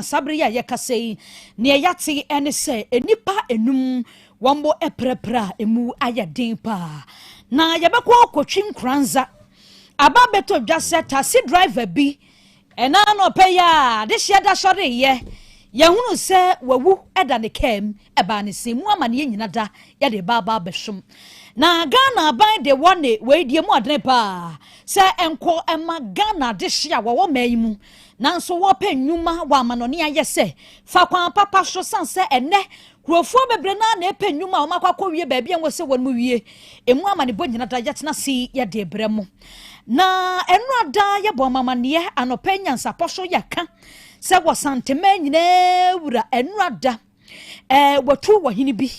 Saa bere yi a yɛkasa yi, nea yɛate ne sɛ nnipa enum wɔn bo apirapira a emu ayɛ den paa. Na yɛbɛkɔ akɔtwi Nkoranza. Aba abɛtɔ dwa sɛ taxi driver bi ɛna anɔpɛ yi a adehyeɛ da sɔreyɛ yɛhunu sɛ wawu da ne kaa mu. Ɛbaa ne sɛ mu amaneɛ nyina da yɛde ba aba abɛsom. Na Ghana aban de wɔ ne wei deɛ mu adene paa sɛ ɛnkɔ ɛma Ghana adehyeɛ a wɔwɔ man yi mu Nanso wɔpɛ nnwuma wɔ amanɔne ayɛ sɛ fa kwan papa so sane sɛ ɛnnɛ kurofoɔ bebree no ara na ɛpɛ nnwuma a wɔakɔ akɔwie baabi a ɛwɔ sɛ wɔn wie. Emu amanebɔ nyina da yɛtena ase yi yɛde rebrɛ mo. Na ɛnora da yɛbɔ mo amaneɛ anɔpa yi nyansapɔ so yɛka sɛ wɔ Santeman nyinaa wura ɛnora da Ɛɛ, wɔatu ɔhene bi.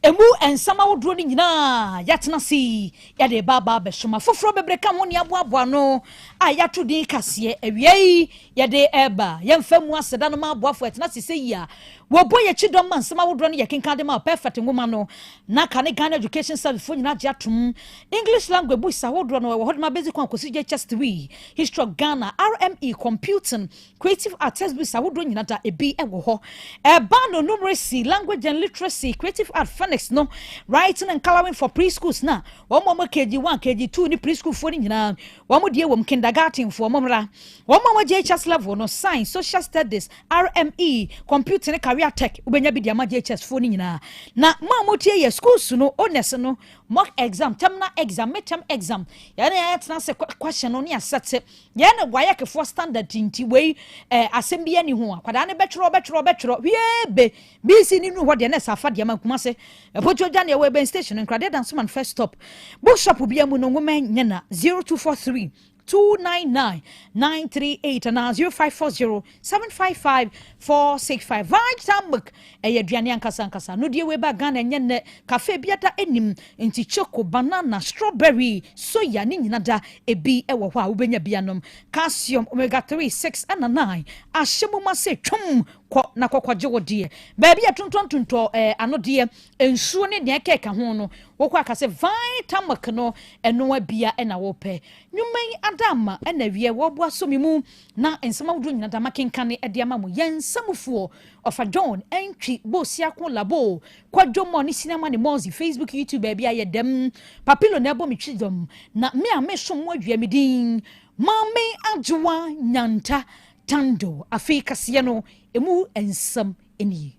Emu nsɛm ahodoɔ no nyinaa yɛatena ase yi, yɛde reba aba abɛsom. Afoforɔ bebree ka ho ne aboaboa ano a yɛato din kaseɛ. Awia yi, yɛde reba. Yɛmfa mu aseda no ma aboafoɔ a ɛtena ase sɛ yi a wɔbɔ yɛn akyi dɔm ma nsɛm ahodoɔ no yɛkenkan de ma Perfect nwoma no. Na ka ne Ghana Education Service foɔ nyinaa gye atom. English language books ahodoɔ no, ɛwɔ hɔ de ma Basic 1 kɔsi JHS 3, History of Ghana, RME, Computing, Creative Art textbooks ahodoɔ nyina da ebi wɔ hɔ. Ɛba no numeracy, language and literacy, creative art, phonics no, writing and colouring for preschools na wɔn a wɔn KG1, KG2 ne preschool foɔ no nyinaa wɔn deɛ wɔm, kindergarten foɔ wɔn mmra. Wɔn a wɔn JHS level no, science, social studies, RME, computing ne career tech wobɛnya bi de ama JHS foɔ no nyinaa. Na mo a motie yɛ schools no owners no, mock exam, terminal exam, midterm exam, yɛn na yɛtena ase question no ne asɛte. Yɛn na WAEC foɔ standard nti wei eh, asɛm bi ani ho akwadaa no bɛtwerɛ bɛtwerɛ bɛtwerɛ hwie be BC ne nu hɔ deɛ na ɛsɛ afa deɛ ma Kumase ɛpotuo gya neɛ wɔ ɛbɛn station nkradeɛ dansoman first stop bookshop bia mu no nwoma nyɛ na 0243 299 938 anaa 0540 755 465 Vitamilk Ɛyɛ aduane ankasa ankasa. No deɛ wei ba Ghana ɛnyɛ nnɛ. Cafe biada nnim. Nti choco, banana, strawberry, soya ne nyina da ebi wɔ hɔ a wobɛnya bi anom. Calcium, omega 3, 6 ɛna 9 ahyɛ mu ma sɛ twom kɔ na kɔ kɔgye wo deɛ. Baabi a tontɔntontɔ eh, ano deɛ, nsuo ne deɛ ɛkeka ho no, wokɔ aka sɛ Vitamilk no ɛnoa bia ɛna wopɛ. Nwuma yi ada ama ɛna awiɛ wɔboa so me mu na nsɛm ahodoɔ nyina da makenkane de ama mo. Yɛn nsamufoɔ Ɔfa John, Antwi, Bosiako, Labo, Kwadwo Mɔ ne Sinama ne Mɔzi, Facebook, YouTube baabi a yɛ dɛm. Papilo na ɛbɔ me twi dɔm na me a me som mo awia me din Maame Adwoa Nyanta Tando. Afei kaseɛ no emu nsɛm nie.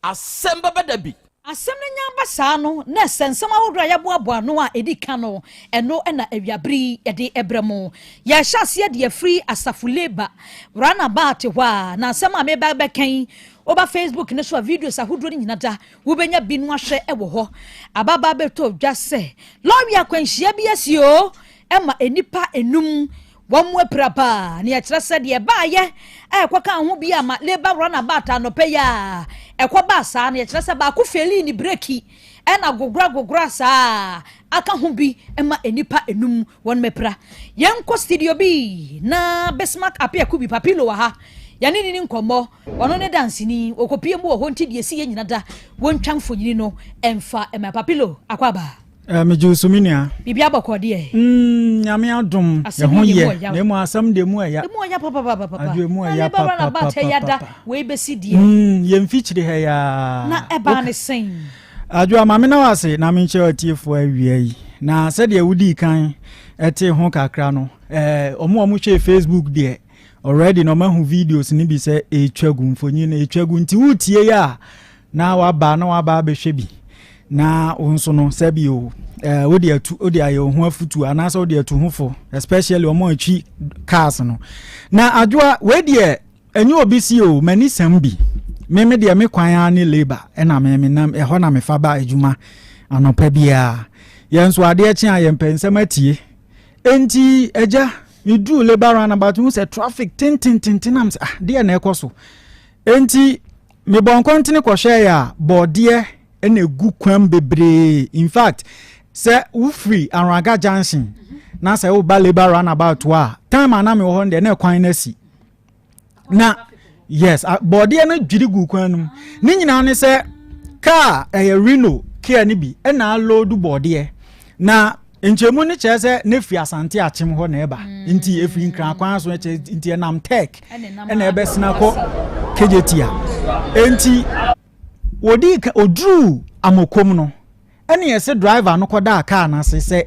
Asɛm bɛba da bi. Asɛm no nya ba saa no, na ɛsɛ nsɛm ahodoɔ a yɛaboaboa ano a ɛdi kan no, ɛno na awiabere yi yɛde brɛ mo. Yɛrehyɛ aseɛ de afiri Asafo Labour Runabout hɔ a, na asɛm a mereba abɛka yi, woba Facebook no so a, videos ahodoɔ no nyina da, wobɛnya bi no ahwɛ wɔ hɔ. Ababaa bɛtɔ dwa sɛ, lɔre akwanhyia bi asi o, ɛma nnipa enum Wɔapira paa. Nea ɛkyerɛ sɛ deɛ ɛbaeɛ a ɛkɔkaa ho bi ama Labour runabout anɔpa yi a ɛkɔbaa saa no, ɛkyerɛ sɛ baako feelii ne breki ɛna gogora gogora saa aka ho bi ma nnipa enum wɔn apira. Yɛnkɔ studio bi na Bismarck Appiah Kubi Papilo wɔ ha. Yɛne ne ni nkɔmmɔ. Ɔno ne danseni. Wɔkɔpie mu wɔ hɔ nti deɛ ɛsi yɛ nyina da wɔntwa mfonini no ɛmfa ɛma Papilo akɔ aba. Eh, megye wo so me nua. Biribi abɔkɔ deɛ. Mm, nyame adom. Ɛho yɛ. Na emu asɛm deɛ mu ɛya. Emu ɔya papapapa. Adwo emu ɛya papapapa. Wei bɛsi deɛ. Mm, yɛn mfikyiri ha yaa. Na ɛbaa ne sɛn. Adwo ama me na wase na menkyerɛ atiefoɔ awia yi. Na sɛdeɛ wodii kan ɛte ho kakra no, eh, ɔmo a ɔmo hwɛ Facebook deɛ already na ɔmo ahu videos no bi sɛ ɛretwa gu mfonyin no ɛretwa gu nti wotie yɛ a na waba na waba abɛhwɛ bi na wo nso no sɛbi o eh, wode atu wode ayɛ wo ho afutu anaasɛ wode atu ho fo, especially wɔn a atwi cars no. Na adwoa wei deɛ ɛnyɛ obi si o, m'ani sɛm bi. Me me deɛ me kwan ara ne labour ɛna me me nam ɛhɔ na mefa ba adwuma anɔpa biara. Yɛn nso adeɛ kye a yɛn pɛ nsɛm atie. Enti agya meduru labour roundabout hu sɛ traffic tentententen nam sɛ ah deɛ na ɛkɔ so. Enti Mebɔɔ nkɔntene kɔhwɛeɛ a, bɔɔdeɛ na ɛgu kwan bebree. In fact, sɛ wofiri Anraga Junction na sɛ woba Labour Runabout hɔ a, time a na mewɔ hɔ no deɛ na ɛkwan no asi. Na yes, bɔɔdeɛ no dwiri gu kwan no mu. Ne nyinaa ne sɛ kaa ɛyɛ Reno kia no bi ɛna aloodu bɔɔdeɛ. Na Nkyɛmu no kyerɛ sɛ na ɛfiri Asante Akyem hɔ na ɛba, nti ɛfiri Nkran kwan so kyerɛ nti ɛnam Tech ɛna ɛbɛsena kɔ Kejetia. Nti wɔdii ka ɔduruu Amokom no ɛne yɛse driver no kɔdaa kaa no ase sɛ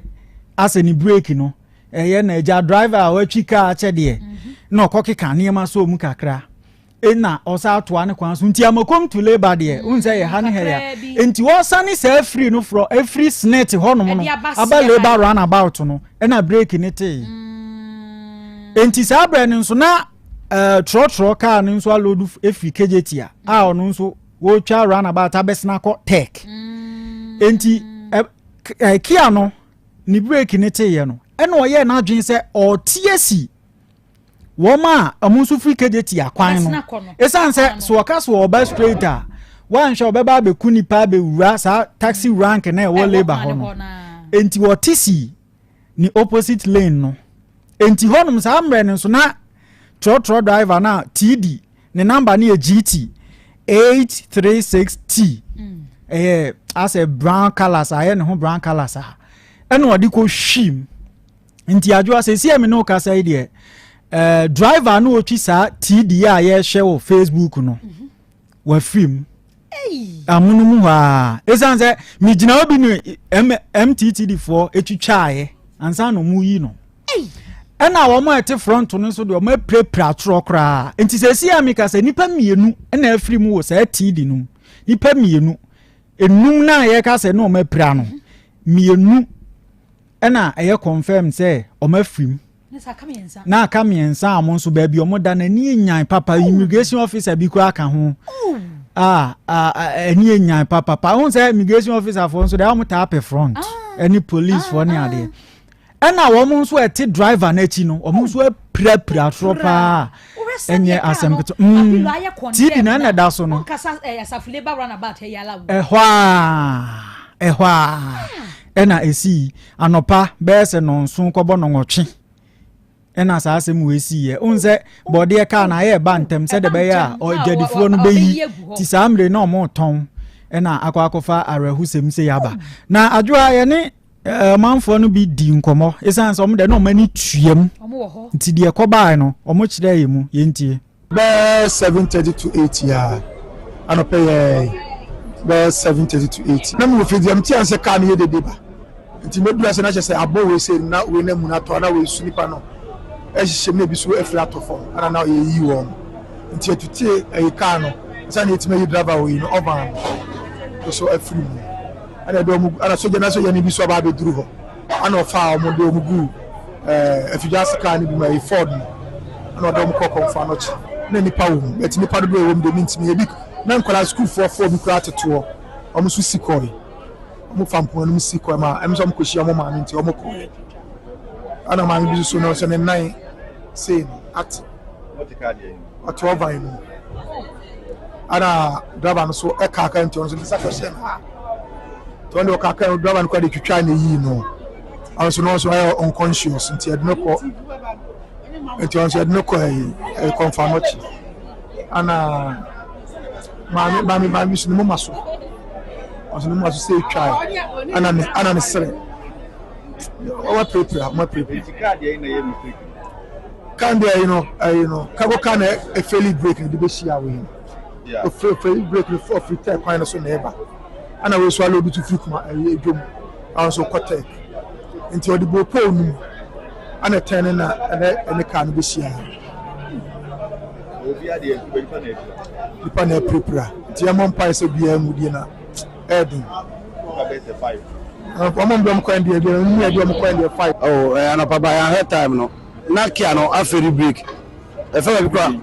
asɛ ne brake no ɛyɛ na agya driver a watwi kaa akyɛ deɛ na ɔkɔkeka nneɛma sɔɔ mu kakra. Nna ɔsan atoa ne kwan so nti Amakom to Labour deɛ wohu sɛ yɛ ha ne ha ya nti ɔsane saa firi no frɔ efiri Snit hɔnom no aba Labour runabout no ɛna break ne tee mm. nti saa berɛ no nso na uh, trɔtrɔ kaa no nso alodu efiri Kejetia a mm. ɔno nso wɔretwa runabout abɛsena kɔ Tech mm. nti uh, uh, Kia no ne break ne teeɛ no ɛna ɔyɛɛ n'adwene sɛ ɔte asi wɔn a wɔn nso firi KJT akwan no ɛsiane sɛ so wɔka so wɔba straight a wɔanhwɛ wɔbɛba abɛku nipa abɛwura saa taxi mm. rank na ɛwɔ labour hɔ no nti wɔte si ne opposite lane no nti hɔnom saa mmerɛ no nso na trɔtrɔ driver na TD ne number no yɛ GT 836T mm. ɛyɛ asɛ brown colours ayɛ ne ho brown colours a ɛna ɔde kɔ hwim Nti adwoa sɛsi a me ne wo kasa yi deɛ eh, driver no ɔtwi saa TD a yɛhwɛ wɔ Facebook no mhm. wafiri mu amono mu hɔ a ɛsiane sɛ megyina hɔ bi ne MTTD foɔ ɛtwitwaeɛ ansa na ɔmu yi no ɛna wɔn a ɛte front no nso deɛ wɔn apirapira atorɔ koraa nti sɛsi a meka sɛ nipa mmienu na afiri mu wɔ saa TD no mu nipa mmienu enum na yɛka sɛ na wɔn apira no mmienu Ɛna ɛyɛ confirm sɛ ɔmo afiri mu. Na aka mmiɛnsa a ɔmo nso baabi ɔmo da no ani enyan papa oh. Immigration officer bi koraa ka ho. Oh. A ani enyan papa pa. Ohun sɛ immigration officer foɔ nso deɛ ɔmo taa pɛ front ɛne ah. police foɔ ne ah, adeɛ. Ah. Ɛna wɔn nso ɛte driver n'akyi no wɔn nso apirapira atorɔ paa ɛnyɛ asɛm ketewa. Mm. TB na ɛna ɛda so no. Eh, Ɛhɔ a ɛhɔ a. Ɛna ɛsii anɔpa bɛyɛ sɛ nnɔnson kɔbɔ nnɔnwɔtwe ɛna saa asɛm wei siiɛ. Wohu sɛ bɔdeɛ kaa no ayɛ ɛba ntɛm sɛdeɛ ɛbɛyɛ a adwadifoɔ no bɛyi ti saa mmere na ɔmo tɔn ɛna akɔ akɔfa awerɛhosɛm sei aba. Na adwoa yɛne ɔmanfoɔ no bi di nkɔmmɔ ɛsiane sɛ ɔmo deɛ na ɔmo ani tuam nti deɛ ɛkɔbaeɛ no ɔmo kyerɛɛ yɛ mu yɛntie. Bɛyɛ 7:30 to 8 a anɔpɛ yɛ bɛyɛ 7:30 to 8 na mewɔ fie deɛ mete ase sɛ kaa no yɛ dede ba nti mɛduru ase na kyerɛ sɛ abɔ wei sɛ na wei na mu no atɔ na wei su nipa no ɛhyehyɛ mu na ebi so afiri atɔ fam ɛna na yɛyi wɔn nti yɛtete ɛyi kaa no sɛ na yɛtumi ayi driver wei no ɔban no so afiri mu ɛna ɛde wɔn ɛna sogya na sogya no bi so aba abɛduru hɔ Ɛna ɔfaa wɔn de wɔn guu ɛɛ afidie ase kaa no bi mu ɛyɛ Ford mu ɛna ɔde wɔn kɔɔ Kɔmfo Anɔkye na nnipa wɔ mu bɛti nnipa dodoɔ ɛwɔ mu deɛ mentumi ebi na nkwadaa sukuufoɔ foɔ bi koraa tete hɔ wɔn nso si kɔe wɔn fa mpoma no mu si kɔe ma ɛm sɛ wɔn kɔhyia wɔn maame nti wɔn kɔe ɛna maame bi nso no sɛ ne nan sei no ate ɔte ɔvan no mu Ɛna driver no so ɛkaa kaa nti ɔno nso ne nsa kɔhyɛ no ha nti ɔno deɛ ɔkaa kaa driver no kora de twitwa na eyi no ɔno nso no nso ayɛ unconscious nti ɛde no kɔ nti ɔno nso ɛde no kɔ ɛyi ɛyi kɔnfa nɔkye ɛna maame maame maame bi so ne moma so ɔno nso ne moma so sɛ etwa ɛna ne ɛna ne srɛ wɔn apirapira wɔn apirapira. Kan deɛ ɛyi no ɛyi no kago car na efeli break na ɛde bɛhyia wei no ofeli break no ɔfiri tɛk kwan no so na ɛba ɛna wei so aloodu to firi kuma ɛyi edwom a nso kɔ tɛk nti ɔde bɔ pole no mu ɛna tɛn no na ɛnɛ ɛne car no bɛhyia nipa na apirapira nti ɛmɔ mpae sɛ biara mu die na ɛɛden wɔn mbɛ wɔn kwan deɛ deɛ wɔn mu yɛ deɛ wɔn kwan deɛ five. Oh, ɛyɛ anɔpa ba yɛn ahwɛ time no na kia no aferi break ɛfɛ baabi kora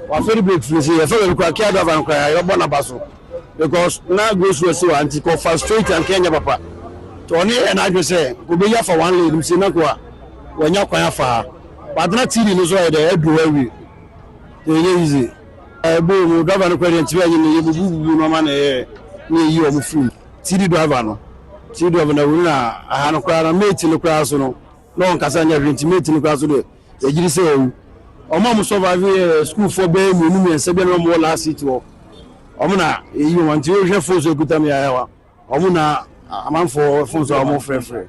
waferi break firi se ɛfɛ baabi kora kia driver no kora yɛbɔ n'aba so because na go slow si wa nti kɔ fa straight anka ɛnyɛ papa nti ɔne yɛ n'adwene sɛ obeyi afa one lane mu si na ko a wanya kwan afa ha but na tv no so ayɛ dɛ aduru hɔ awie ɛnyɛ easy. Ɛbɔɔ mu, driver no koraa deɛ ntumi anyi no, yɛbubububu nneɛma na ɛyɛ na yɛyi wɔn firi mu. TD driver no, TD driver no awuri na aha no koraa no, mate no koraa so no, na ɔnkasa nyɛ hwee nti mate no koraa so deɛ yɛgyedi sɛ wawu. Wɔn a wɔn survive yɛ sukuufoɔ bɛyɛ mmienu mmiɛnsa bi a na wɔn wɔ last seat hɔ, wɔn na yɛyi wɔn nti wohwɛ phone so ekuta me ayɛ wa. Wɔn na amanfoɔ phone so a wɔn frɛfrɛ.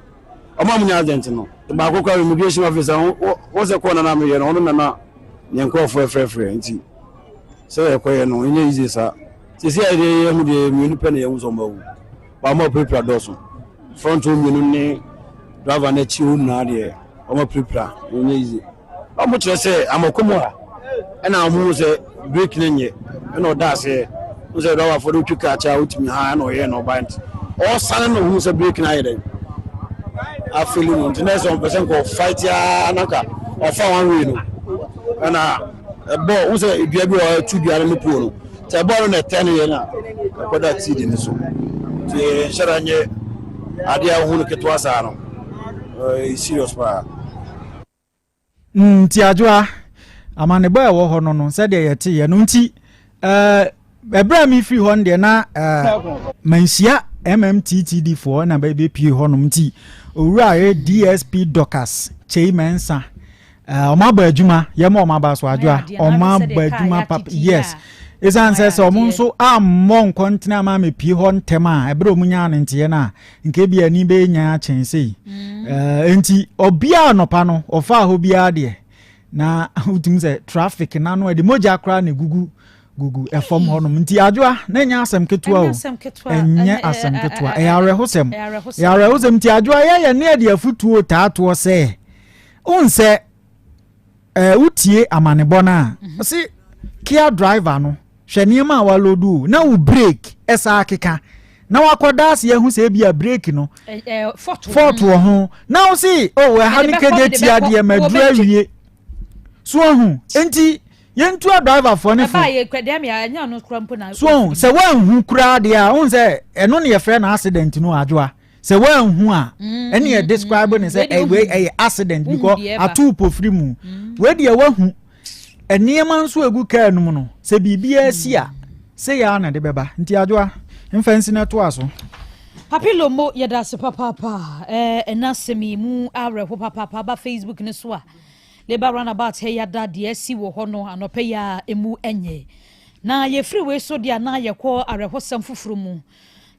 Ɔmo a ɔmo nya accident no baako koraa immigration officer wo sɛ kɔɔ na na meyɛ no ɔno na na ne nkurɔfoɔ ɛfrɛfrɛ nti sɛ yɛkɔyɛ no ɛnyɛ easy saa. Sisi a yɛde yɛhu deɛ mmienu pɛ na yɛhu sɛ ɔmo awu. Ba ɔmo apirapira dɔɔso. Front hɔ mmienu ne driver no akyi hɔ nyinaa deɛ ɔmo apirapira ɛnyɛ easy. Ɔmo kyerɛ sɛ amɔkɔ mu a ɛna ɔmo hu sɛ brake no nyɛ ɛna ɔda aseɛ. Ɔmo sɛ driverfoɔ de wotwi kaa kyɛ a wotumi ha ɛna ɔyɛ na ɔba nti ɔsane na ohun sɛ brake no ayɛ dɛn afeli no nti na ɛsɛ ɔmpɛ sɛ nka ɔfight aa na nka ɔfa one way no ɛna ɛbɔ ɔmo sɛ dua bi wɔ ɛtu dua no ne pole no nti ɛbɔ no na ɛtɛ no yɛ na ɛkɔda tii di ne so nti nhyɛ da nyɛ adeɛ a wohu no ketewa saa no ɛyɛ serious paa. Nti adwoa amanebɔ a ɛwɔ hɔ no no sɛdeɛ yɛteeɛ no nti ɛberɛ a mefiri hɔ no deɛ na manhyia MMTTD foɔ na bɛpie hɔnom nti owura yɛ DSP Dorcas Kyei Mensah ɔmo abɔ adwuma yɛma ɔmo aba so adwoa ɔmo abɔ adwuma papa yes ɛsiane sɛ sɛ ɔmo nso ammɔ nkɔntene ama mepie hɔ ntɛm a ɛberɛ ɔmo nyaa no nteɛ no a nka ebi ani bɛyɛ nyan akyɛn sei nti ɔbia anɔpa no ɔfaa hɔ biara deɛ na wotumi sɛ traffic n'ano ɛde mogya koraa na egugu gugu ɛfam hɔnom nti adwoa na ɛnyɛ asɛm ketewa o ɛnyɛ asɛm ketewa ɛyɛ awerɛhosɛm ɛyɛ awerɛhosɛm nti adwoa yɛyɛ ne ɛde afutuo taatoɔ sɛ nsɛ wotie amanebɔ no a ɔse kia driver no hwɛ nneɛma a waload o na wo brake ɛsa akeka na wakɔda ase ahu sɛ ebi a brake no fault wɔ ho na wo se oh ɛha ne kegye tia deɛ maduru awie so ahu nti yɛntu a driverfoɔ ne fo so ahu sɛ woanhu koraa deɛ a wohu sɛ ɛno ne yɛfrɛ no accident no adwoa sɛ woanhu a ɛne yɛ describe ne sɛ ɛwei ɛyɛ accident because ato pofiri mu wei deɛ woahu nneɛma nso egu kaa no mu no sɛ biribiara si a sɛ yɛ a na de bɛba nti adwoa mfa nsi no toa so. Papi Lomo yɛda ase papaapa ɛna asɛm yi mu awerɛho papaapa ba Facebook ne so a Labour roundabout ha yɛada deɛ asi wɔ hɔ no anɔpɛ yi a emu nyɛ na yɛfiri wei so deɛ na yɛkɔ awerɛhosɛm foforɔ mu.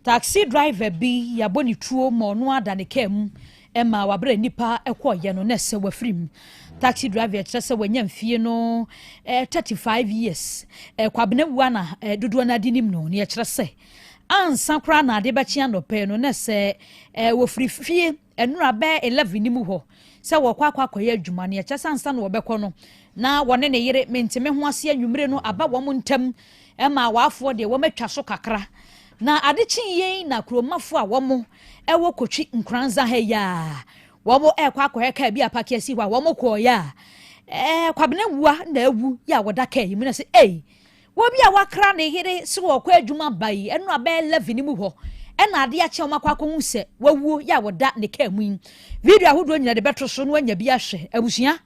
Taxi driver bi yɛabɔ ne tuo ma ɔno ada ne kaa mu ɛma wabrɛ nipa ɛkɔɔyɛ no na ɛsɛ wafiri mu. Taxi driver kyerɛ sɛ wanya mfie no 35 years Kwabena Wua na dodoɔ no ade nim no ne yɛkyerɛ sɛ ansa koraa na ade bɛkye anɔpɛ no na sɛ wɔfiri fie ɛnora bɛɛ 11 ne mu hɔ sɛ wɔkɔ akɔ akɔyɛ adwuma no yɛkyerɛ sɛ ansa na wɔbɛkɔ no na wɔne ne yere menteme ho ase anwummere no aba wɔn ntam ɛma wɔafoɔ deɛ wɔmatwa so kakra na ade kye yɛn na kuromafoɔ a wɔn ɛwɔ Kotwi Nkoranza ha yi a wɔn ɛkɔ akɔyɛ kaa bi apark asi hɔ a wɔn kɔɔyɛ a Kwabena Wua na awu yɛ a wɔda kaa yi mu na sɛ ɛy wɔbi a wakra ne yere sɛ wɔkɔ adwuma ba yi ɛno abɛɛ 11 mu hɔ ɛna ade akyɛ wɔn akɔ akɔhu sɛ wawuo yɛ a wɔda ne kaa mu yi. Video ahodoɔ nyina de bɛto so no anya bi ahwɛ abusua.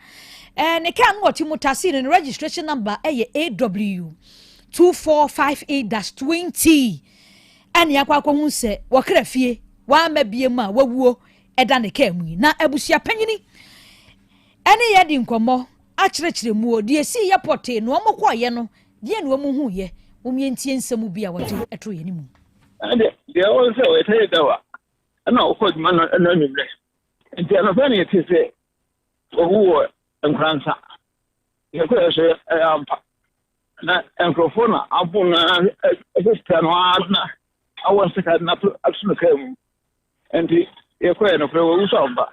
Ne kaa no wɔte mu taxi no ne registration number ɛyɛ AW 2458-20 ɛne akɔ akɔhu sɛ wɔkra fie wama bie mu a wawuo ɛda ne kaa mu yi. Na abusua panyini ɛne yɛ di nkɔmmɔ akyerɛkyerɛ mu o deɛ esi yɛ pɔtee na wɔn kɔɔyɛ no deɛ na wɔn hu yɛ wɔn yɛ ntie nsɛm bi a wɔde ɛto yɛn mu. Ɛde deɛ ɔwɔ sɛ ɔyɛ sɛ da wa ɛna ɔkɔ adwuma no ɛna anwummerɛ nti anɔpɛ ne yɛte sɛ ɔwu wɔ Nkoransa yɛkɔ yɛ so ɛyɛ ampa na nkurɔfoɔ na abo no ɛfɛfɛ no ara na awɔ sika na ato no kaa mu nti yɛkɔ yɛ nokorɛ wɔwu so ampa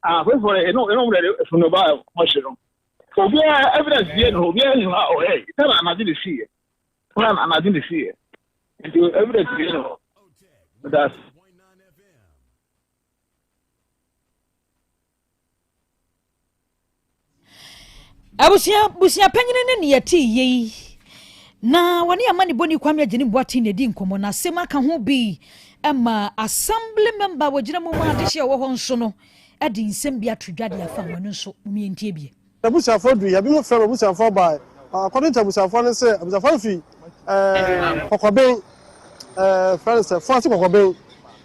apolisifoɔ no ɛno ɛno wɔde funu ba ɔhyɛ no obiara evidence bie no obiara ni hɔ a ɔyɛ sɛ na anadwo ne si yɛ wɔn anadwo ne si yɛ nti evidence bie no that's. Abusua busua panyini ne ne yɛte yie yi na wɔne ama ne bɔni Kwame Agyene Boateng na edi nkɔmmɔ na asɛm aka ho bi ɛma assembly member wɔgyina mu ma adehye a ɛwɔ hɔ nso no ɛde nsɛm bi ato dwa de afa wɔn nso mu yɛntie bie. Abusuafoɔ du yɛbi mo fɛ abusuafoɔ baa according to abusuafoɔ no sɛ abusuafoɔ no fi Kɔkɔbɛn fɛn no sɛ Fɔnse Kɔkɔbɛn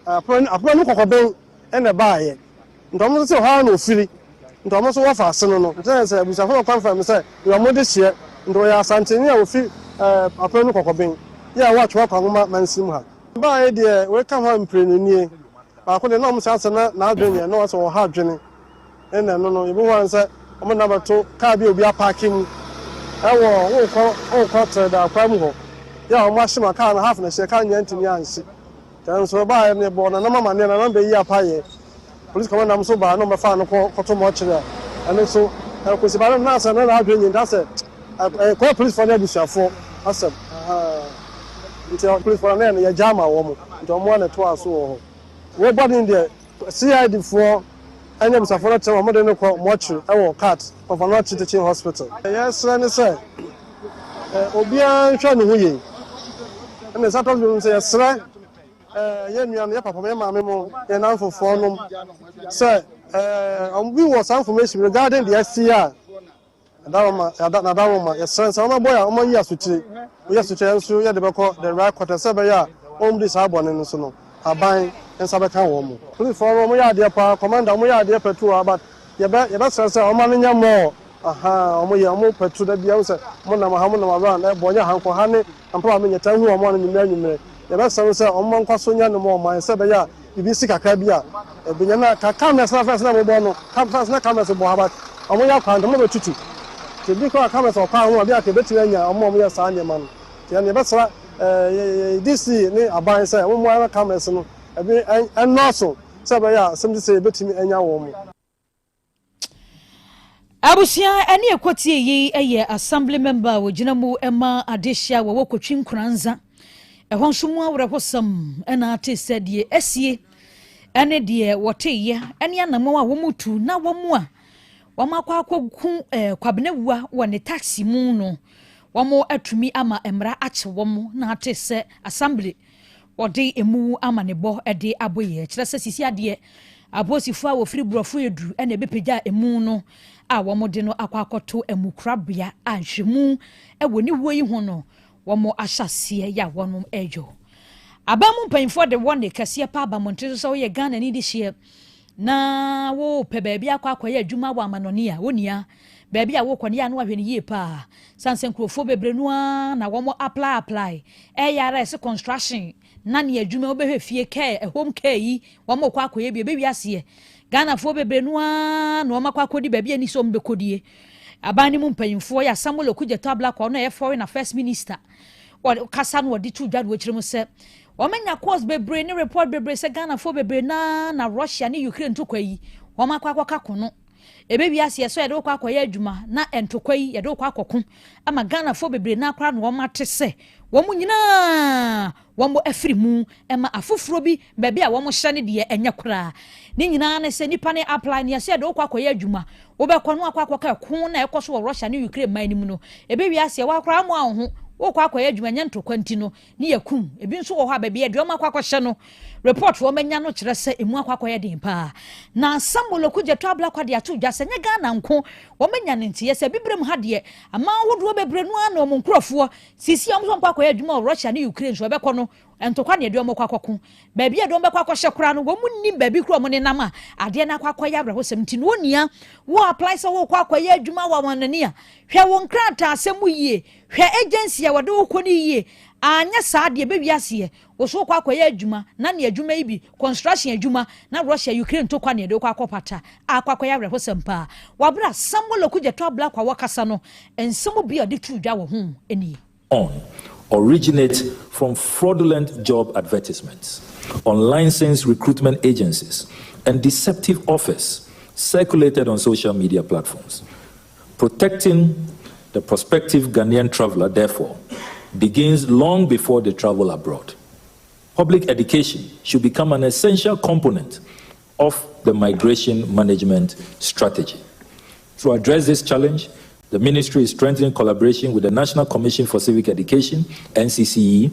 apoma no Kɔkɔbɛn ɛna ɛbaayɛ nti ɔmo nso sɛ ɔha na ofiri nti ɔmo nso wɔfa ase no no nti sɛ abusuafoɔ no confirm sɛ yɛ ɔmo de hyeɛ nti ɔyɛ Asanteni a ofi apoma no Kɔkɔbɛn yɛ a wɔatwerɛ kwanwoma mansin mu ha baayɛ deɛ wɔka ho mprenu nie. Baako deɛ na wɔn sɛ asɛ na n'adwene nyɛ na wɔsɛ ɔha adwene ɛna ɛno no yɛbɛhu ara sɛ wɔn na bɛto kaa bi a obi apaake mu ɛwɔ wokɔ wokɔ trɛda akwan mu hɔ yɛ a wɔn ahye ma kaa no half na ɛhyɛ kaa nyɛ ntumi anhye. Nanso ɛbaeɛ no yɛbɔɔ Nanam amaneɛ, Nanam bɛyii apaeɛ. Polisi kɔmanda nso baa na wɔbɛfaa no kɔ kɔto mɔkyere a ɛno nso ɛkɔsi ba no na asɛ na n'adwene nyɛ nti asɛ ɛkɔyɛ polisifoɔ ne abusuafoɔ asɛm ahaa nti polisifoɔ no na yɛgya ama wɔn nti wɔn ara na ɛtoaa so wɔ hɔ. Wɔ bɔden deɛ CID foɔ ɛne abusuafoɔ no kyerɛ wɔn de no kɔ mɔkyere ɛwɔ CAT Kɔmfo-Anokye Teaching Hospital. Yɛsrɛ ne sɛ obiara nhwɛ ne ho yie. Ɛna ɛsan tɔ so bio sɛ yɛsrɛ yɛn nua no, yɛn papa mo, yɛn maame mo, yɛn nnamfofoɔ nom sɛ wɔn bi wɔ saa information regarding deɛ asi a adaroma n'adaroma yɛsrɛ sɛ wɔn bɛbɔ yɛ a wɔn ayi asotire wɔyi asotire yɛn nso yɛde bɛkɔ the right quarter sɛ ɛbɛyɛ a wɔn di saa bɔne no so no aban nsa bɛka wɔn mo. Policefoɔ no wɔn yɛ adeɛ paa commander wɔn yɛ adeɛ pɛtu but yɛbɛ yɛbɛsrɛ sɛ wɔn ma no nyɛ more. Ahaa ɔmo yɛ ɔmo pɛtu da bia wohu sɛ ɔmo nam ha ɔmo nam around ɛbɔ nyɛ ha nko ha ne ampa maame nyɛ taa hu ɔmo ano anwummerɛ anwummerɛ yɛbɛsrɛ no sɛ ɔmo ma nkɔ so nyɛ no ma ɔman sɛ ɛbɛyɛ a biribi si kakra bi a ɛbɛnya na ka cameras na first na mobɔ no first na cameras bɔ ha but ɔmo yɛ akwan nti ɔmo bɛtutu nti ebi koraa cameras wɔ kwan ho a bi a ka ɛbɛtumi anya ɔmo a ɔmo yɛ saa nneɛma no nti ɛno yɛbɛsrɛ ɛɛ DC ne aban sɛ ɔmo mmoa na cameras no ɛbi ɛnnɔɔso sɛ ɛbɛyɛ a asɛm te sɛ yɛbɛtumi anya wɔn. Abusua ɛne ɛkɔtie yi yɛ assembly member a wɔgyina mu ma adehye a wɔwɔ Kotwi Nkoranza. Ɛhɔ nso mu awerɛhosɛm ɛna ate sɛ deɛ asie ɛne deɛ wɔteyɛ ɛne anamɔn a wɔn tu na wɔn a wɔn akɔ akɔku eh, Kwabena Wua wɔ ne taxi mu no wɔn atumi ama mmara akye wɔn na ate sɛ assembly wɔde emu amanebɔ de abɔ yɛ kyerɛ sɛ sisi adeɛ apolisifoɔ a wɔfiri borɔfo edu na ɛbɛpagya emu no a wɔde no akɔ akɔto amukorabea a nhwɛmu wɔ ne wuo yi ho no wɔn ahyɛ aseɛ yɛ a wɔn ɛyɔ aban mu mpanyinfoɔ de wɔn kɛseɛ pa aba mmɔnten so sɛ wɔyɛ Ghana ni de hyeɛ na wɔpɛ baabi akɔ akɔyɛ adwuma wɔ amanɔne a wɔnia baabi a wokɔ no yɛ ano ahwɛ no yie paa sanse nkurɔfoɔ bebree no ara na wɔn apply apply ɛyɛ ara ɛsɛ construction na ne adwuma wobɛhwɛ fie care home care yi wɔn kɔ akɔyɛ bi ebewi aseɛ Ghanafoɔ bebree no ara na wɔn akɔ akɔdi baabi a ni sɛ wɔn bɛkɔdie. Aban no mu mpanyinfoɔ yɛ Samuel Okudzeto Ablakwa, ɔno a ɛyɛ foreign affairs minister, wɔde kasa no wɔde to dwa no wɔkyerɛ mu sɛ wɔn anya calls bebree ne report bebree sɛ Ghanafoɔ bebree naa na Russia ne Ukraine ntokwa yi wɔn akɔ akɔka kono. Ebewi aseɛ sɛ yɛde wokɔ akɔyɛ adwuma na ntokwa yi yɛde wokɔ akɔko ama Ghanafoɔ bebree naa koraa na wɔn ate sɛ wɔn nyinaa wɔn afiri mu ma afoforɔ bi baabi a wɔn hyɛ no deɛ ɛnyɛ koraa. Ne nyinaa ne sɛ nipa ne apply ne yɛsɛ yɛde wokɔ akɔyɛ adwuma wobɛkɔ no akɔ akɔka ɛko na ɛkɔ so wɔ Russia ne Ukraine man no mu no ebewi aseɛ wakora amoa wo ho wokɔ akɔyɛ adwuma nyɛ ntokwa nti no ne yɛ kum. Ebi nso wɔ hɔ a baabi yɛde wɔn akɔ akɔhyɛ no report wɔn anya no kyerɛ sɛ emu akɔ akɔyɛ den paa. Na Samuel Okudzeto Ablakwa de ato dwa sɛ nyɛ Ghana nko wɔn anya ne nteɛ sɛ bibirem ha deɛ aman ahodoɔ bebree no ara na wɔn nkurɔfoɔ sisi a wɔn nso wɔn kɔ akɔyɛ adwuma wɔ Russia ne Ukraine so ɛbɛkɔ no ntokwa ne yɛde wɔn kɔ akɔko baabi a yɛde wɔn bɛkɔ akɔhyɛ koraa no wɔn nim baabi koraa wɔn nenam a adeɛ no akɔ akɔyɛ awerɛhosɛm nti no onua wo apply sɛ wokɔ akɔyɛ adwuma wɔ wɔn ani a hwɛ wo nkrataa asɛm mu yie hwɛ agency a wɔde wo kɔ no yie anyɛ saa deɛ bɛwi aseɛ wo so wokɔ akɔyɛ adwuma na ne adwuma yi bi construction adwuma na Russia Ukraine ntokwa ne yɛde wokɔ akɔpata akɔ akɔyɛ awerɛhosɛm paa wabra Samuel Okudzeto Ablakwa wɔkasa no nsɛm bi a ɔde tu dwa wɔ ho nie. On originate from fraudulent job advertisements, unlicensed recruitment agencies, and deceptive offers circulated on social media platforms. Protecting the prospective Ghanaian traveler, therefore, begins long before they travel abroad. Public education should become an essential component of the migration management strategy. To address this challenge, the ministry is strengthening collaboration with the National Commission for Civic Education, NCCE,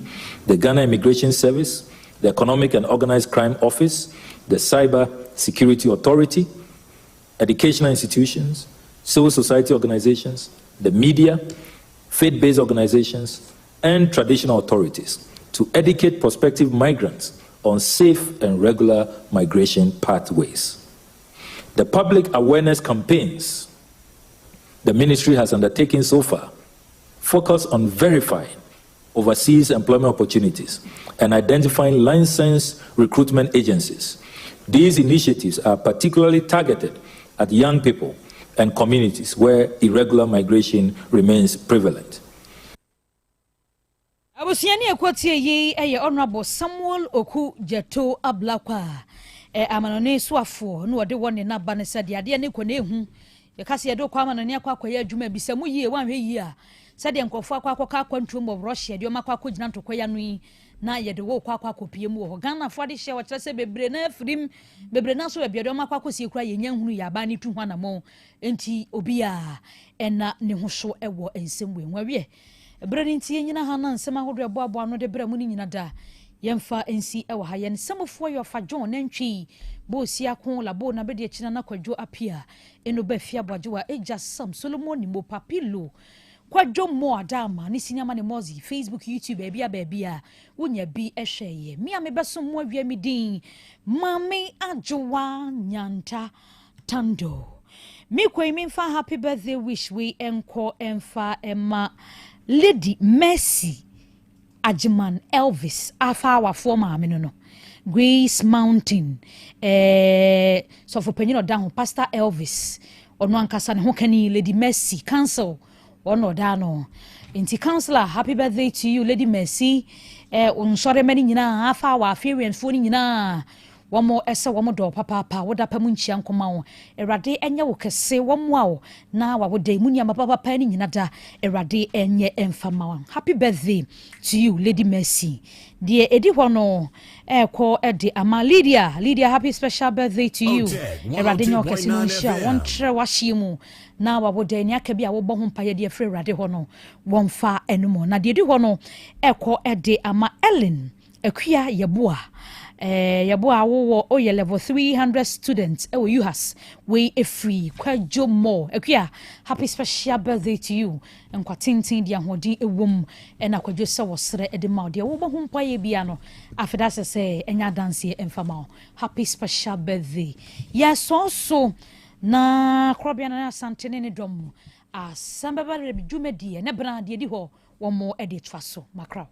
the Ghana Immigration Service, the Economic and Organized Crime Office, the Cyber Security Authority, educational institutions, civil society organizations, the media, faith based organizations, and traditional authorities to educate prospective migrants on safe and regular migration pathways. The public awareness campaigns the ministry has undertaken so far focus on verifying Overseas employment opportunities and identifying licensed recruitment agencies. These initiatives are particularly targeted at young people and communities where irregular migration remains prevalent. Abusuani a ɛkɔtie yi yɛ Honourable Samuel Okudzeto Ablakwa, amanɔne soafoɔ na ɔde wɔ ne naba no sɛ deɛ adeɛ no kɔ na ɛhu. Yɛka sɛ yɛde wokɔ amanɔne akɔ akɔyɛ adwuma bisa mu yie, woanhwɛ yie a sɛdeɛ nkurɔfoɔ akɔ akɔka akwantuo mu wɔ Russia deɛ wɔn akɔ akɔgyina ntɔkwa yi ano yi na yɛde wo kɔ akɔ akɔpie mu wɔ hɔ. Ghanafoɔ adehyeɛ wɔkyerɛ sɛ bebree no afirim, bebree no nso baabi a wɔn akɔ akɔsie koraa yɛnya nhunu yɛ aban no tu ho anammɔn nti obiara ɛna ne ho so wɔ nsɛm wei ho. Awiɛ berɛ no nti yɛnyina ha na nsɛm ahodoɔ ɛboaboa ano de brɛ mu no nyina da yɛmfa nsi wɔ ha. Yɛn nsɛmfoɔ yɛ Ɔfa John Nantwi, Boosiako, Labo na bɛde akyi Nana Kwadwo Apia, Eno Bafia Aboagyewa, Agya Sam, Solomon Nimo, Papilo, Kwadwo Mo Adama, ne Senior Mane Mozi, Facebook, YouTube, baabi a baabi a wonya bi hwɛ yɛ. Me a mebɛsom mo awia me din, Maame Adwowa Nyanta Tando. Me kɔ yi memfa happy birthday wish wei nkɔ mfa ma Lady Mercy Agyeman Elvis afa awafoɔ maame no no Grace Mountain eh, sɔfo panyin ɔda ho Pastor Elvis ɔno ankasa ne ho kani Lady Mercy Council ɔno ɔda no nti counselor, happy birthday to you, Lady Mercy. Nsɔre ma no nyinaa afa awa afearianfoɔ no nyinaa wɔn ɛsɛ wɔn dɔ papaapa. Woda pa mu nkyia nkɔma wo. Awurade ɛnyɛ wo kɛse, wɔmmoa wo na wawoda mu nneɛma papapa no nyina da Awurade ɛnyɛ ɛmfa ma wo. Happy birthday to you, Lady Mercy. Deɛ ɛdi hɔ no ɛkɔ ɛde ama Lydia. Lydia, happy special birthday to you. Awurade nyɛ ɔkɛse no nhyira wɔntrɛ w'ahyeɛ mu na wawoda ni aka bi a wɔbɔ ho mpaeɛ de afiri Awurade hɔ no wɔmfa ɛno na deɛ ɛdi hɔ no ɛkɔ ɛde ama Ellen Akua Yɛboa. Yɛboa wowɔ oyɛ level 300 student ɛwɔ UHAS. Wei efiri Kwadwo Mo Akua, happy special birthday to you. Nkwa tenten de ahoɔden ɛwɔ mu ɛna Kwadwo sɛ wɔsrɛ ɛde ma wo deɛ wobɔ ho mpaeɛ bia no afeda sɛ sɛ ɛnyɛ adanseɛ ɛmfa ma wo. Happy special birthday. Yɛsɔn so na korɔbea na Asante ne ne dɔm asɛm bɛba dwumadie ne bena deɛ di hɔ wɔn mo ɛde toa so makraw.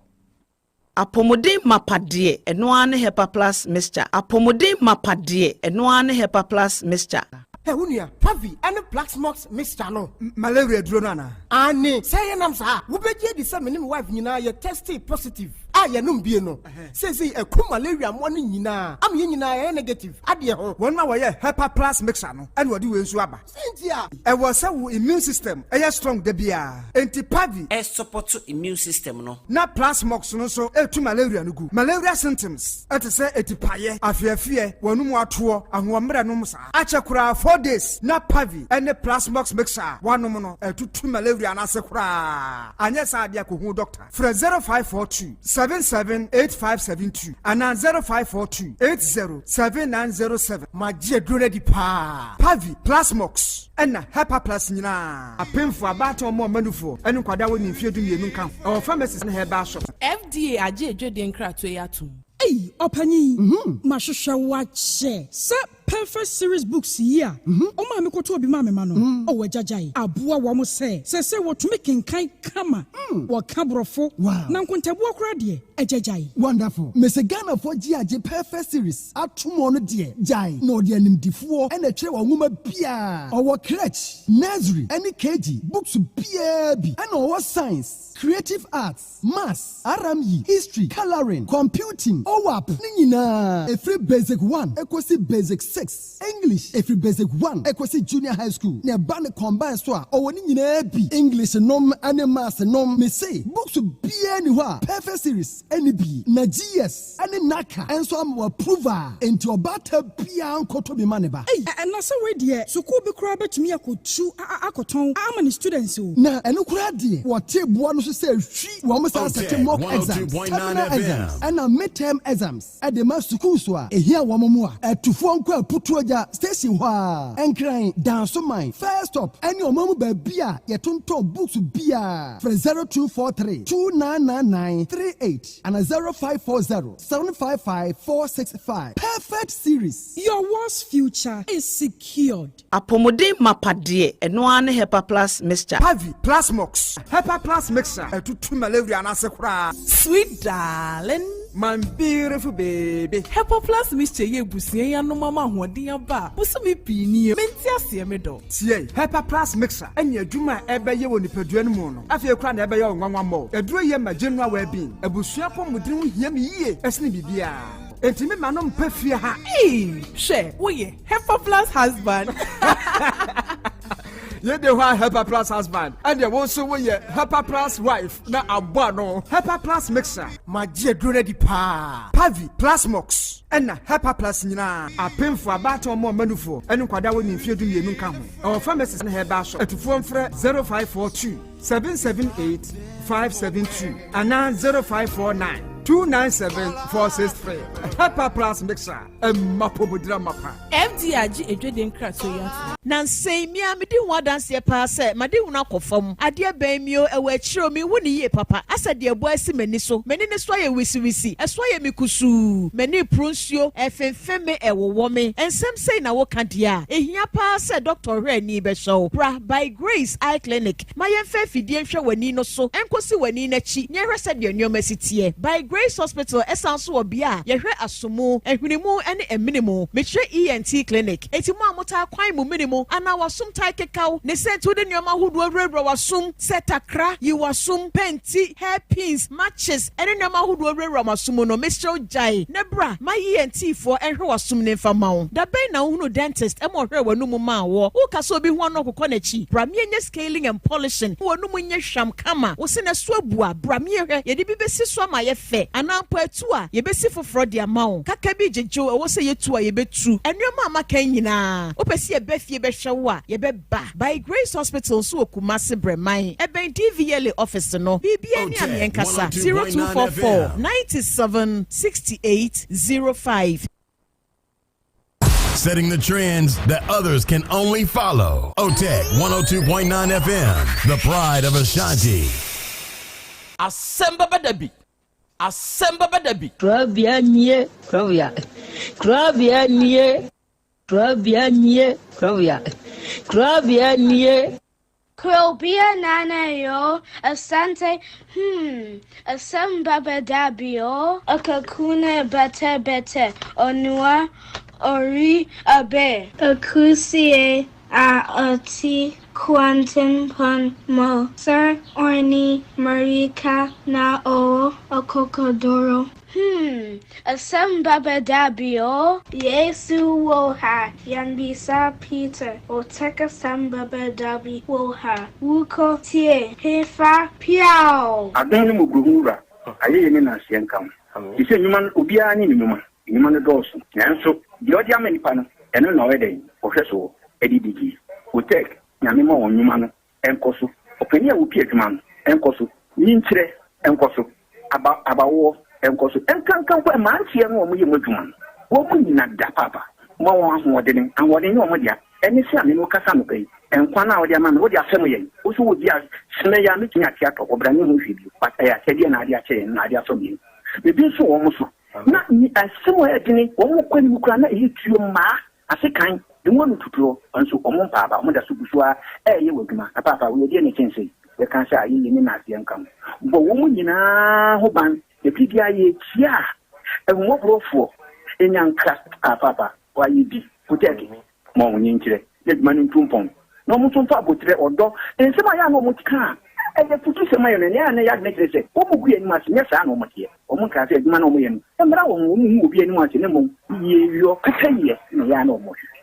Apɔmuden mapa deɛ, ɛno ara ne Hepa Plus Mixture. Apɔmuden mapa deɛ, ɛno ara ne Hepa Plus Mixture. Ɛ wo nua, Pavi ɛne Plasmox mixture no. Malaria duro no anaa? Ane sɛ yɛnam saa, wobɛgye adi sɛ me ne me wife nyinaa yɛ tested positive a yɛnom bie no seesei ɛku malaria mmoa no nyinaa ama yɛn nyinaa yɛyɛ negative adeɛ ho. Wɔn a wɔyɛ Hepa Plus Mixture no ɛna wɔde wei nso aba. Sɛ nti a ɛwɔ sɛ wo immune system ɛyɛ strong da biara enti Pavi ɛsupport immune system no. Na Plasmox no nso ɛtu malaria no gu. Malaria symptoms ɛte sɛ etipaeɛ, afeafeɛ, wɔn mu atoɔ, ahoɔmmerɛ nom saa akyɛ koraa 4 days na Pavi ɛne Plasmox mixture a wanom no ɛtutu malaria no ase koraa. Anyɛ saa adeɛ akɔhu doctor. Frɛ 0542 778572 anaa 0542 807907. Magye aduro no adi paa. Pavi, Plasmox ɛna Hepa Plus nyinaa apemfo, abaatan, ɔmo ɔmanufoɔ ɛne nkwadaa wɔ ne mfeɛ 12 nka ho. Ɛwɔ pharmacies ne herbal shop. FDA agye edwadie nkratoɔ yi atom. Ei, ɔpanyin, mahwehwɛ wo akyɛ sɛ Perfect Series books yi a ɔma me kɔtɔ bi ma me ma no ɔwɔ agyagyae aboa wɔn sɛ wɔtumi kenkan kama, wɔka borɔfo na nkontabuo koraa deɛ agyagyae. Wonderful. Mese Ghanafoɔ gye agye Perfect Series atom no deɛ gyae na ɔde animdifoɔ ɛna ɛtwerɛ wɔn nwoma biara. Ɔwɔ crèche, nursery ɛne KG books biara bi, ɛna ɔwɔ science, creative arts, maths, RME, history, colouring, computing, OWAP ne nyinaa ɛfiri basic 1 ɛkɔsi basic 6, English ɛfiri basic 1 ɛkɔsi junior high school, na ɛba ne combine so a ɔwɔ ne nyinaa bi, English nom ne maths nom. Mese books biara ni hɔ a Perfect Series ɛne bi na GS ɛne NaCCA ɛnso ama approve a enti ɔbaata biara nkɔtɔ bi ma ne ba. Ei, ɛna sɛ wei deɛ sukuu bi koraa bɛtumi akɔtu akɔtɔn ama ne students o. Na ɛno koraa deɛ wɔte boa no so sɛ hwi wɔn san sɛte mock exams, terminal exams ɛna midterm exams ɛde ma sukuu so a ehia wɔn mu a ɛtufoɔ nkɔ Aputuo Gya station hɔ a Nkran Dansoman first stop ɛne ɔman mu baabi a yɛtontɔn books biara. Frɛ 0243 2999 38. 8 ana 0540 755 465. Perfect Series. Your world's future is secured. Apɔmuden mapa deɛ, ɛno ara ne Hepa Plus Mixture. Pavi, Plasmox, Hepa Plus Mixture, ɛtutu malaria no ase koraa. Sweet darling. My beautiful baby. Hepa Plus Mixture yi abusua yi anom ama ahoɔden aba a bosome pii nie. Mente aseɛ me dɔ. Tie, Hepa Plus Mixture ne adwuma a ɛbɛyɛ wɔ nipadua no mu no, afei koraa na ɛbɛyɛ wo nwanwa mmɔɔ. Aduro yi ma general well-being. Abusua apɔmuden ho hia me yie sene biribiara. Enti me ma no mpa fie ha. Eii hwɛ woyɛ Hepa Plus husband. Yei de hɔ a Hepa Plus husband ɛdeɛ wo nso woyɛ Hepa Plus wife na abɔ ano. Hepa Plus mixer. Magye aduro no adi paa. Pavi, Plasmox ɛna Hepa Plus nyinaa. Apemfoɔ, abaatan ɔmɔ mmanufoɔ ɛne nkwadaa a wɔnni mfeɛ 12 nka ho. Ɛwɔ pharmacies ne herbal shop. Atufoɔ mfrɛ 0542 778 572 anaa 0549 297 463. Hepa Plus mixer ɛma pomodira mapa. FDA agye adwadie nkratoɔ yi atom. Nansa yi, me ara medi ho adanseɛ paa sɛ m'adehunu akɔ fam. Adeɛ bɛn me o, ɛwɔ akyire o, menhu no yie papa. Asɛ deɛ ɛbɔ asi m'ani so. M'ani no so ayɛ wisiwisi, ɛso ayɛ me kusuu, m'ani reporo nsuo, ɛrefemfem me, ɛrewowɔ me. Nsɛm sei na woka deɛ a, ɛhia paa sɛ dɔkta ɔhwɛ ani bɛhwɛ wo. Bra By Grace Eye Clinic ma yɛmfa afidie nhwɛ w'ani no so nkɔsi w'ani no akyi na yɛnhwɛ sɛdeɛ nneɛma si teɛ. By Grace Hospital san nso wɔ bea a yɛhwɛ asomu, ahwene ne amene mu. Mekyerɛ ENT Clinic. Enti mo a motaa kwan mo mene mu anaa w'asom taa keka wo ne sɛ nti wode nneɛma ahodoɔ wurawura w'asom sɛ takra, yi w'asom, pɛnti, hair pins, matches, ne nneɛma ahodoɔ wurawura mo asom mu no, mesrɛ wo gyae na bra ma ENT foɔ nhwɛ w'asom no mfa mma wo. Da bɛn na wohunuu dentist ma ɔhwɛɛ w'anomu maa woɔ? Woka sɛ obi ho ano ɔkokɔ n'akyi? Bra meɛnyɛ scaling and polishing ma w'anomu nyɛ hwam kama. Wo se n'ɛso abu a, bra meɛhwɛ, yɛde bi bɛsi so ama ayɛ fɛ anaa mpo atu a, yɛbɛsi foforɔ de ama wo. Kaka bi gyegye wo, ɛwɔ sɛ yɛtu a, yɛbɛtu. Nnoɔma a maka yi nyinaa, wopɛ sɛ yɛba fie bɛhwɛ wo a, yɛbɛba. By Grace Hospital nso wɔ Kumasi Brɛman, ɛbɛn DVLA office no. Biribiara ni a meɛnkasa, 0244 97 68 05. Setting the trends that others can only follow. OTEC 102.9 FM, the pride of Ashanti. Asɛm bɛba da bi. Asɛm bɛba da bi. Korabea nie, korabea, korabea nie, korabea nie, korabea, korabea nie. Krobea Nana yo, Asante hmm, Asem Baba Dabio, Akakuna Bete Bete, Onua Ori Abe. Akusie a ɔte kwantempɔn mu sɛ ɔne mmirika na ɔwɔ akokoduru. Hmm, asɛm bɛba da bi o. Yesu wɔ ha, yɛmmisa Peter, Otec asɛm bɛba da bi wɔ ha, wokɔ tie hefa piaw! Adom ne mmɔborɔhunu Wura, ayɛyie ne nanseɛ nka wo. Te sɛ nnwuma no, obiara ne ne nnwuma. Nnwuma no dɔɔso, nanso deɛ ɔde ama nnipa no, ɛno na ɔyɛ dɛn? Ɔhwɛ soɔ de didie. Otec, Nyame ma wɔn nnwuma no nkɔ so. Ɔpanin a ɔpi adwuma no nkɔ so. Nyinkyerɛ nkɔ so. Aba, abawoɔ nkɔ so. Nkanka mpo mmeranteɛ no a wɔyɛ mu adwuma no, wɔn nyina da paapa. Ma wɔn ahoɔdene. Ahoɔden nyɛ wɔn dea. Ɛne sɛ a me ne wo kasa anɔpa yi, nkwa no a wode ama me, wode afɛm yɛn. Wo nso wɔ bi a, sene yɛ a mɛtumi ate atɔ hɔ, bra menhu hwee bio. But ɛyɛ akyɛdeɛ na ade akyɛ yɛn na ade afɛm yɛn. Biribi nso wɔ wɔn so. Na asɛm a ɛyɛ dene, wɔn kɔ anim koraa na ɛyɛ tuo mmaa. Ase kan, de wɔn ano tutu hɔ, nso wɔn mpa aba, wɔn da so gu so ara reyɛ wɔn adwuma. Na paapa, wei ɛdeɛn na ɛkyɛn sei? Yɛka sɛ ayeyie ne nnaseɛ nka ho. Bɔ wɔn nyinaa ho ban, na bere biara yɛrekyia a, ahummɔborɔfoɔ nya nkra. Ah, paapa, wɔayɛ bi. Kotɛɛke, ma wɔn nkyerɛ, na adwuma no ntu mpɔn, na wɔn nso mfa aboterɛ, ɔdɔ, nsɛm a ɛyɛ a na wɔka a ɛyɛ afutusɛm ma yɛn no, nea ɛyɛ a na ɛyɛ adwene kyerɛ sɛ wɔgu yɛn anim ase, nyɛ saa na wɔteɛ. Wɔnkaa sɛ adwuma no a wɔyɛ no mmra wɔn ho, wɔnhu obi anim ase, na mmom yieyɔ, pɛpɛyɛ na ɛyɛ a na wɔhwehwɛ.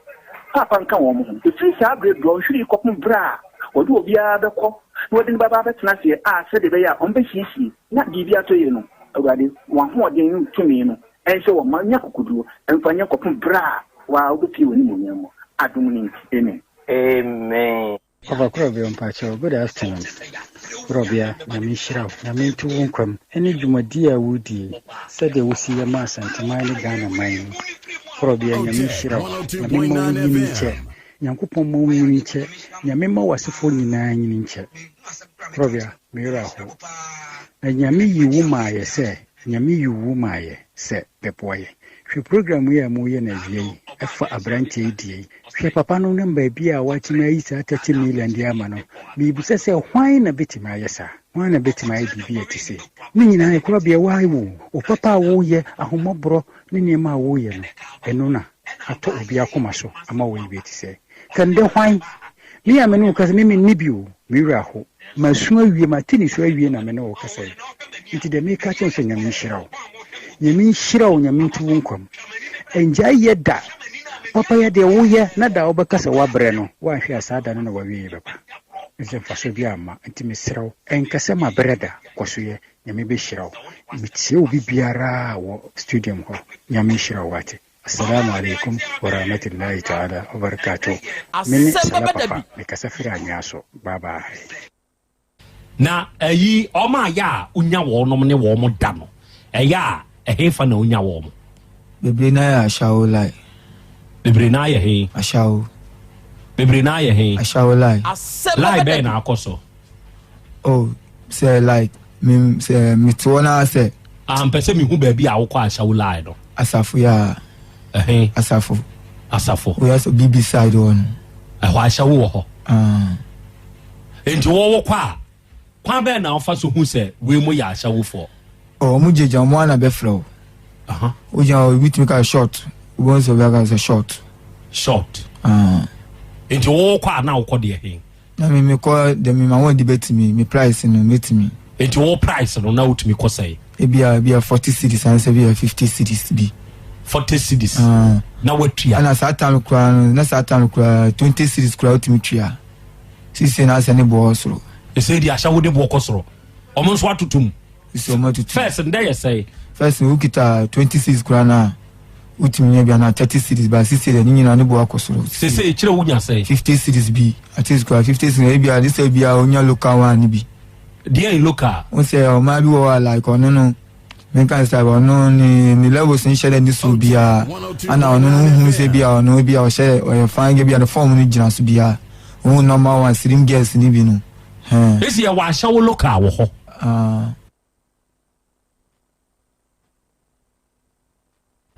Paapa nka wɔn ho. Ɛfiri saa berɛ dɔnhwere yi kɔpem berɛ a wɔde obiara bɛkɔ na wɔde no bɛba abɛtena aseɛ a sɛdeɛ ɛbɛyɛ a wɔbɛsiesie na biribi atɔ yie no, Awurade, w'ahoɔden ne wo tumi no nhyɛ wɔn ma nya akokoduo mfa nyɛ kɔpem berɛ a wo ara wobɛpue w'animuonyam mu. Adom no nti, amen. Amen. Papa Korɔbea mpakyɛw good afternoon Korɔbea Nyame nhyira wo Nyame nto wo nkwa mu ɛne dwumadie a wodie sɛdeɛ wosi yɛ ma Asanteman ne Ghana man yi Korɔbea Nyame nhyira wo Nyame mma wo nyini nkyɛ Nyankopɔn mma wo nyini nkyɛ Nyame mma w'asefoɔ nyinaa nyini nkyɛ Korɔbea me werɛ aho na Nyame yii wo maa yɛ sɛ. Nyame yi wo maa yɛ sɛ bɛboa yɛ. Hwɛ program yi a mo yɛ no awia yi ɛfa abranteɛ yi deɛ yi. Hwɛ papa no nam baabi a watumi ayi saa 30 million de ama no. Mebisa sɛ hwan na bɛtumi ayɛ saa? Hwan na bɛtumi ayɛ biribi a ɛte sei? Ne nyinaa ɛkorabea woayɛ wo wo papa a woyɛ, ahummɔborɔ ne nneɛma a woyɛ no, ɛno na atɔ obi akoma so ama woayɛ bi a ɛte sɛɛ. Ka ndɛ hwan? Me a me ne wo kasa, me menni bi o, me werɛ aho. Masu awie, mate nisuo awie na me ne wo kasa yi. Nti deɛ meka kyerɛ wo sɛ Nyame nhyira wo. Nyame nhyira wo, Nyame nto wo nkwa mu. Ɛngyae yɛ da. Papa yɛ deɛ woyɛ na da a wobɛka sɛ woabrɛ no, woanhwɛ a saa da no na w'awieɛ bɛba. Ɛfiri sɛ mfasoɔ biara mma. Nti mesrɛ wo, ɛnka sɛ mabrɛ da, kɔ so yɛ. Nyame bɛhyira wo. Metie obi biara wɔ studium hɔ. Nyame nhyira wo wate. Assalamu alaikum warahmatullahi ta'ala wabarakatuh. Me ne Asɛm Salah bɛba da Papa, bi. mekasa firi Anwea so. Bye bye. Na ayi wɔn a yɛ a wonya wɔnom ne wɔn da no, ɛyɛ a ɛhefa na wonya wɔn? Bebree naa yɛ ashawo lie. Bebree naa yɛ he? Ashawo. Bebree naa yɛ he? Ashawo lie. Asɛm Lie bɛba da bɛn bi. na akɔ so? Oh, sɛ like me sɛ mete hɔ naa sɛ. Ah, mpɛ sɛ mehu baabi a wokɔ ashawo lie no. Asafo ya. Ɛhe? Asafo. Asafo. Oyɛ sɛ BB side hɔ no. Ɛhɔ ashawo wɔ hɔ. Ah. Enti wo wokɔ a, kwan bɛn na wofa so hu sɛ wei mo yɛ ahyɛwofoɔ? Oh, ɔmo gyinagyina ɔmo ara na bɛfrɛ wo. Wogyina hɔ, obi tumi ka short. Wobɛhu sɛ obi aka sɛ short. Short. Ah. Enti wo wokɔ a na wokɔ deɛ he? Na me mekɔ deɛ me ma wɔn de bɛtumi, me price no mɛtumi. Enti wo price no na wotumi kɔ sɛn? Ebia ebia 40 cedis anaasɛ ebia 50 cedis bi. 40 cedis Ah. na watua. Ɛna saa time koraa no, na saa time koraa 20 cedis koraa wotumi tua. Sisi na asɛ ne boɔ wɔ soro. Ɛsɛ di ahyɛ wo de boɔ kɔ soro. Ɔmo nso atoto mu. Sisi ɔmo atoto. First ndɛ yɛ sɛe. First no wokita 20 cedis koraa na wotumi nya bi anaa 30 cedis ba sisi deɛ ne nyinaa ne boɔ akɔ soro. Sese ekyirɛ wonya sɛe. 50 cedis bi at least koraa 50 cedis ebi a de sɛ bi a onya local one ne bi. Deɛ local. Wo sɛ ɔmaa bi wɔ hɔ a like ɔno no. Menka sɛ ɔno ne ne levels nhyɛ dɛ ne soro biara ana ɔno no wohu sɛ bi a ɔno bi a ɔhyɛ ɔyɛ fine girl bi a ne form no gyina so biara wohu normal one slim girls ne bi no hɛn. Esi yɛ wɔ ahyɛwo local wɔ hɔ. Ah.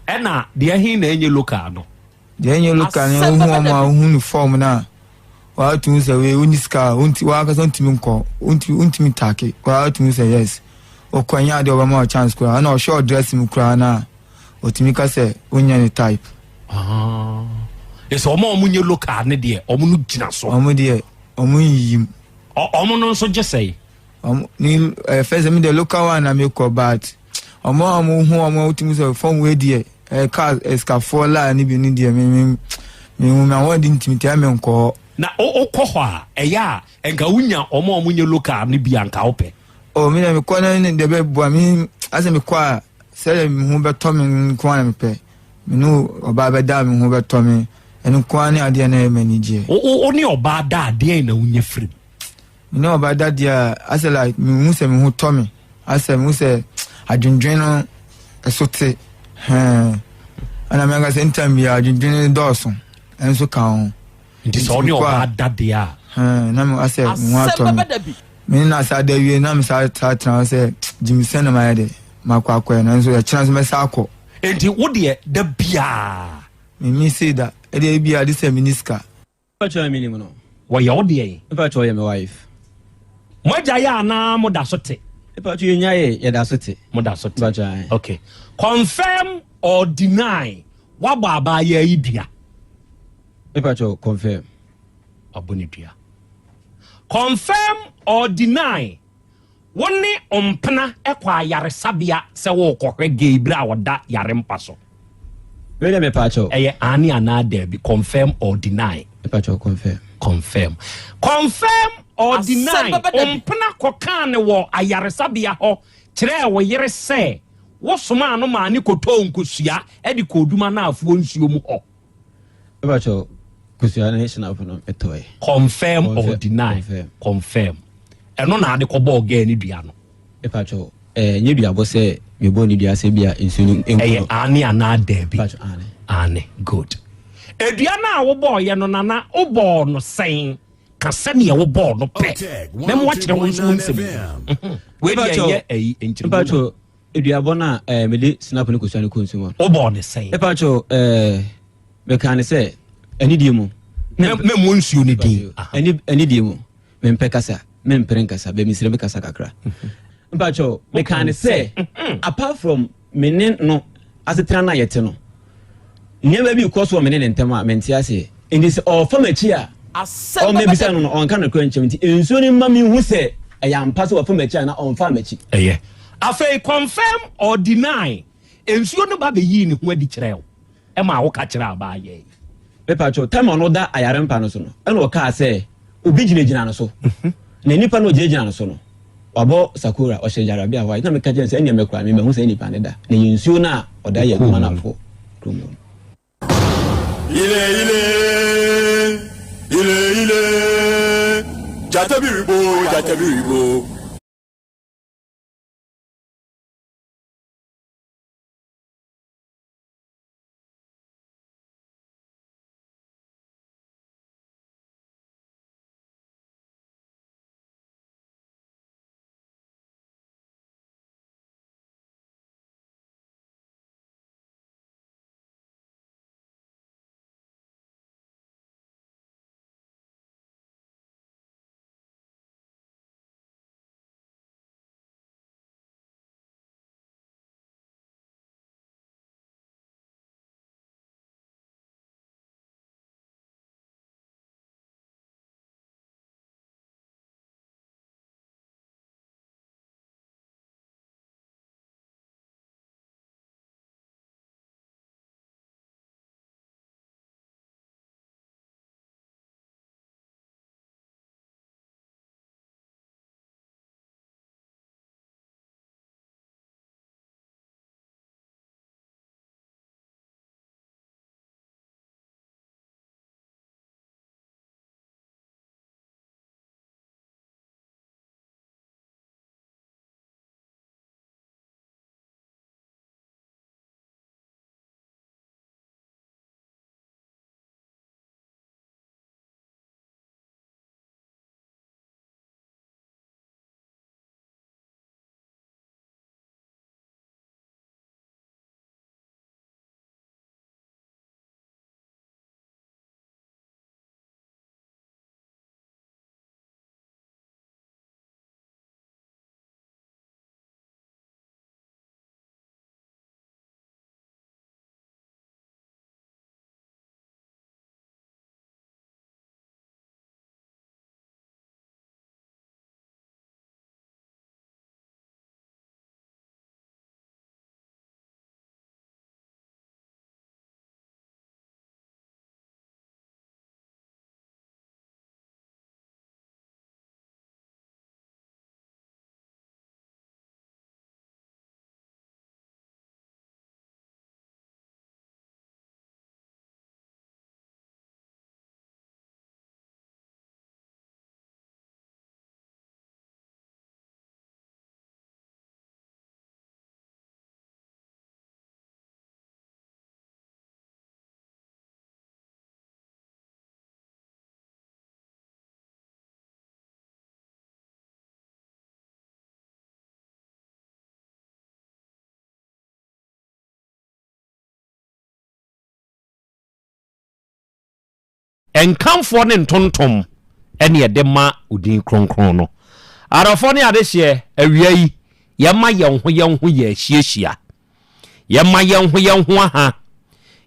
Ɛna deɛ he na ɛnyɛ local no? Deɛ ɛnyɛ local no wohu ɔmo a wohu ne form no a wɔatumi sɛ wei wonni sika a wonti wankasa wontumi nkɔ wontumi wontumi take wɔatumi sɛ yes wokɔ ɛnyɛ adeɛ ɔbɛma wo chance koraa ɛna ɔhwɛ ɔdress mu koraa no a ɔtumi ka sɛ wonyɛ ne type. Ah. Ɛsɛ ɔmo a ɔmo nyɛ local ne deɛ ɔmo no gyina so. Ɔmo deɛ ɔmo nyiyim. Ɔmo no nso gye sɛe. Ɔmo ne ɛɛ fɛsɛ mi deɛ local one na mi kɔ but ɔmo a ɔmo hu ɔmo a wotumi sɛ fɔm wei deɛ ɛɛ kaa ɛsikafoɔ laa ne bi ne deɛ mi mi mi hu mi ahoɔden ntumi tɛ mi nkɔ hɔ. Na o wokɔ hɔ a ɛyɛ a nka wonya ɔmo a ɔmo nyɛ local no bi a nka wopɛ. Oh mi deɛ mi kɔ ne ne deɛ bɛ bua mi asɛ mi kɔ a sɛdeɛ mi ho bɛtɔ mi nko ara na mi pɛ mi ne ɔbaa bɛda a mi ho bɛtɔ mi ɛno nko ara ne adeɛ na ɛyɛ m'ani gyeɛ. Wo wo wo ne ɔbaa da a deɛn na wonya firi mu? Me ne ɔbaa da deɛ a, asɛ like mehu sɛ me ho tɔ me, asɛ mehu sɛ adwendwen no ɛso te, hɛn. Ɛna me ankasa ntam biara adwendwen no dɔɔso, ɛnso ka ho. Nti sɛ ɔne ɔbaa da deɛ a. Hɛn, na me asɛ me ho atɔ me. Me ne no asa da wie na me saa saa tena hɔ sɛ gyimisɛn na mayɛ dɛ, makɔ akɔyɛ nanso ɛkyena nso mɛsa akɔ. Nti wo deɛ da biara. Me me sei da, ɛdeɛ ebia de sɛ me ni sika. Mepakyɛw na menim no. Wɔyɛ wo deɛn? Mepakyɛw ɔyɛ me wife. Mo agyaeɛ anaa mo da so te? Mepakyɛw yɛnyaeɛ yɛda so te. Mo da so te. Mepakyɛw ae. Okay. Confirm or deny wabɔ abaayaa yi dua? Mepakyɛw confirm. Wabɔ ne dua. Confirm or deny Wo ne wo mpena kɔ ayaresabea sɛ worekɔhwɛ gay bere a ɔda yare mpa so. Wei deɛ mepaakyɛw. Ɛyɛ aane anaa daabi, confirm or deny. Mepaakyɛw confirm. Confirm. Confirm or Asɛm deny, bɛba wo da bi. mpena kɔkaa no wɔ ayaresabea hɔ kyerɛɛ wo yere sɛ wosomaa no maa no kɔtɔɔ nkosua de kɔɔ Duma Naafoɔ nsuo mu hɔ. Mepakyɛw kosua ne snap no metɔe. Confirm or deny? Confirm. Ɛno na ade kɔbɔɔ girl no dua no. Mepakyɛw ɛɛ nye duabɔ sɛ mebɔɔ ne dua sɛ bia nsuo no nku no. Ɛyɛ aane anaa daabi? Mepakyɛw aane. Aane good. Edua no a wobɔɔyɛ no nana wobɔɔ no sɛn? Ka sɛdeɛ wobɔɔ no pɛ. Mɛma wakyerɛ wo nso wo nsɛm mu. Wei deɛ ɛnyɛ ɛyi nkyerɛmu na. Mepakyɛw. Aduabɔ no a ɛɛ mede snap ne kosua no kɔ nsuo mu no. Wobɔɔ ne sɛn? Mepa kyɛw ɛɛ mekaa ne sɛ anidie mu. Memmɔ nsuo no din. Anidie mu mempɛ kasa mempere nkasa bɛ mesrɛ me kasa kakra. Mepa kyɛw mekaa ne sɛ apart from me ne no asetena no a yɛte no nneɛma bi kɔ so wɔ me ne ne ntam a mente aseɛ nti sɛ ɔfa m'akyi a ɔmmɛbisa no no ɔnka nokorɛ nkyɛm nti nsuo no mma menhu sɛ ɛyɛ ampa sɛ wafa m'akyi anaa ɔmfaa m'akyi. Ɛyɛ. Afei confirm or deny, nsuo no ba bɛyii ne ho adi kyerɛɛ wo ɛmaa woka kyerɛɛ abaayewa yi. Mepakyɛw, time a ɔno da ayare mpa no so no, ɛna ɔkaa sɛ obi gyinagyina no so. Na nipa no ogyinagyina no so no, wabɔ sakora, ɔhyɛ gyarabea white. Na meka kyerɛ no sɛ ɛnneɛ me koraa me mahu saa nipa no da. Na ɛyɛ nsuo no a ɔda yɛ adwuma no afɔ kurom hɔ no. Ile ile, ile ile, gyata bi rebo, gyata bi rebo. Nkamfoɔ ne ntontom ne yɛde ma odin kronkron no. Adɔfoɔ ne adehyeɛ, awia yi, yɛma yɛn ho yɛn ho yɛ ahyiahyia. Yɛma yɛn ho yɛn ho aha.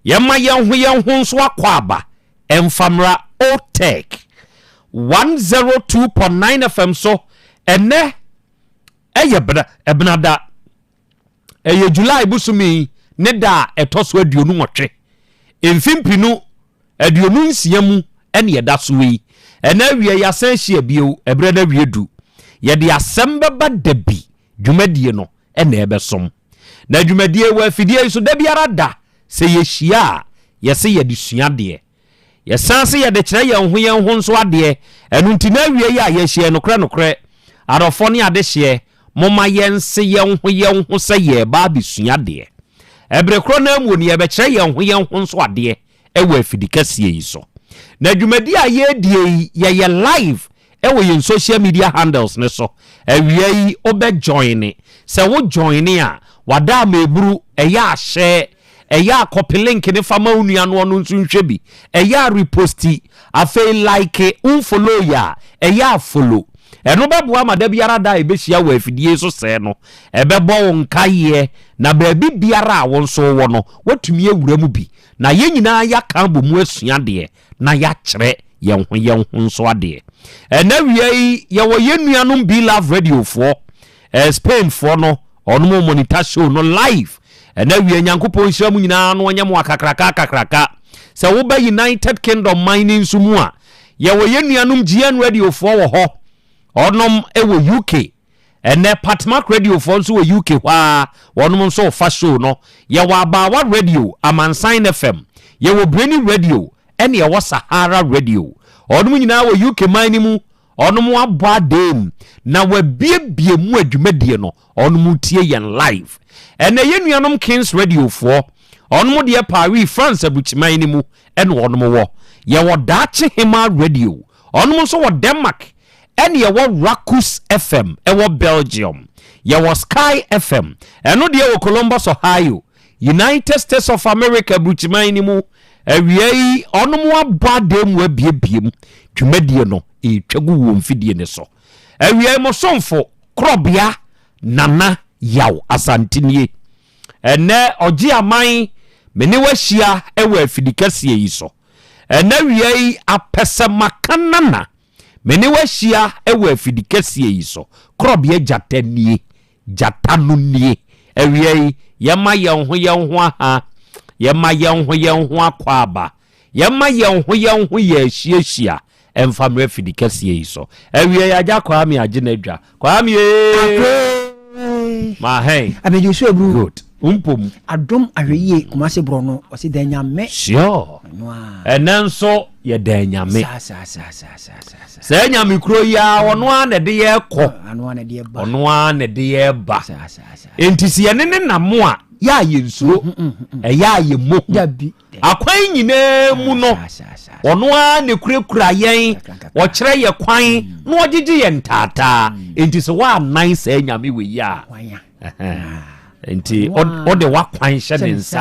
Yɛma yɛn ho yɛn ho nso akɔ aba. Ɛmfa mmra OTEC 102.9 FM so. Ɛnnɛ ɛyɛ Ɛbenada. Ɛyɛ July bosome yi ne da a ɛtɔ so 28, mfe mpenu 26 mu ɛne ɛda so yi. Ɛna awia yɛasan ahyia bio, ɛberɛ no awie du. Yɛde asɛm bɛba da bi, dwumadie no ɛna ɛbɛsom. Na dwumadie wɔ afidie yi so da biara da, sɛ yɛhyia a, yɛse yɛde sua adeɛ. Yɛsan se yɛde kyerɛ yɛn ho yɛn ho nso adeɛ. Ɛno nti na awiei a yɛahyia yi, nokorɛ nokorɛ, adɔfoɔ ne adehyeɛ, momma yɛnse yɛn ho yɛn ho sɛ yɛreba abɛsua adeɛ. Ɛbere korɔ no ara mu no, yɛrebɛkyerɛ yɛn ho yɛn ho nso adeɛ wɔ afidikɛseɛ yi so. Na dwumadie a yɛredie yi, yɛyɛ live wɔ yɛn social media handles no so. Awia yi, wobɛ joine. Sɛ wo joine a, Wada ama eburu, ɛyɛ a share, ɛyɛ a copy link no fa ma wo nua no ɔno nso nhwɛ bi, ɛyɛ a reposti, afei like, wo follow yɛ a, ɛyɛ a follow. Ɛno bɛboa ma da biara da a yɛbɛhyia wɔ afidie so sɛɛ no, ɛbɛbɔ wo nkaeɛ na baabi biara a wo nso wowɔ no, woatumi awura mu bi na yɛn nyinaa yɛaka abɔ mu asua adeɛ na yɛakyerɛ yɛn ho yɛn ho nso adeɛ. Ɛnɛ awia yi, yɛwɔ yɛn nuanom Be Love Radiofoɔ, eh, Spainfoɔ no, ɔnom monitor show no live. Ɛnɛ awia Nyankopɔn nhyira mu nyinaa na ɔnyɛ mo akakraka akakraka. Sɛ woba United Kingdom man no nso mu a, yɛwɔ yɛn nuanom GN Radiofoɔ wɔ hɔ, ɔnom wɔ UK. Ɛnnɛ Patmak Radiofoɔ nso wɔ UK hɔ ara, wɔnom nso refa show no. Yɛwɔ Abaawa Radio, Amansan FM, yɛwɔ Breni Radio, ɛne yɛwɔ Sahara Radio. Wɔnom nyinaa wɔ UK man no mu, wɔnom abɔ adeem na wɔabiebie mu a dwumadie no wɔnom retie yɛn live. Ɛnnɛ yɛn nuanom Kings Radiofoɔ, wɔnom deɛ Paris, France aburukyiman no mu ɛna wɔnom wɔ. Yɛwɔ Daakye Hemaa Radio, wɔnom nso wɔ Denmark Ɛne yɛwɔ Rakus FM ɛwɔ Belgium. Yɛwɔ Sky FM, ɛno deɛ wɔ Columbus, Ohio, United States of America aburukyiman no mu. Awia yi, ɔnom abɔ adan mu abiebie mu. Dwumadie no ɛretwa gu wɔn mfidie no so. Awia yi, mo somfo, Korɔbea Nana Yaw Asante nie. Ɛnnɛ, ɔgye aman, me ne wo ahyia wɔ afidikɛseɛ yi so. Ɛnnɛ awia yi, apɛsɛmaka nana Me ne wo ahyia wɔ afidi kɛseɛ yi so. Korɔbea gyata nie, gyata no nie. Awia yi, yɛma yɛn ho yɛn ho aha, yɛma yɛn ho yɛn ho akwaaba, yɛma yɛn ho yɛn ho yɛ ahyiahyia ɛmfa mmerɛ afidi kɛseɛ yi so. Awia yi, Agya Kwame agye n'adwa. Kwame ee! Mahɛn. Abɛgye so aburu. Good. Mpom. Adom ahwɛyie Kumasi borɔ no ɔsi dan nyame. Sure. Ɛnɛ nso yɛ dan nyame. Saa nyame kuro yi ara ɔno ara na ɛde yɛ kɔ. Ɔno ara na ɛde yɛ ba. Enti sɛ yɛne ne nam a yɛ a yɛ nsuro. Ɛyɛ a yɛ mo. Akwan nyinaa mu no, ɔno ara na ekurakura yɛn, ɔkyerɛ yɛ kwan na ɔgyegye yɛn ntaataa. Enti sɛ woannan saa nyame wei yi a, nti wode w'akwan hyɛ ne nsa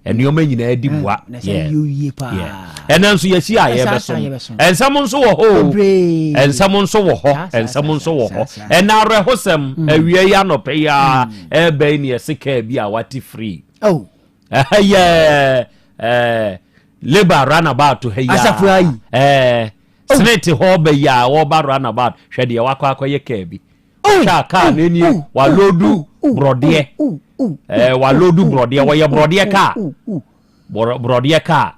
a, nneɛma nyinaa di bua. Ɛnɛ nso yɛasi a yɛbɛsom. Nsɛm nso wɔ hɔ o. Nsɛm nso wɔ hɔ. Nsɛm nso wɔ hɔ. Ɛnɛ awerɛhosɛm, awia yi anɔpa yi ara ɛreba yi ne yɛse kaa bi a wate firi. Ɛha yɛ ɛɛ labour runabout ha yi a. Asafo ayi. Ɛɛ oh. senate hɔ bɛ yi a wɔba runabout hwɛ deɛ wakɔ akɔyɛ kaa bi. Oh. Hwɛ a kaa no nie oh. waloodu borɔdeɛ. Ɛɛ waloodu borɔdeɛ wɔyɛ borɔdeɛ kaa. Borɔdeɛ kaa.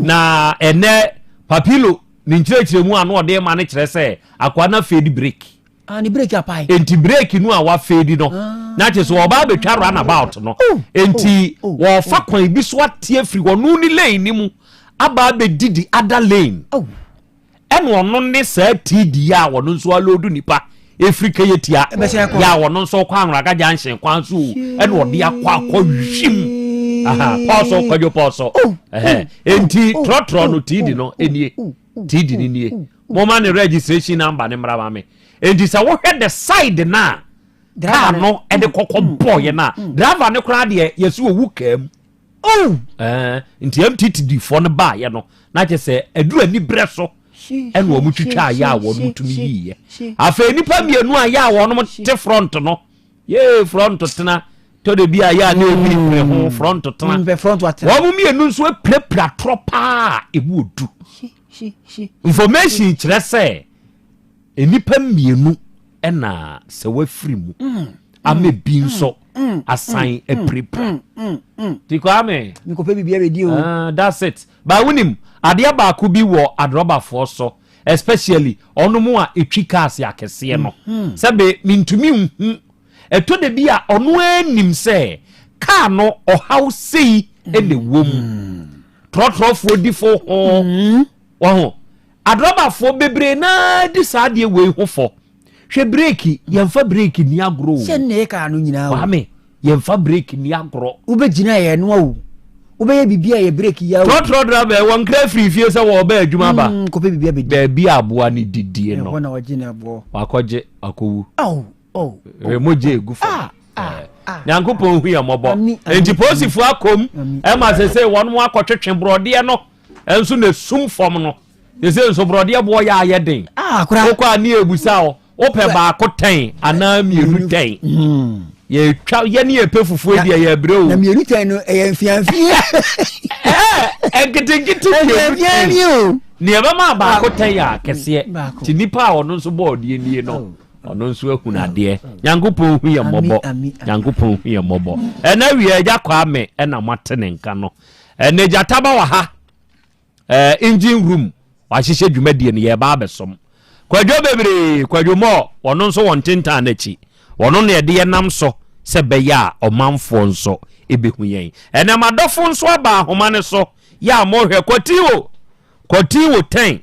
Na ɛnɛ papilo ne nkyerɛkyerɛmu a na ɔde ma no kyerɛ sɛ akoa no afei de break. Ah, ne break apae. Enti break no a wafeedi no, ah. na kyerɛ sɛ ɔba abɛtwa runabout no. Oh, Enti oh, oh, wɔfa oh. kwan bi so ate afiri ɔno ne lane no mu aba abɛdi the other lane. Oh. Ɛna ɔno ne saa TD a ɔno nso aloodu nipa efiri keyetia yɛ a ɔno nso kɔ anwuraga junction kwan so o ɛna ɔde akɔ akɔ hwim aha pɔɔso kwadwo pɔɔso oh, enti oh, trɔtrɔ no TD no enie TD no nie. Momma ne registration number no mmra ma me. Enti sɛ wohwɛ the side no a car no de kɔkɔ mm, bɔɔyɛ no a, mm, mm. driver no koraa deɛ yɛsi owu kaa mu. Oh! Eh, nti MTTD foɔ no baayɛ no, na kyerɛ sɛ aduru anibrɛ so ɛna wɔn twitwa ayɛ a wɔn tumi yiiɛ. Afei nnipa mmienu a yɛ a wɔn te front no, yee front tena tɔ de bi a yɛ a na ebi pere ho front tena. Wɔn mmienu nso apirapira torɔ paa emu odu. Information kyerɛ sɛ nnipa mmienu na sɛ wafiri mu mm. ama bi mm. nso mm. asan apirapira. Ti Kwame. Mekɔpɛ biribi abɛdi o. Ah, that's it. Ba wonim adeɛ baako bi wɔ adrɔbafoɔ so especially ɔno mu a ɛtwi cars akɛseɛ no. Mm-hmm. Sɛbe mentumi nhu ɛtɔ da bi a ɔno anim sɛ kaa no ɔhaw sei na ɛwɔ mu. Trɔtrɔfoɔ di fo ho. Mm-hmm. Waho. Adrɔbafoɔ bebree naa di saa adeɛ wei ho fɔ. Hwɛ breeki, yɛmfa breeki ni agorɔ o. Sɛ nne kaa no nyinaa o. Kwame, yɛmfa breeki ni agorɔ. Wobɛgyina yɛ noa o. Wobɛyɛ biribi a yɛ breeki ya o. Trɔtrɔ driver wɔn nkra firi fie sɛ wɔɔbɛ adwuma ba. Mm, kɔpɛ biribi abɛdi. Baabi a aboa no didie no. Ɛhɔ na wɔgye no aboɔ. Wakɔgye, akɔwu. Oh, oh. Mogya egu fam. Ah, ah. Nyankopɔn hu yɛ mmɔbɔ. Enti polisifoɔ akɔm ɛma sese wɔn akɔtwetwe borɔdeɛ no nso na esum fam no. Sese nso borɔdeɛ boɔ yɛ ayɛ den. Wokɔ a ne ebusa o, wopɛ baako tɛn anaa mmienu tɛn. Hmm. Yɛtwa yɛ ne yɛpɛ fufuo deɛ yɛbrɛ o. Na mmienu tɛn no ɛyɛ mfiamfia. Ɛɛ nketenkete mmienu tɛn. Nea ɛbɛma baako tɛn yɛ akɛseɛ. Ti nipa a ɔno nso bɔɔ deɛ nie no. Oh. Ɔno nso ahunu adeɛ. Nyankopɔn hu yɛ mmɔbɔ. Nyankopɔn hu yɛ mmɔbɔ. Ɛna wie agya Kwame ɛna moate ne nka no. Ɛna gyata ba wɔ ha. Ɛɛ engine room wahyehyɛ dwumadie no yɛreba abɛsom. Kwadwo bebree, Kwadwo mɔ ɔno nso wɔ ntentan n'akyi. Ɔno na ɛde yɛnam so sɛ bɛyɛ a ɔmanfoɔ nso ɛbɛhu yɛn. Ɛnɛ m'adɔfo nso aba ahoma no so yɛ a mohwɛ Kwatiwo, Kwatiwo 10.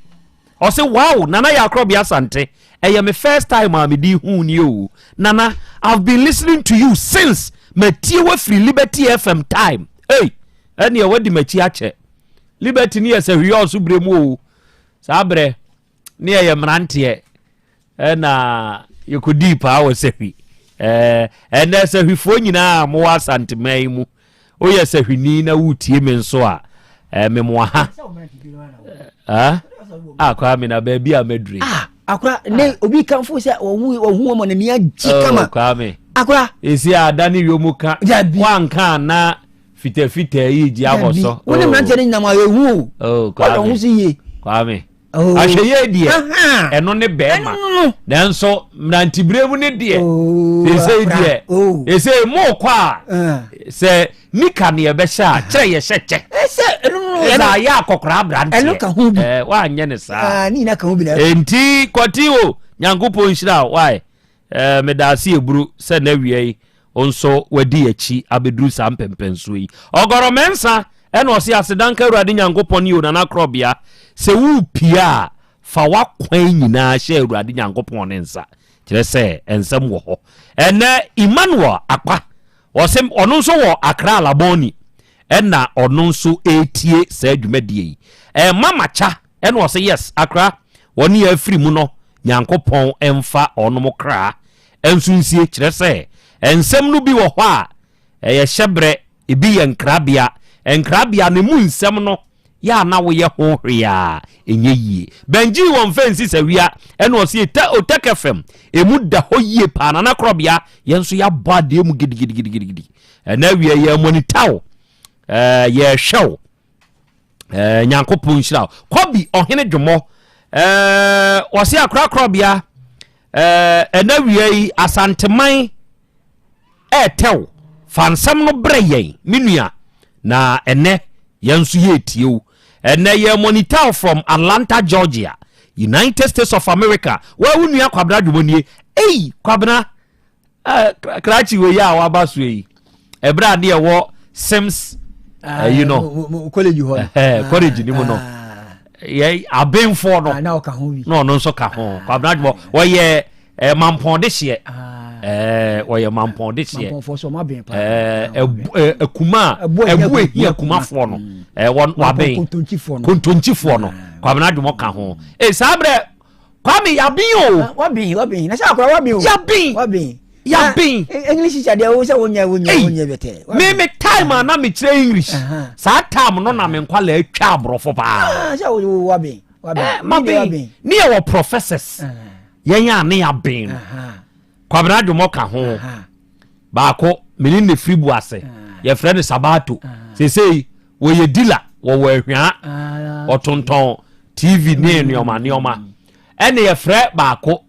Ɔse wow Nana Yakrɔbi Asante ɛyɛ me first time a mede hu nie o Nana I've been listening to you since matie wo afiri Liberty FM time ei ɛneɛ wadi makyi akyɛ Liberty ne yɛ sɛ hwiyɔɔ so berɛ mu o saa berɛ ne yɛyɛ mmeranteɛ Ɛna yɛkɔdii paa wɔ sahwi. Ɛnɛ sahwifoɔ nyinaa a mowɔ Asanteman yi mu, woyɛ sahwini na woretie me nso a, memoa ha. Ah, Kwame na baabi a madure. Ah, akora ne obi kanfo sɛ ɔhu ɔhu wɔn n'ani agye oh, kama. Kwame. Akora. Esi ada ne yom ka. Wanka ana fitafita yi gye abɔ so. Wo ne mmeranteɛ no nyinam ayɛ hu o. Oh, Kwame. Wɔn ho so yie. Kwame. Oh. Ahwɛyie deɛ ɛno ne bɛrima nanso mmerantebere mu ne deɛ oh, sesei deɛ oh. sesei mo kɔ a ah. sɛ nika ne yɛbɛhyɛ a kyerɛ yɛhyɛ kyɛ ɛsɛ ayɛ akɔkora aberanteɛ woanyɛ ne saa ah, enti kɔte o nyankopɔn nhyira wae Eh, meda ase eburu sɛ n'awia yi nso wadi akyi abɛduru saa mpɛmpɛnsoɔ yi. Ɔgɔrɔ Mɛnsa ɛna ɔse aseda nka Awurade Nyankopɔn yi o Nana Korɔbea sɛ worepie a fa w'akwan nyinaa hyɛ Awurade Nyankopɔn ne nsa. Kyerɛ sɛ nsɛm wɔ hɔ. Ɛnɛ Emmanuel Akpa ɔse ɔno nso wɔ Accra Labone ɛna ɔno nso ɛretie saa dwumadie yi. Ɛɛ Mama Cha Ɛna ɔse yes akra wɔne yɛ afiri mu no Nyankopɔn mfa ɔnom kra nso nsie kyerɛ sɛ nsɛm no bi wɔ hɔ a ɛyɛ hyɛbrɛ ebi yɛ nkrabea nkrabea no emu nsɛm no yɛ a na woyɛ ho hwee a ɛnyɛ yie Benjii wɔ mfa nsi sawia ɛna ɔse eta Otak FM emu da hɔ yie paa Nana Korɔbea yɛn nso yɛabɔ adeɛ mu gidigidigidigidi ɛna awia yɛ monitor wo ɛɛ yɛhwɛ wo Eh, nyankopɔn nhyira wo kɔbi ɔhene dwomɔ eh, ɔse akorakorabea eh, ɛna wia yi asanteman ɛɛtɛw fa nsɛm no brɛ yɛn me nua na ɛnɛ yɛn nso yɛretie wo ɛnɛ yɛ monitor from Atlanta Georgia United States of America wa wo nua kwabena dwomɔ nie ei kwabena Eh, krakye wei a waba so yi ɛberɛ a ne yɛwɔ sims ɛyi ah, no college hɔ eh, college ni mu no ah. yɛ abenfoɔ no ah, na ɔno nso ka ho kwabena adwuma wɔyɛ eh, mampɔn de hyeɛ eh, wɔyɛ mampɔn de hyeɛ akuma a ɛbu ehi akumafoɔ no mm. wɔn waben kontonkyifoɔ no kwabena adwuma ka ho ee saa berɛ Kwame yaben o. Ah, waben waben na sɛ akora waben o. Yaben waben. Yaben. Ah, English teacher deɛ wo sɛ wonyɛ wonyɛ wonyɛ bɛtɛ. Me me time a na me kyerɛ English. Saa time no na me nkwala atwa aborɔfo paa. Ah, sɛ wo waben waben. Eh, maben. Ne yɛ wɔ professors. Yɛn a ne yaben no. Kwabena Dwomɔ ka ho. Baako me ne ne firi bu ase. Yɛfrɛ no Sabato. Sesei wɔyɛ dealer wɔwɔ ahwaa ah, ɔtontɔn tv ne mm. nneɛma nneɛma ɛna yɛfrɛ baako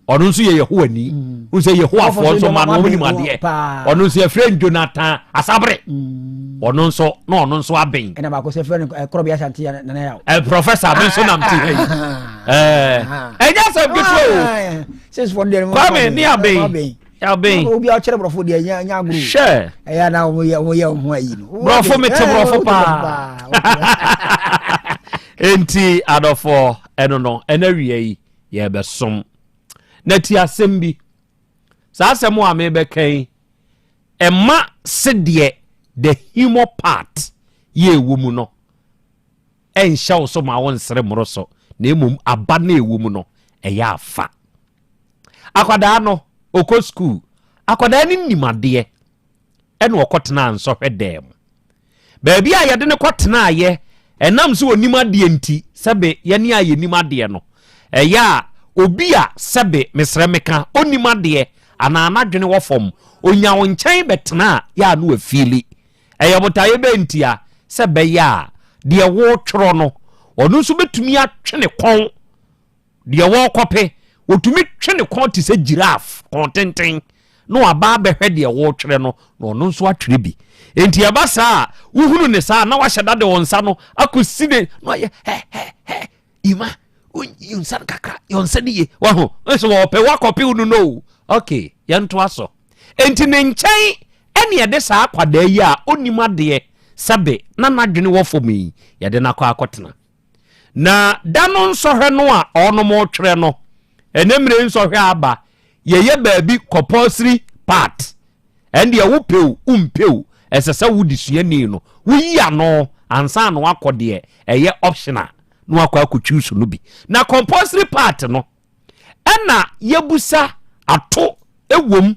ɔno nso yɛ yehowa ni mm. n sɛ yehowafoɔ nso ma no ɔmo nim adeɛ ɔno nso yɛfrɛ jonathan asabre mm. ɔno nso na ɔno nso abɛn ɛna baako sɛ fɛn eh, kɔrɔbi asante nana yaw ɛ eh, professor mi nso nam ti ha yi ɛɛ ɛnyɛ sɛ ketewa o kwame ne abɛn Yabɛn. Obi a ɔkyerɛ borɔfo deɛ nya nya agorɔ. Hwɛ. Ɛyɛ na wɔn yɛ wɔn yɛ wɔn ho ayi no. Borɔfo mi te borɔfo paa. Enti adɔfoɔ ɛno no ɛna wia yi yɛbɛsom. Na ti asɛm bi. Saa asɛm a mebɛka yi ɛma sedeɛ the humor part yɛ ɛwɔ mu no ɛnhyɛ wo so ma wo nsere mmoro so na mmom aba no ɛwɔ mu no ɛyɛ afa. Akwadaa no, ɔkɔ sukuu. Akwadaa no nim adeɛ. ɛna ɔkɔtenaa nsɔhwɛ dan mu. Baabi a yɛde no kɔtenaeɛ, ɛnam sɛ ɔnim adeɛ nti, sɛbe yɛne a yɛnim adeɛ no, ɛyɛ a obi a sɛbe mesrɛ meka, ɔnnim adeɛ anaa n'adwene wɔ fam, ɔnya wo nkyɛn bɛtena a, yɛ a na wafiili. Ɛyɛ botaeɛ bɛn ntia? Sɛ ɛbɛyɛ a deɛ woretwerɛ no, ɔno nso bɛtumi atwe ne kɔn Deɛ wɔrekɔpe, wɔtumi twe ne kɔn te sɛ giraffe kɔn tenten na waba abɛhwɛ deɛ wɔretwerɛ no na ɔno nso atwerɛ bi. Enti ɛba saa a, wohunu ne saa na wahyɛ da de wɔn nsa no akɔsi ne na ɔyɛ hɛ hɛ hɛ ima yi nsa no kakra yɛ nsa no yie waho nso wɔpɛ wakɔpe wo no no ok yɛntoa so. Enti ne nkyɛn ɛne yɛde saa akwadaa yi a ɔnim adeɛ sɛbe na n'adwene wɔ fam yi yɛde no akɔ akɔtena. Na da no nsɔhwɛ no a ɔnom retwerɛ no, ɛnɛ mmerɛ nsɔhwɛ aba, yɛyɛ baabi compulsory part. Ɛndeɛ wopɛ o, wompɛ o, ɛsɛ sɛ wo desuani no, woyi ano ansa na wakɔ deɛ ɛyɛ optional na wakɔ akɔ choose no bi. Na compulsory part no, ɛna yɛbusa ato ɛwom.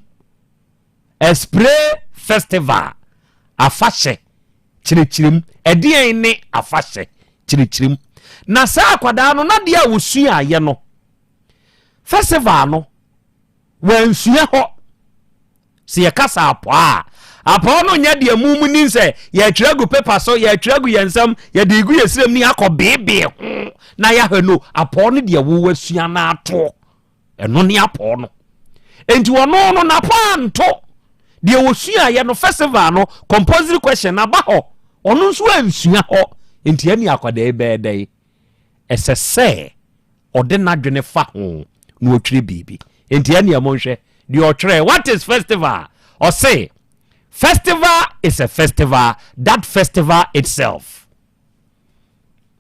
Ɛspray Festival afahyɛ kyerɛkyerɛm. Ɛdeɛn ne afahyɛ kyerɛkyerɛm? Na saa akwadaa no n'adeɛ a wɔsuaeɛ no, festival no, wɔansua hɔ. Sɛ yɛka sɛ apɔɔ a, apɔɔ no nyɛ deɛ mu mu nim sɛ yɛtwerɛ agu paper so, yɛtwerɛ agu yɛn nsam, yɛde gu yɛn srem ne akɔ beebee ho na yɛahwɛ no. Apɔɔ no deɛ wowasua no atoɔ. Ɛno ne apɔw no. Enti ɔno no n'apɔ anto. Deɛ wɔsuaeɛ no festival no compulsory question aba hɔ. Ɔno nso ansua hɔ. Enti ɛne akwadaa yi bɛyɛ dɛn? Ɛsɛ sɛ ɔde n'adwene fa ho na ɔtwerɛ biribi. Enti ɛneɛ monhwɛ deɛ ɔtwerɛɛ. What is festival? Ɔse festival is a festival that festival itself.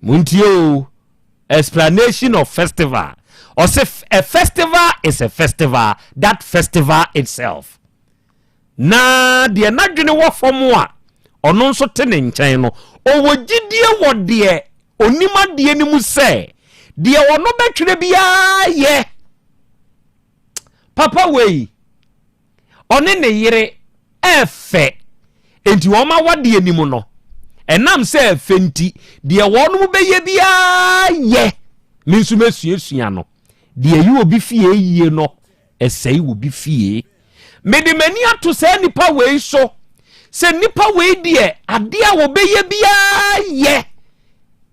Montie o, explanation of festival. Ɔse a festival is a festival that festival itself. Na deɛ n'adwene wɔ fam a ɔno nso te ne nkyɛn no, ɔwɔ gyidie wɔ deɛ onim adeɛ no mu sɛ deɛ ɔno bɛtwerɛ biara yɛ. Papa wei, ɔne ne yere ɛfɛ enti wɔn awadeɛ no mu no ɛnam sɛ ɛfɛ nti deɛ wɔn bɛyɛ biara yɛ me nso mɛsuasua no deɛ ɛyɛ obi fie yie no ɛsɛe obi fie mede m'ani ato saa nipa wei so sɛ nipa wei deɛ adeɛ a wɔbɛyɛ biara yɛ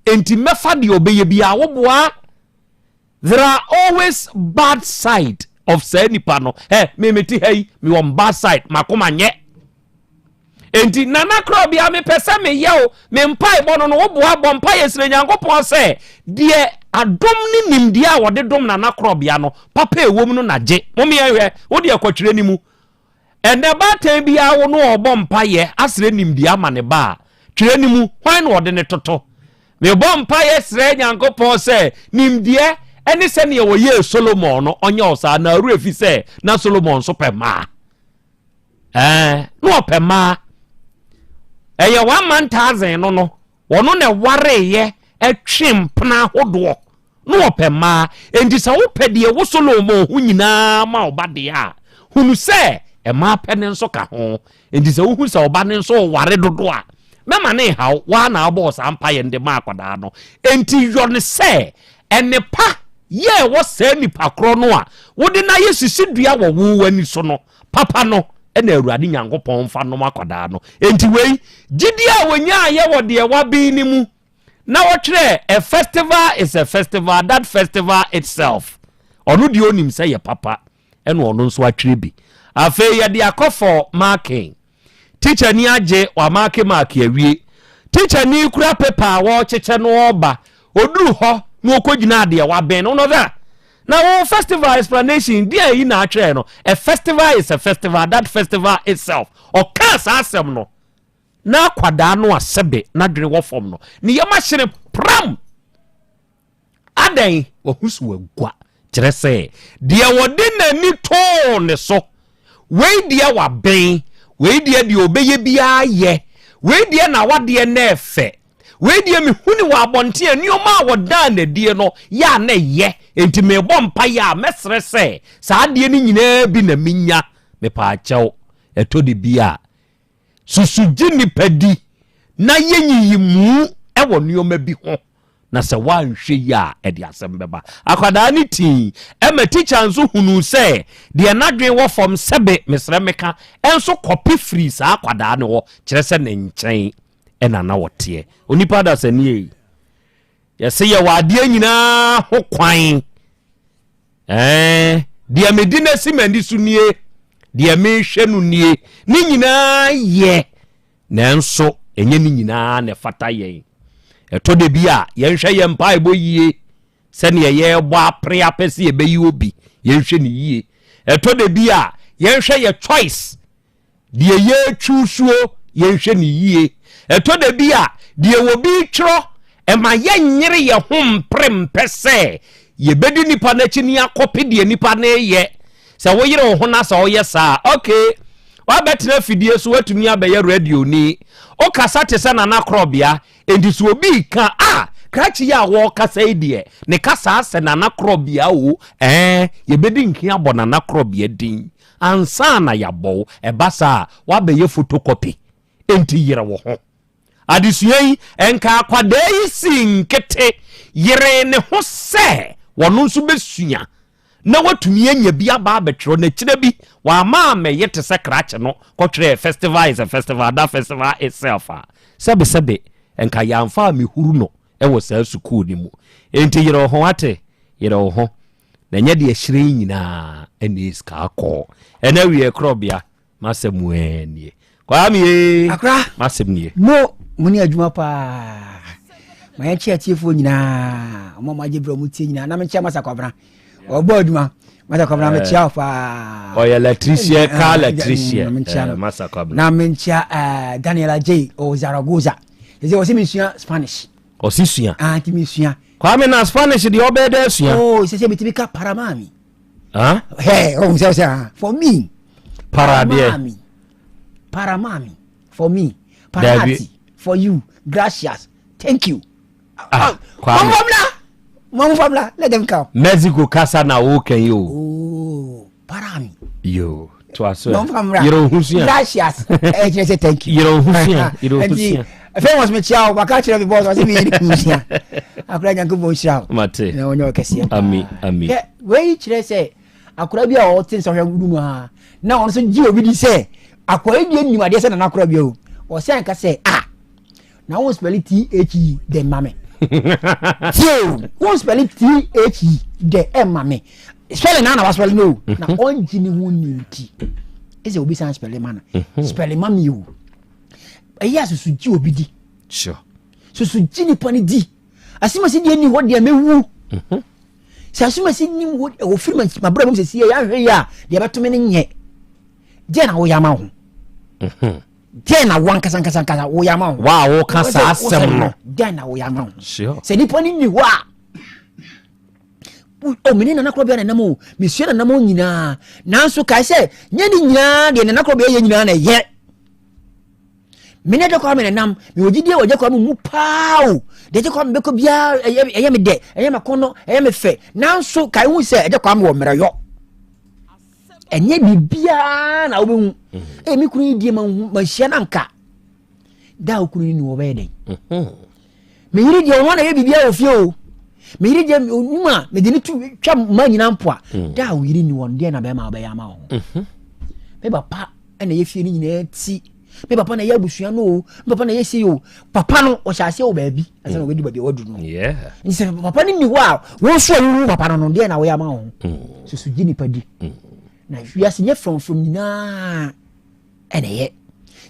enti mɛfa deɛ ɔbɛyɛ biara woboa There are always bad side of saa nipa no. Ɛ me me te ha yi, me wɔ bad side, makoma nyɛ. Enti nana korɔ bia mepɛ sɛ meyɛ o, me mpaebɔ no no woboa bɔ mpaeɛ srɛ Nyankopɔn sɛ deɛ adom ne nimdeɛ a wɔde dom nana korɔ bia no, papa ɛwom no na gye. Momeɛ hwɛ, wo deɛ kɔtwerɛ ne mu. Ɛnnɛ, baatan biara wo no ɔrebɔ mpaeɛ asrɛ nimdeɛ ama ne ba a, twerɛ no mu, hwan na ɔde no toto? Mebɔ mpaeɛ srɛ Nyankopɔn sɛ nimdeɛ ne sɛdeɛ wɔyɛɛ Solomon no ɔnyɛ wo saa, na werɛ fi sɛ na Solomon nso pɛ mmaa. Ɛɛ, na ɔpɛ mmaa. Ɛyɛ one man thousand no no, Ɔno na ɛwareeɛ twe mpena ahodoɔ na ɔpɛ mmaa. Enti sɛ wopɛ deɛ ɛwɔ Solomon ho nyinaa ma wo ba deɛ a, hunu sɛ mmaa pɛ no nso ka ho. Enti sɛ wohu sɛ wo ba no nso reware dodo a, mɛma no nha wo. Wo ara na wobɔɔ saa mpaeɛ no de maa akwadaa no. Enti yɔ no sɛ nnepa yɛ a ɛwɔ saa nipa korɔ no a wode no ayɛ sisidua wɔ wo ani so no. Papa no na Awurade Nyankopɔn mfa nom akwadaa no. Enti wei, gyidie a wɔnyaayɛ wɔ deɛ waben no mu, na wɔtwerɛ a festival is a festival, that festival itself. Ɔno deɛ ɔnim sɛ yɛ papa, ɛna ɔno nso atwerɛ bi. Afei yɛde akɔ for marking. Teacher ni agye wamaake maake awie. Teacher ni kura paper a wɔrekyekyɛ no ɔreba. Ɔduru hɔ na ɔkɔgyina adeɛ waben no no sɛ na wo festival explanation deɛ ayi na atwerɛ no a festival is a festival that festival itself. Ɔkaa saa asɛm no na akwadaa no a sɛbe n'adwene wɔ fam no ne yam ahyene pram. Adɛn? Wahu sɛ wagua, kyerɛ sɛ, deɛ wɔde n'ani too ne so. Wei deɛ waben, wei deɛ deɛ ɔbɛyɛ biara yɛ, wei deɛ n'awadeɛ no ɛfɛ, wei deɛ mehu ne wɔ abɔnten a nneɛma a wɔdaa n'adie no yɛ a na ɛyɛ, enti mebɔ mpaeɛ a mɛsrɛ sɛ saa adeɛ no nyinaa bi na menya. Mepaakyɛw, ɛtɔ de bi a. Susu gye nnipa di na yɛ nyiyimu wɔ nneɛma bi ho, na sɛ woanhwɛ yie a, ɛde asɛm bɛba. Akwadaa no tii, ɛma tikya nso hunuu sɛ deɛ n'adwene wɔ fam sɛbe, mesrɛ meka, nso kɔpe firii saa akwadaa no hɔ, kyerɛ sɛ ne nkyɛn na na ɔteɛ. Onipa adasani ei, yɛse yɛwɔ adeɛ nyinaa ho kwan. Ɛɛ, deɛ mede no asi m'ani so nie, deɛ mehwɛ no nie, ne nyinaa yɛ, nanso ɛnyɛ ne nyinaa na ɛfata yɛn. Ɛtɔ da bi a, yɛnhwɛ yɛn mpaebɔ yie sɛdeɛ yɛrebɔ apere apɛ sɛ yɛbɛyi obi, yɛnhwɛ no yie. Ɛtɔ da bi a, yɛnhwɛ yɛ choice Deɛ yɛretwiw suo, yɛnhwɛ no yie. Ɛtɔ da bi a, deɛ obi retwerɛ, ɛma yɛnyere yɛn ho mpere mpɛ sɛ yɛbɛdi nipa no akyi ne akɔpe deɛ nipa no reyɛ. Sɛ woyere wo ho na sɛ woyɛ saa a, okay, woabɛtena afidie so, woatumi abɛyɛ radioni. Wokasa te sɛ Nana Korɔbea, enti sɛ obi reka a, krakye yi a wɔrekasa yi deɛ, ne kasa asɛ Nana Korɔbea o, ɛɛ, yɛbɛdi nke abɔ Nana Korɔbea din. Ansa na yɛabɔ wo, ɛba saa a, woabɛyɛ photocopy. Enti yere wo ho. Adesua yi, ɛnka akwadaa yi sii nkete yeree ne ho sɛ ɔno nso bɛsua na watumi anya bi aba abɛtwerɛ, na akyire bi wamma ammɛyɛ te sɛ krakye no kɔtwerɛɛ Festival is a Festival, that festival itself a, sɛbesɛbe, ɛnka yɛamfa ammɛhuru no wɔ saa sukuu no mu. Enti yere wo ho, wate? Yere wo ho. Na ɛnyɛ deɛ hyerɛn nyinaa ɛna sika akɔ. Ɛna awie korɔbea m'asɛm ɛɛ nie. Kwame ee. Akora. M'asɛm nie. Mo mo ne adwuma paa. Ma yɛn kyɛ atiefoɔ nyinaa. Ɔmo a mo agye berɛ ɔmo tie nyinaa. Na menkyɛ Masa Kwabena. Ɔbɔ adwuma. Masa Kwabena eh, mekyia wo paa. Ɔyɛ electrician, car electrician. Menkyia no. Masa Kwabena. Na menkyia Daniel Ajay ɔwɔ Zaragoza. Ɛsɛ ɔsɛ mesua Spanish. Ɔsi sua. Ah, nti mesua. Kwame na Spanish deɛ ɔbɛyɛ dɛ asua. Oh, sɛ sɛ metumi ka para maami. Ah? Hey, oh, sɛ sɛ ah, for me. Para deɛ. Maami. Para maami. For me. Parati. For you. Gracias. Thank you. Ah, ah Kwame. Mama Mama Fabla, let them come. Mexico kasa na o kan yi o. Oh, para mi. Yo. toa so ɛ yerɛ wo ho sua gracias ɛ kyerɛ sɛ thank you yerɛ wo ho sua yerɛ wo ho sua famous mekyia wo maka kyerɛ me boss ɔsɛ meyere ho sua akora nyankopɔn hyira wo mate na ɔnyɛ ɔkɛseɛ ami ami wei kyerɛ sɛ akora bi a ɔte nsɔhwɛ no mu a na ɔno nso gye obi di sɛ akora yi deɛ nim adeɛ sɛ nana akora bi o ɔsɛ nka sɛ ah Na wo spɛli T-H-E dɛ ma me. Tie o, wo spɛli T-H-E dɛ ɛma me. Spɛli na na wa spɛli no o. Na mhm. ɔngye ne ho ni nti. Ɛsɛ obi san spɛli ma no. Mhm. Spɛli ma mi o. Ɛyɛ a susu gye obi di. Sure. Susu gye nipa ne di. Asimasi deɛ ni hɔ deɛ mɛwu. Mhm. Sɛ asimasi ni hɔ ofiri ma brɛ mu sɛ sie yɛ ahwɛ yi a deɛ bɛtumi ne nyɛ. Deɛ na woyɛ ama wo ho. Deɛn na wo ankasa ankasa ankasa woyɛ ama wo? Wa a woka saa asɛm no. Deɛn na woyɛ ama wo? Sɛ nipa no nni hɔ a, o mene nana korɔ bia nanam o, mesua nanam o nyinaa. Nanso kae sɛ, nyɛ ne nyinaa deɛ nana korɔ bia yɛ nyinaa na ɛyɛ. Mene agya kwame nanam, mewɔ gyidie wɔ agya kwame mu paa o. Deɛ agya kwame bɛkɔ biara ɛyɛ me dɛ, ɛyɛ m'akɔnnɔ, ɛyɛ me fɛ. Nanso kae hu sɛ agya kwame wɔ mmerɛyɔ. ɛnyɛ biribiara na wobɛhu mhm. eh, me kunu yi deɛ mahyia no anka da a wokunu no ni wɔbɛyɛ dɛn mhm. me yere deɛ ɔno na yɛ biribiara wɔ fie o me yere deɛ onim a mede ne tu twa ma nyina mpoa mm. da a wo yere ni wɔn deɛ na bɛrima wobɛyɛ ama wo ho mhm. me papa ɛna yɛ fie no nyinaa ti me papa na yɛ abusua no o me papa na yɛ sei o papa no ɔhyɛ aseɛ wɔ baabi ansa na ɔbɛdu baabi a wadu no nti sɛ papa no nni hɔ a wo nso a wowu papa no no deɛ na woyɛ ama wo ho mm. susu gye nipa di mm. na wiase nyɛ frɔmfrɔm nyinaa ɛna ɛyɛ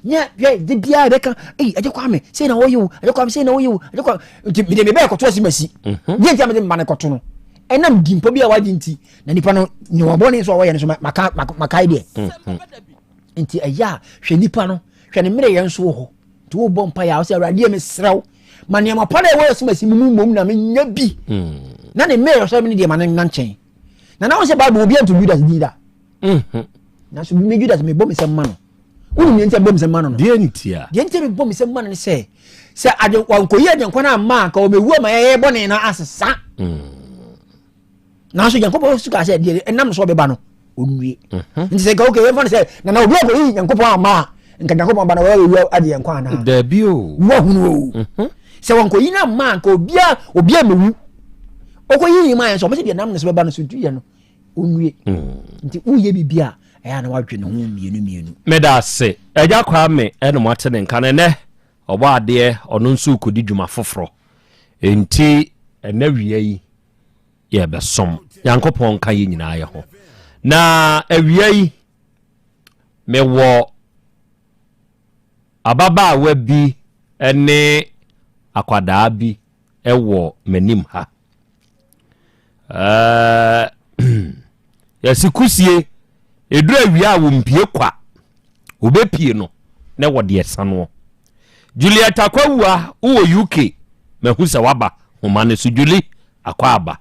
nyɛ hwɛ de biara bɛka ei agye kwame sei na wɔyɛ o agye kwame sei na wɔyɛ o agye kwame nti mede me bɛɛ kɔto asi masi mhm. deɛ nti a mede mma no kɔto no ɛnam di mpa bi a wagye nti na nipa no ne wɔbɔne nso a wɔyɛ no so makae deɛ mhm. nti ɛyɛ a hwɛ nipa no hwɛ ne mmerɛ yɛn nso wɔ hɔ nti wobɔ mpa yɛ a wosɛ awurade yɛ mesrɛ wo ma nneɛma pa no ɛwɔ yɛ so masi mu mmom na menya bi hmm. na ne mmerɛ sɛ mene deɛ ma no nna nkyɛn na na wo sɛ bible obi anto judas din da mhm. nanso me judas mebɔ me sɛm ma no wonim deɛ nti a mebɔ me sɛm ma no no deɛ ntia deɛ nti a mebɔ me sɛm ma no ne sɛ sɛ ade wankɔyi agyenkwa no amma anka ɔmɛwu ama yɛyɛ bɔne no asesa hmm. Nanso Nyankopɔn nso kaa sɛ deɛ ɛnam so ɔbɛba no ɔnnue. Mhm. Nti sɛ nka okay yɛmfa no sɛ nana obi akɔyi Nyankopɔn amma a nka Nyankopɔn ba no wɔyɛ wɔwu agye yɛn nkwa anaa? Dabi o. Woahunu o. Mhm. Sɛ wɔnkɔyi no amma nka obia obia mɛwu. Ɔkɔyi yi ma yɛn sɛ ɔmo sɛ deɛ nam ne so bɛba no so ntu yɛ no ɔnwie. Mm. Nti woyɛ biribi a ɛyɛ a na wadwene ho mmienu mmienu. Meda ase. Agya Kwame ɛna mo ate ne nka no ɛnɛ ɔbɔ adeɛ ɔno nso rekɔdi dwuma foforɔ. Enti ɛnɛ wia yi yɛbɛsom. Nyankopɔn nka yɛ nyinaa yɛ ho. Na awia yi mewɔ ababaawa bi ne akwadaa bi wɔ m'anim ha. Yɛsi kusie, ɛduru awia a wɔmpie kwa, wɔbɛpie no na wɔde ɛsanoɔ. Juliet Akwawua wowɔ UK, mahu sɛ waba homa no so. Julie akɔ aba.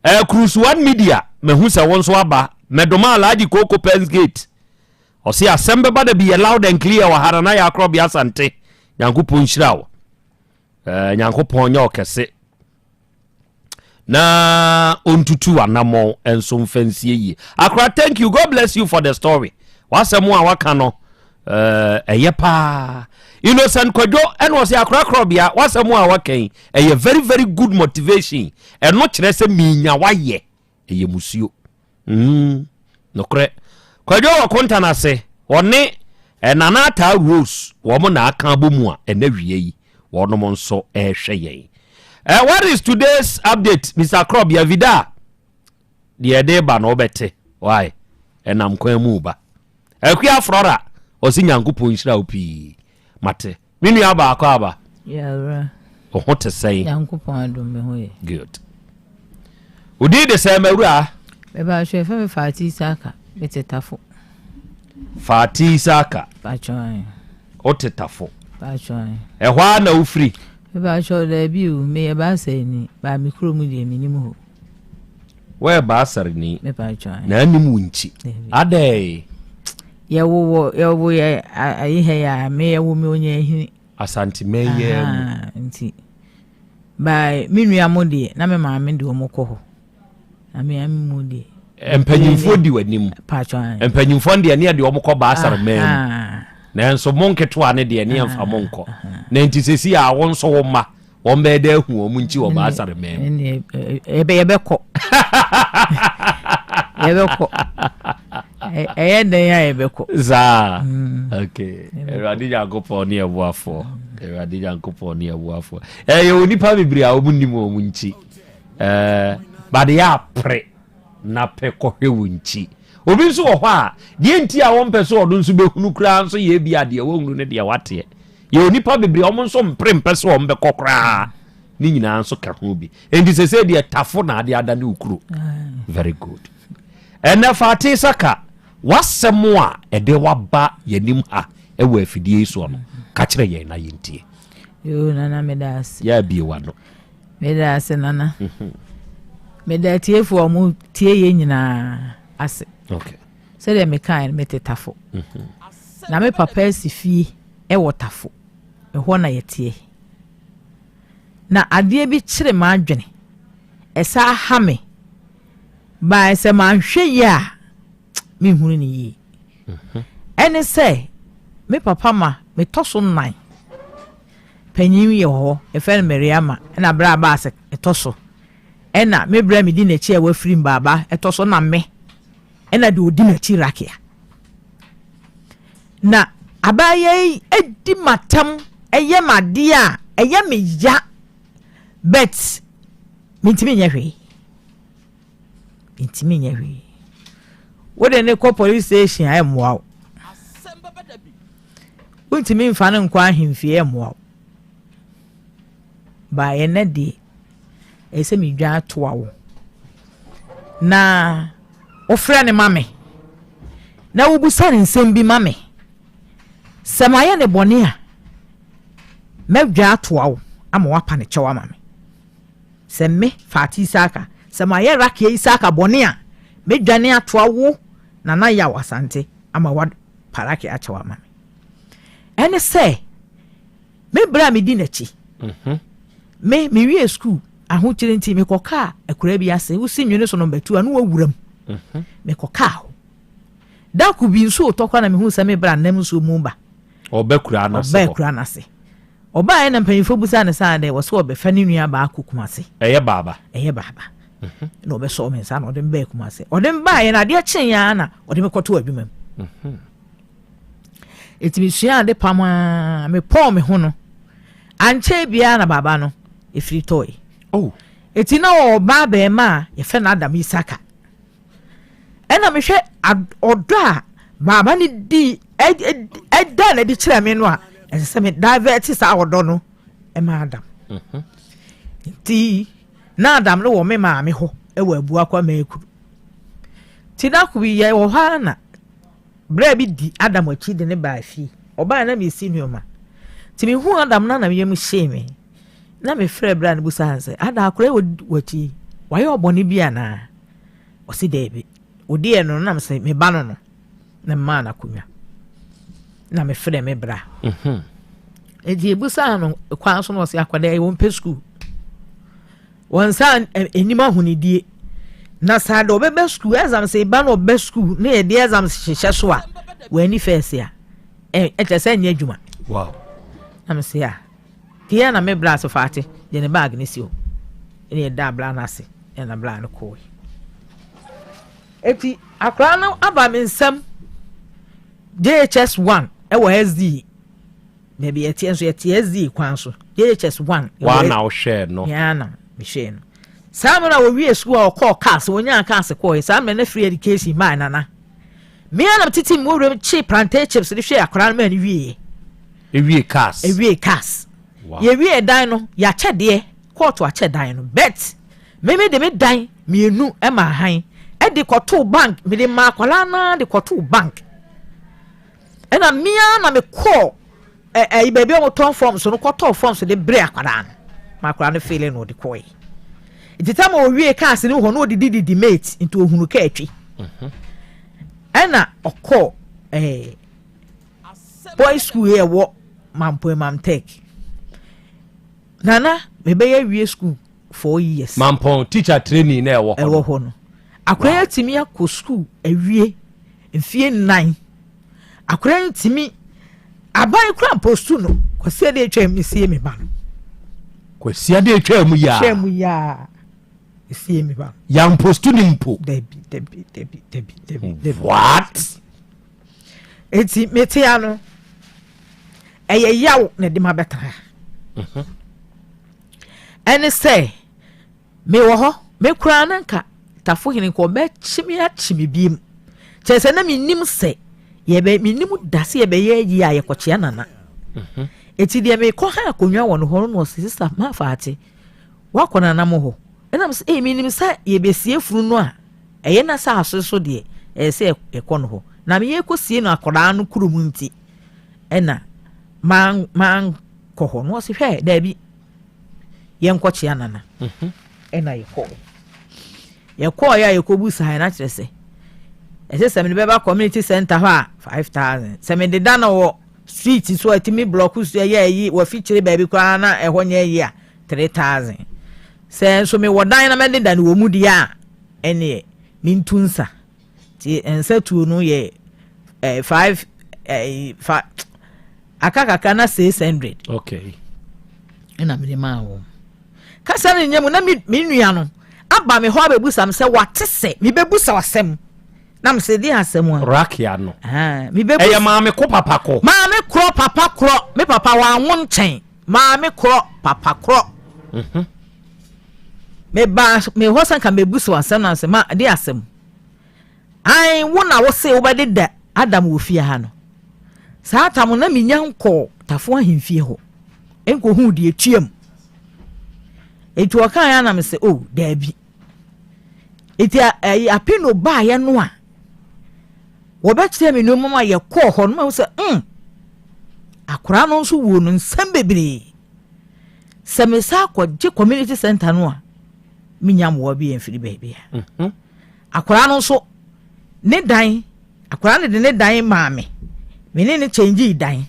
Eh, Cruise One Media, mahu sɛ wo nso aba. Mɛdoma Alhaji Koko Pens Gate. Ɔse asɛm bɛba da bi yɛ loud and clear wɔ ha Nana Yaa Korɔbea Asante. Nyankopɔn nhyira wo. Eh, Nyankopɔn nyɛ ɔkɛse. Na ɔntutu w'anammɔn nso mfa nsie yie. Akora, thank you. God bless you for the story. W'asɛm a waka no, eh, ɛyɛ paa. Innocent Kwadwo ɛna ɔsɛ akora korɔbea w'asɛm a waka yi ɛyɛ very very good motivation. Ɛno kyerɛ sɛ minya wayɛ ɛyɛ musuo. Mm, nokorɛ. Kwadwo wɔ kontan ase ɔne eh, Nana Ataa Rose wɔn na aka abɔ mu a ɛnɛ wia yi wɔnom nso ɛrehwɛ yɛn. Eh, what is today's update Mr. Krɔbea Vida? Deɛ ɛde ba no wobɛte why ɛnam kwan mu ba. Akua Flora ɔse Nyankopɔn nhyira wo pii. Mate. Me nua baako aba. Yɛwura. Wo ho te sɛn? Nyankopɔn adom me ho yɛ. Good. Wo din de sɛn mawura? Meba ahwɛ fɛ me Fati Isaka me te Tafo. Fati Isaka. Patwɔn. Wo te Tafo. Patwɔn. Ɛhɔ ara na wofiri? Meba ahwɛ daabi o meyɛ baasani baa me kurom deɛ menim hɔ. Woyɛ baasareni na anim wo nkyi. Adɛn? Yɛwowɔ yɛwo yɛ ayi ha yi a me yɛwo me onye ahini. Asanteman yi ara mu. Nti by me nua mo deɛ na me maame de wɔn kɔ hɔ na me ame mu deɛ. Mpanyinfoɔ di w'anim. Mpanyinfoɔ deɛ ne yɛde wɔn kɔ baasarman mu. Nanso mo nketewa ne deɛ ne yɛmfa mo nkɔ. Na nti sɛsi a wo nso wo mma wɔn bɛyɛ dɛ ahu wɔn nkyi wɔ baasare mɛn mu. Yɛbɛkɔ yɛbɛkɔ ɛyɛ dɛn a yɛbɛkɔ. Saa mm. okay Awurade Nyankopɔn ne ɛboafoɔ Awurade Nyankopɔn ne ɛboafoɔ ɛyɛ wɔ nipa bebree a wɔn nim wɔn nkyi ɛɛ bade yɛ apere na pɛ kɔhwɛ wɔn nkyi obi nso wɔ hɔ a deɛ nti a wɔn pɛ so ɔno nso bɛhunu koraa nso yɛ ebi a deɛ wɔhunu ne deɛ wateɛ. Yɛwɔ nnipa bebree a wɔn nso mpere mpɛ sɛ wɔn bɛkɔ koraa. Ne nyinaa nso ka ho bi. Enti sese deɛ tafo na ade ada ne okuro. Very good. Ɛnɛ Fati Saka, w'asɛm a ɛde waba yɛnim ha ɛwɔ afidie yi soɔ no, ka kyerɛ yɛn na yɛntie. Yoo nana meda ase. Yɛ abie w'ano. Meda ase nana. Mhm. Meda atiefoɔ a wɔn tie yɛn nyinaa ase. Okay. Sɛdeɛ mekae no mete tafo. Mhm. Na me papa asi fie. wɔ Tafo, ɛhɔ na yɛteɛ. Na adeɛ bi kyere m'adwene, ɛsan ha me, but sɛ manhwɛ yie a, menhunu no yie. Ɛne sɛ, me papa ma metɔ so nnan. Panyin yɛ hɔ, yɛfrɛ no Mariama, ɛna berɛ a baase ɛtɔ so. Ɛna me berɛ a medi n'akyi a wafiri mbaaba ɛtɔ so, na me, ɛna deɛ ɔdi n'akyi Rakia. Na abaayewa yi di m'atam, ɛyɛ me adeɛ a, ɛyɛ me ya but mentumi nyɛ hwee. Mentumi nyɛ hwee. Wode ne kɔ police station a ɛmmoa wo. Wontumi mfa no nkɔ ahemfie ɛmmoa wo. Ba ɛnɛ deɛ ɛyɛ sɛ medwa atoa wo na wofrɛ no ma me na wobisa no nsɛm bi ma me. Sɛ mayɛ no bɔne a, mɛdwa atoa wo ama woapa ne kyɛw ama me. Sɛ me, Fati Isaka, sɛ mayɛ Rakia Isaka bɔne a, mɛdwane atoa wo, Nana Yaw Asante, ama woapa Rakia akyɛw ama me. Ɛne sɛ, Me berɛ a medi n'akyi. Me, mewie sukuu, ahokyere nti, mekɔkaa akuraa bi ase. Wosi nwene so nɔmba tu a, na wɔawura mu. Mekɔkaa hɔ. Da ko bi nsuo retɔ koraa na mehuu sɛ me bra nam nsuo mu reba. Ɔba kura no ase Ɔbaa hɔ. kura no ase. Ɔbaeɛ na mpanyinfoɔ busaa no sɛ adɛn, ɔsɛ ɔbɛfa ne nua baa kɔ Kumase. Ɛyɛ baaba. Ɛyɛ baaba. Na ɔbɛsɔɔ me nsa na ɔde me baa Kumase. Ɔde me baeɛ no adeɛ kyeeɛ ara na ɔde me kɔtoo adwuma mu. Eti mesua ade pam ara, mepɔɔ me ho no, ankyɛ biara na baaba no efiri tɔɔe. Oh. Eti na ɔwɔ ɔbaa bɛrima a yɛfrɛ no Adam Isaka. Ɛna mehwɛ ɔdɔ a baaba no di ɛda na ɛde kyerɛ me no a ɛsɛ sɛ me divert saa ɔdɔ no ɛma Adam. Mhm. Nti na Adam no wɔ me maame hɔ ɛwɔ Abuakwa Maakuru. Nti da ko bi yɛ wɔ hɔ ara na berɛ bi di Adam akyi de ne baa fie. Ɔbaa na mesi nneɛma. Nti mehu Adam no na meyam hyee me. Na mefrɛɛ bra no bisaa no sɛ, Ada akwadaa yi wɔ w'akyi yi, wayɛ wo bɔne bi anaa? Ɔse daabi. Odiiɛ no, na mesɛ me ba no no, na memaa no akonnwa. Na mefrɛɛ me bra. Mhm. Enti ebusaa no kwan so na ɔse akwadaa yi wɔmpɛ sukuu. Wɔn nsa anim ahonidie. Na saa de ɔbɛba sukuu, exams ba na ɔba sukuu na yɛde exams hyehyɛ so a, wɔani fɛɛse a, ɛkyɛ sɛ ɛnyɛ adwuma. Wow. Na mese a, Kea na me bra so faate de ne bag no si hɔ ɛna yɛdaa bra no ase ɛna bra no kɔɔe. Eti akwadaa no aba me nsam JHS 1 ɛwɔ SD baabi yɛteɛ nso yɛte SD kwan so JHS 1. Waa na wohwɛɛ no? Mea na mehwɛɛ no. Saa mmerɛ a wɔwie sukuu a ɔkɔɔ cars wɔnyaa cars kɔɔe saa mmerɛ na free education maa nana. Me ara na metete mu wuram kye plantain chips de hwɛɛ akwadaa no maa no wieɛ. Ewie cars. Ewie cars. Wow. Yɛwie dan no, yɛakyɛ deɛ, kɔɔto akyɛ dan no. Bet, me me de me dan mmienu ma han de kɔtoo bank, mede maa akwadaa no ara de kɔtoo bank. Ɛna me ara na mekɔɔ ɛyi baabi a wɔtɔn forms no kɔtɔɔ forms de brɛ akwadaa no. Ma akwadaa no feeling na ɔde kɔɛ. Nti tam a ɔwie cars no hɔ no ɔde dididi mate nti ɔhunu kaa atwi. Mhm. Ɛna ɔkɔɔ ɛɛ boys school yɛ ɛwɔ Mampong Mamtech. Nana mebɛyɛ wie school 4 years. Mampong teacher training na ɛwɔ hɔ. Ɛwɔ hɔ no. Akwadaa atumi akɔ school awie mfie 4. Akwadaa yi ntumi aban kura mpostu no kwasi ade atwa mu esie mi ba no. Kwasi ade atwa mu yaa. Atwa mu yaa esie mi ba no. Yan mpostu ni mpo. Dabi dabi dabi dabi dabi dabi. What? Eti mete ano ɛyɛ yaw na ɛde ma bɛtena ha. Mhm. Ɛne sɛ. Mewɔ hɔ, me koraa na nka Tafohene nka ɔbɛkye me akye me biem. Kyerɛ sɛ na mennim sɛ yɛbɛ mennim da sɛ yɛbɛyɛ ayi a yɛkɔkyea nana. Mhm. Eti deɛ mekɔ ha akonnwa wɔ no hɔ no na ɔse sista mafa ate wakɔ nana mo hɔ. Ɛna mo sɛ ee menim sɛ yɛbɛsie funu no a ɛyɛ na sɛ aso so deɛ ɛyɛ sɛ yɛkɔ no hɔ. Na meyɛ kɔsie no akɔdaa no kurom nti ɛna man mankɔ hɔ no ɔse hwɛ daabi yɛnkɔkyea nana mhm. ɛna yɛkɔɔ yɛkɔɔ yɛ a yɛkɔbu saa na kyerɛ sɛ ɛsɛ sɛ mede bɛba community center hɔ a 5000 sɛ mede da no wɔ street so a ɛtumi blɔko so ɛyɛ ayi wɔafikyire baabi koraa na ɛhɔ nyɛ ayi a 3000 sɛ nso mewɔ dan na mɛde da no wɔ mu deɛ a ɛneɛ mentu nsa Nti nsa tuo no yɛ eh, five eh, fa aka kakra na 600. Okay. Ɛna mede maa wɔn. Kasa no nyɛ mu na me nua no aba me hɔ abɛbusa me sɛ wate sɛ mebɛbusa asɛm na mesɛ deɛ asɛm a. Rakia no. Mebɛbusa. Ɛyɛ maame ko papa ko. Maame korɔ papa korɔ me papa wanwo nkyɛn maame korɔ papa korɔ. Mm -hmm. Mebaa me hɔ sɛ nka mɛbusa asɛm na sɛ ma de asɛm. Ae, wo na wose wobɛdeda Adam wɔ fie ha no. Saa tam no na menya nkɔɔ Tafo ahemfie hɔ nkɔhuu deɛ ɛtuam. Enti ɔkaeɛ a na mesɛ, oh, daabi. Enti ɛyi Apino baeɛ no a, wɔbɛkyerɛ me nneɛma mu a yɛkɔɔ hɔ no ma sɛ, mm, akwaraa no nso wuo no nsɛm bebree. Sɛ mesa akɔgye community center no a, menya mmoa bi mfiri baabi a. Mhm. Akwadaa no nso, ne dan, akwadaa no de ne dan maa me. Me ne no kyɛngyii dan.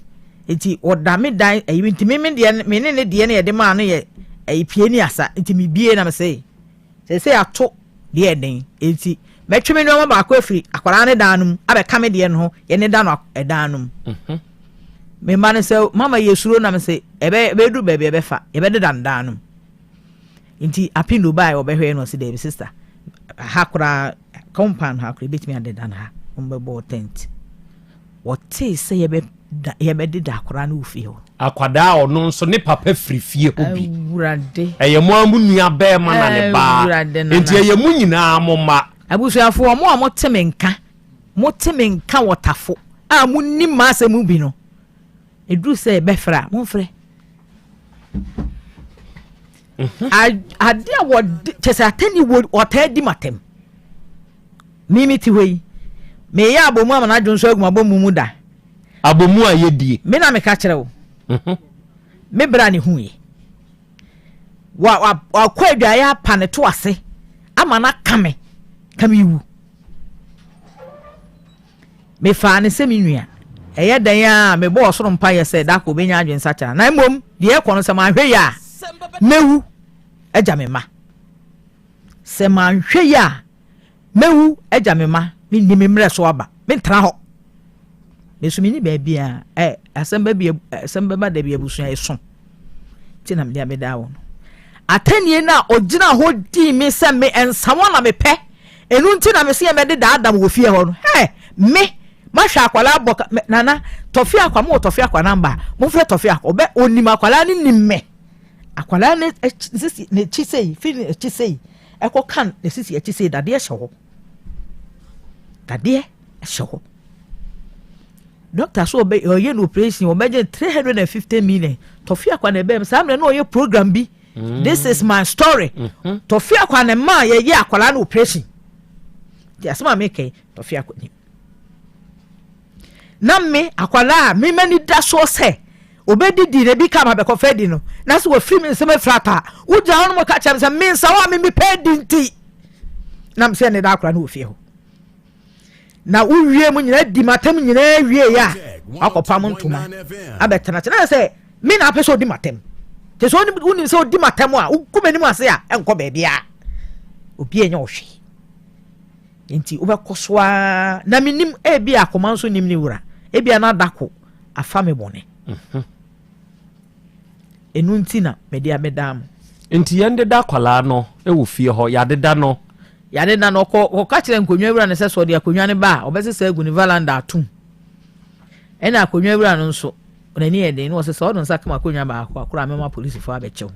Nti ɔda me dan, ɛyi nti me me deɛ me ne ne deɛ no yɛde maa no yɛ ɛyi pie ne asa. Nti me bie na me se, sɛ ato deɛ ɛden. Nti mɛtwe me nneɛma baako afiri akwadaa ne dan no mu abɛka me deɛ no ho, yɛ ne da no ɛdan no mu. Mhm. Me mma no sɛ mama yɛsuro na mese ɛbɛ ɛbɛduru baabi ɛbɛfa yɛbɛdeda no dan no mu. Nti Apindo baeɛ ɔbɛhwɛɛ no ɔse daabi sister ha koraa compound ha koraa ɛbɛtumi adeda no ha wɔbɛbɔ tent. Wɔtee sɛ yɛbɛda yɛbɛdeda akwadaa no wɔ fie hɔ. Akwadaa a ɔno nso ne papa firi fie hɔ bi. Awurade. Ɛyɛ mo ara mo nua bɛrima na ne ba. Awurade nana. Nti ɛyɛ mo nyinaa mo mma. Abusuafoɔ mo a mote me nka mote me nka wɔ tafo a monim m'asɛm mu bi no, ɛduru sɛ yɛbɛfrɛ a, momfrɛ. Mhm. Ade a wɔde kyɛ sɛ atɛni wɔ ɔtaa di m'atɛm. Me me te hɔ yi, meyɛ abomu ama n'adwo nso agu m'abomu mu da. Abomu a yɛdie. Me na meka kyerɛ wo. Mhm. Me bra ne hu yi. Wa wa wakɔ adwaeɛ apa ne to ase ama no aka me ka me wu. Mefaa no sɛ me nua. Ɛyɛ dɛn ara a, mebɔɔ ɔsoro mpaeɛ sɛ da koro ɔbɛnya adwensakyera. Na mmom, deɛ ɛrekɔ no, sɛ manhwɛ yie a, mɛwu agya me mma. Sɛ manhwɛ yie a, mɛwu agya me mma. Menni me mmerɛ so aba. Mentena hɔ. Me nso menni baabiara. Ɛ, asɛm ba bi, asɛm bɛba da bi abusua ɛso. Nti na mede abɛdaa wo no. Atɛnnie no a ɔgyina hɔ dii me sɛ me nsawa na mepɛ, ɛno nti na mese yɛmmɛdeda Adam wɔ fie hɔ no. Hɛ! Me, mahwɛ akwadaa bɔ ka, me, Nana, Tɔfe Akwa, mowɔ Tɔfe Akwa namba a, momfrɛ Tɔfe Akwa, ɔbɛ, ɔnim akwadaa no nim me. Akwadaa no akyi, ne sisi, n'akyi sei, firi n'akyi sei, ɛkɔ ka ne sisi akyi sei, dadeɛ hyɛ hɔ. Dadeɛ hyɛ hɔ. Doctor so ɔbɛ ɔyɛ no operation ɔbɛgye 350 million. Tɔfe Akwa na ɛbɛn saa mmerɛ na ɔyɛ program bi. Mm. This is my story. Mm-hmm. Tɔfe Akwa na mmaa yɛyɛ akwadaa no operation. Ti asɛm a meka yi Tɔfe Akwa nim. Na me akwadaa a me m'ani da soɔ sɛ obɛdidi na ebi ka ma bɛkɔfɛ di no na sɛ wɔfiri me nsɛm afiri ata a wogyina hɔ no mo ka kyerɛ me sɛ me nsa hɔ a me mepɛ di nti na me sɛ ne da akwadaa no wɔ fie hɔ. Na wowie mu nyinaa di m'atam nyinaa wie a wakɔpam ntoma abɛtena kyerɛ na sɛ me na apɛ sɛ ɔdi m'atam te sɛ wonim sɛ ɔdi m'atam a wogu m'anim ase a ɛnkɔ baabiara obi ɛnyɛ ɔhwee nti wobɛkɔ so ara na menim ebi akoma nso nim ne wura ebi a na adako afa me bɔne mhm. Ɛno nti na mede abɛdaa mo. Nti yɛn deda akwadaa no wɔ fie hɔ, yɛadeda no. Yɛadeda no, ɔkɔ, ɔka kyerɛ nkonnwa wura no sɛ sɛ ɔde akonnwa no ba a, ɔbɛsesa agu ne valanda atom. Ɛna akonnwa wura no nso, n'ani yɛ den, na ɔsɛ sɛ ɔde nsa kama akonnwa baako a, koraa mɛma polisifoɔ abɛkyɛ wo.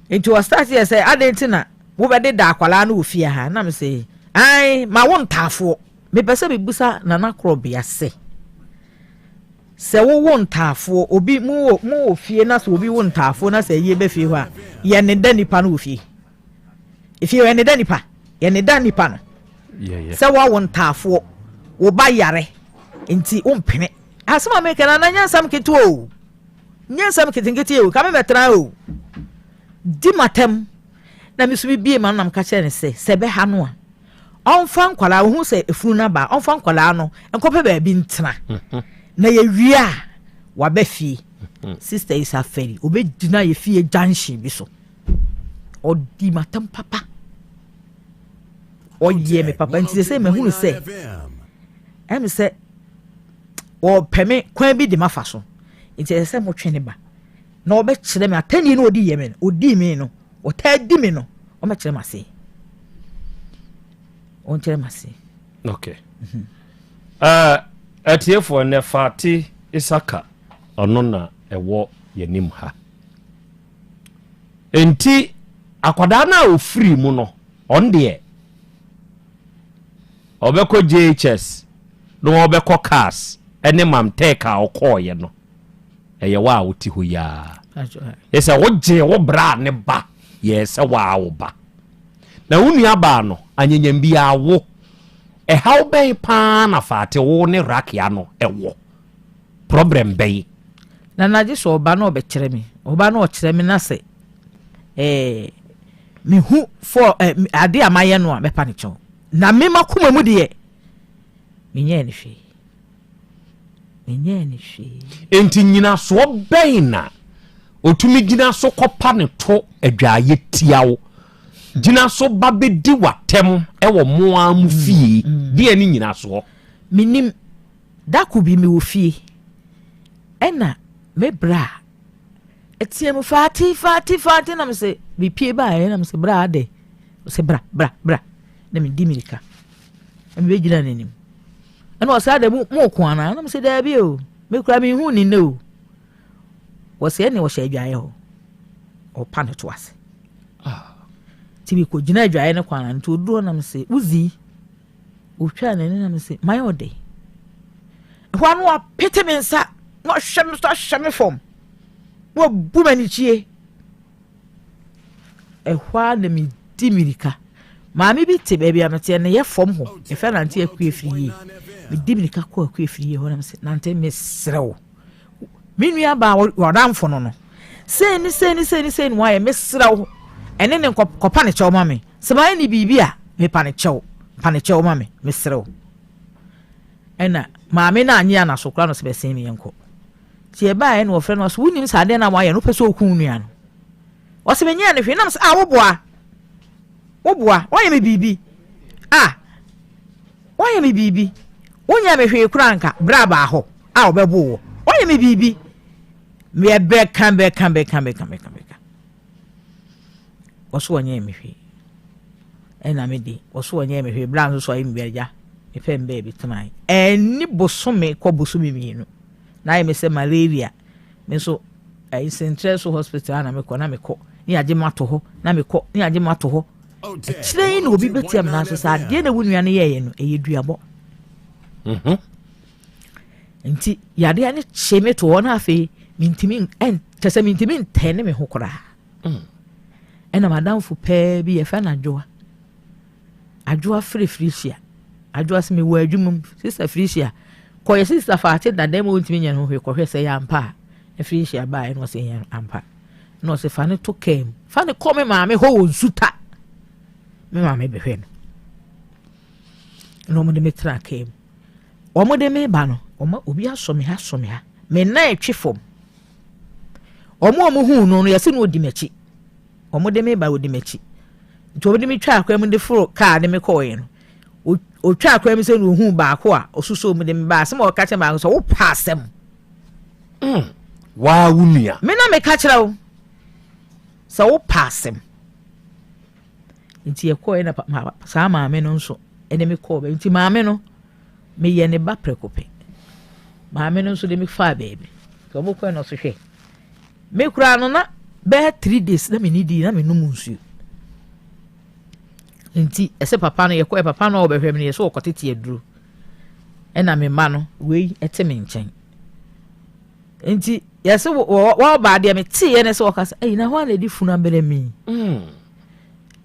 Nti ɔstart yɛ sɛ, adɛn nti na wobɛdeda akwadaa no wɔ fie ha? Na me sɛ, ae, ma wo ntaafoɔ. Mepɛ sɛ mebusa Nana Korɔbea sɛ, Sɛ wowo ntaafoɔ, obi, mo wɔ, mo wɔ fie na sɛ obi wo ntaafoɔ na sɛ ayie bɛ fie hɔ a, yɛ ne da nipa no wɔ fie. Efie hɔ yɛ ne da nipa, yɛ ne da nipa no. Sɛ woawo ntaafoɔ, wo ba yare, nti wompene. Asɛm a meka no, ana nyɛ nsɛm ketewa o. Nyɛ nsɛm nketenkete o, ka me mɛtena o. Di matam. Na me nso mebie m'ano na meka kyerɛ no sɛ, sɛ ɛbɛha no a, ɔmfa nkwadaa ɔhu sɛ efunu no aba ɔmfa nkwadaa no nkɔpɛ baabi ntena mhm. na yɛwie a waba fie mhm. sister yi sa fɛri ɔbɛgyina yɛ fie junction bi so ɔdi matam papa ɔyɛ me papa nti sɛ mahunu sɛ ɛmi sɛ ɔpɛ me kwan bi de mafa so nti ɛsɛ sɛ motwe ne ba na ɔbɛkyerɛ me atɛnni no ɔdi yɛ me no ɔdi me no ɔtaa di me no ɔmɛkyerɛ m'ase ɔnkyerɛ m'ase. okay mm-hmm. eh, atiefoɔ nnɛ Fati Isaka ɔno na ɛwɔ yɛnim ha nti akwadaa no a ɔfiri mu no ɔn deɛ ɔbɛkɔ JHS na ɔbɛkɔ cars ɛne mamtɛk a ɔkɔɔyɛ no ɛyɛ wo a wote hɔ yi ara. Ɛsɛ wogyee wo bra ne ba yɛɛ sɛ waa wo ba. Na wo nua baa no anyanyam biara wo. Ɛhaw bɛn paa na Faate wo ne Rakia no ɛwɔ? Problem bɛn? Nana gye sɛ ɔba na ɔbɛkyerɛ me. Ɔba na ɔkyerɛ me na sɛ ɛɛ mehu fɔ ɛɛ ade a mayɛ no a mɛpa ne kyɛw. Na me makoma mu deɛ menyɛɛ ne hwee. Menyɛɛ no hwee. Enti nnyinasoɔ bɛn na ɔtumi gyina so kɔpa ne to adwaeɛ tia wo, gyina so ba bɛdi w'atɛm wɔ mo ara mo fie? Deɛn ne nnyinasoɔ? Mennim. Da ko bi mewɔ fie. Ɛna me bra ɛteɛ mu faati faati faati na me sɛ mepie baeɛ na me sɛ bra adɛ ɔsɛ bra bra bra na medi mirika na mebɛgyina n'anim ɛna ɔsɛ adɛ mo ko anaa na me sɛ daabi o me kura mehu ne nnɛ o wɔsɛ ɛne ɔhyɛ adwaeɛ hɔ ɔpa ne to ase ah. nti mekɔgyina adwaeɛ no kwan nti ɔduru hɔ na me sɛ wozi Ɔtwaa n'ani na mese, mayɛ wo dɛn? Ɛhɔ ara na wapete me nsa na wahyɛ me so ahyɛ me fam na wabu m'anikyie. Ɛhɔ ara na medi mmirika. Maame bi te baabi a meteɛ no yɛ fam hɔ. Yɛfrɛ nante akue firi yie. Medi mmirika kɔ akue firi yie hɔ na mese, nante mesrɛ wo. Me nua baa w'adamfo no no, sei ne sei ne sei ne sei ne wayɛ, mesrɛ wo, ɛne ne kɔpa ne kyɛw ma me. Sɛ mayɛ ne biribi a, mepa ne kyɛw, pa ne kyɛw ma me, mesrɛ wo. Ɛna maame no anye anaso koraa no sɛ bɛsen me yɛnkɔ. Nti ɛbaeɛ na wɔfrɛ no ɔsɛ wonim sɛ adeɛ no a wayɛ no wopɛ sɛ ɔku wo nua no. Ɔsɛ menyɛɛ no hwee nam sɛ a woboa woboa woayɛ me biribi a Woayɛ me biribi. Wonyɛɛ me hwee koraa anka berɛ a baa hɔ a wɔbɛboo wo. Woayɛ me biribi. Meɛ bɛka bɛka bɛka bɛka bɛka bɛka. Wɔso wɔnyɛɛ me hwee. Ɛna me de wɔso wɔnyɛɛ me hwee berɛ a nso so ayɛ me bɛgya. Mepɛ me baabi tenae. Ɛnni bosome kɔ bosome mmienu. Na ayɛ me sɛ malaria. Me nso ɛyi Sentrɛ so hospital a na mekɔ na mekɔ ne yɛagye me ato hɔ na mekɔ ne yɛagye me ato hɔ. Akyire yi na obi bɛtia me nanso sɛ adeɛ na wo nua no yɛeɛ no ɛyɛ duabɔ. Mhm. Nti yadeɛ no kye me to hɔ na afei mentumi kyɛ sɛ mentumi ntɛne me ho koraa. Mm. Ɛna madamfo pɛɛ bi yɛfɛ no Adwoa. Adwoa frɛ Felicia. Adwoa sɛ mewɔ adwuma mu. Sista Felicia, kɔyɛ sista faate dada mu ɔntumi nyɛ ne ho hwee kɔhwɛ sɛ ɛyɛ ampa a. Felicia baeɛ na ɔsɛ ɛyɛ ampa. Na ɔsɛ fa ne to kaa mu. Fa ne kɔ me maame hɔ wɔ nsuta. Me maame bɛhwɛ no. Na wɔde me tena kaa mu. Wɔde me ba no, wɔn obi asɔ me ha sɔ me ha. Me nan twe fam. Wɔn a wɔhuu no no yɛsɛ no ɔdi m'akyi. Wɔde me ba ɔdi m'akyi. Nti wɔde me twaa kwan mu de foro kaa de me kɔɔeɛ no, ɔtwaa kwan mu sɛ na ɔhuu baako a ɔsusoo mu de me baa. Asɛm a ɔka kyerɛ baako sɛ wopɛ asɛm. Mm, waa wo nua. Me na meka kyerɛ wo sɛ wopɛ asɛm. Nti yɛkɔɔɛ na saa maame no nso ɛne me kɔɔ baabi. Nti maame no meyɛ ne ba prɛko pɛ. Maame no nso de me faa baabi. Nti wɔn kɔɛ no ɔso hwɛ. Me koraa no na bɛyɛ three days na menni dii na menom nsuo. Nti ɛsɛ papa no yɛkɔɛ papa no a ɔbɛhwɛ me no yɛsɛ ɔkɔtete aduro. Ɛna me mma no wei ɛte me nkyɛn. Nti yɛsɛ wɔba deɛ meteeɛ ne sɛ wɔka sɛ ɛyi na hɔ a na ɛde funu abɛrɛ mi. Mm.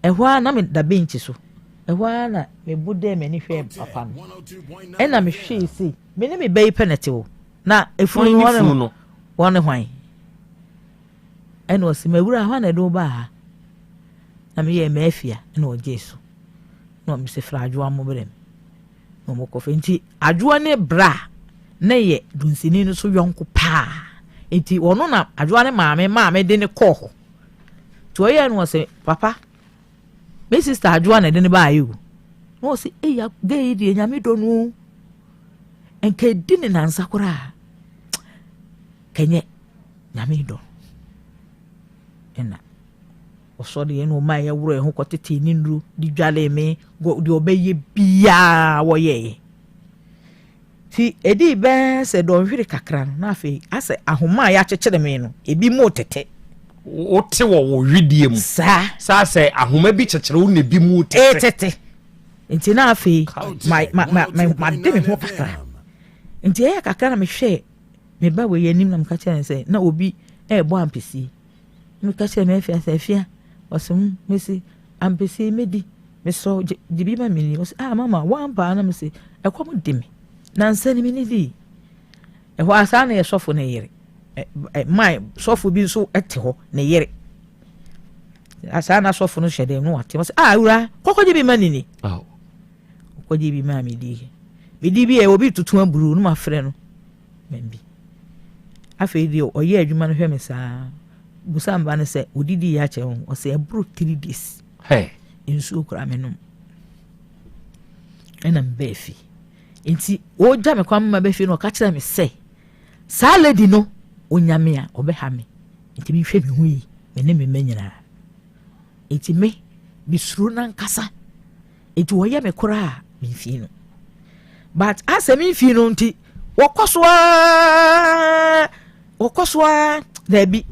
Ɛhɔ a na meda benkyi so. Ɛhɔ a na mebo dɛ m'ani hwɛɛ papa no. Ɛna mehwɛɛ sei me ne me ba yi pɛ na ɛte hɔ. Na efunu no wɔn ne hwan? Ɛna ɔsi mawura hwan na ɛde wo baa ha? Na meyɛɛ m'afia ɛna ɔgyee so. Na ɔmo sɛ fra adwoa mo brɛ me. Na ɔmo kɔfɛ nti adwoa ne bra ne yɛ dunsini no so yɔnko paa. Nti ɔno na adwoa ne maame maame de ne kɔɔ hɔ. Nti ɔyɛɛ no ɔsɛ papa me sister adwoa na ɛde ne baa yi o. Na ɔsɛ eya gay yi deɛ nyame dɔ no o. Nka edi ne nansa koraa kɛnyɛ nyame dɔ ɛna ɔsɔre yɛn na ɔma yɛ worɔ yɛn ho kɔtetee ne nnuro de dwalee me deɛ ɔbɛyɛ biara wɔyɛeɛ ti ɛdii bɛɛ sɛ dɔnhwere kakra no na afei asɛ ahoma a yɛakyekyere me no ebi mu tete wote wɔ wo wedeɛ mu saa saa sɛ ahoma bi kyekyere wo na ebi mu tete tete Nti na afei ma ma ma ma made me ho kakra. Nti ɛyɛ kakra na mehwɛ me ba wei anim na meka kyerɛ no sɛ na obi ɛrebɔ ampesie. Meka kyerɛ me afia sɛ afia ɔsɛ mu mesi ampesie medi mesɔ gye bi ma meni ɔsɛ ah mama wampaa na mesi ɛkɔm de me na nsa ni meni di ɛhɔ asaa na yɛ sɔfo ne yere man sɔfo bi nso te hɔ ne yere Saa na sɔfo no hyɛ dɛm no wate ɔsɛ ah awura kɔkɔgye bi ma nini ɔkɔgye bi maa medi medi bi ɛ obi tutu aburu no ma frɛ no ma bi afei deɛ ɔyɛ adwuma no hwɛ me saa busa mba no sɛ odidi yɛ akyɛ ho ɔsɛ ɛboro three days nsuo kura me nom ɛna mbɛɛ fi nti ɔgya me kwan ma bɛfi no ɔka kyerɛ me sɛ. Saa lady no, ɔnya me a, ɔbɛha me. Nti menhwɛ me ho yi, me ne me mma nyinaa. Nti me, mesuro no ankasa. Nti wɔyɛ me koraa a, memfii no. But asɛ memfii no nti, wɔkɔ so ara, wɔkɔ so ara, daabi,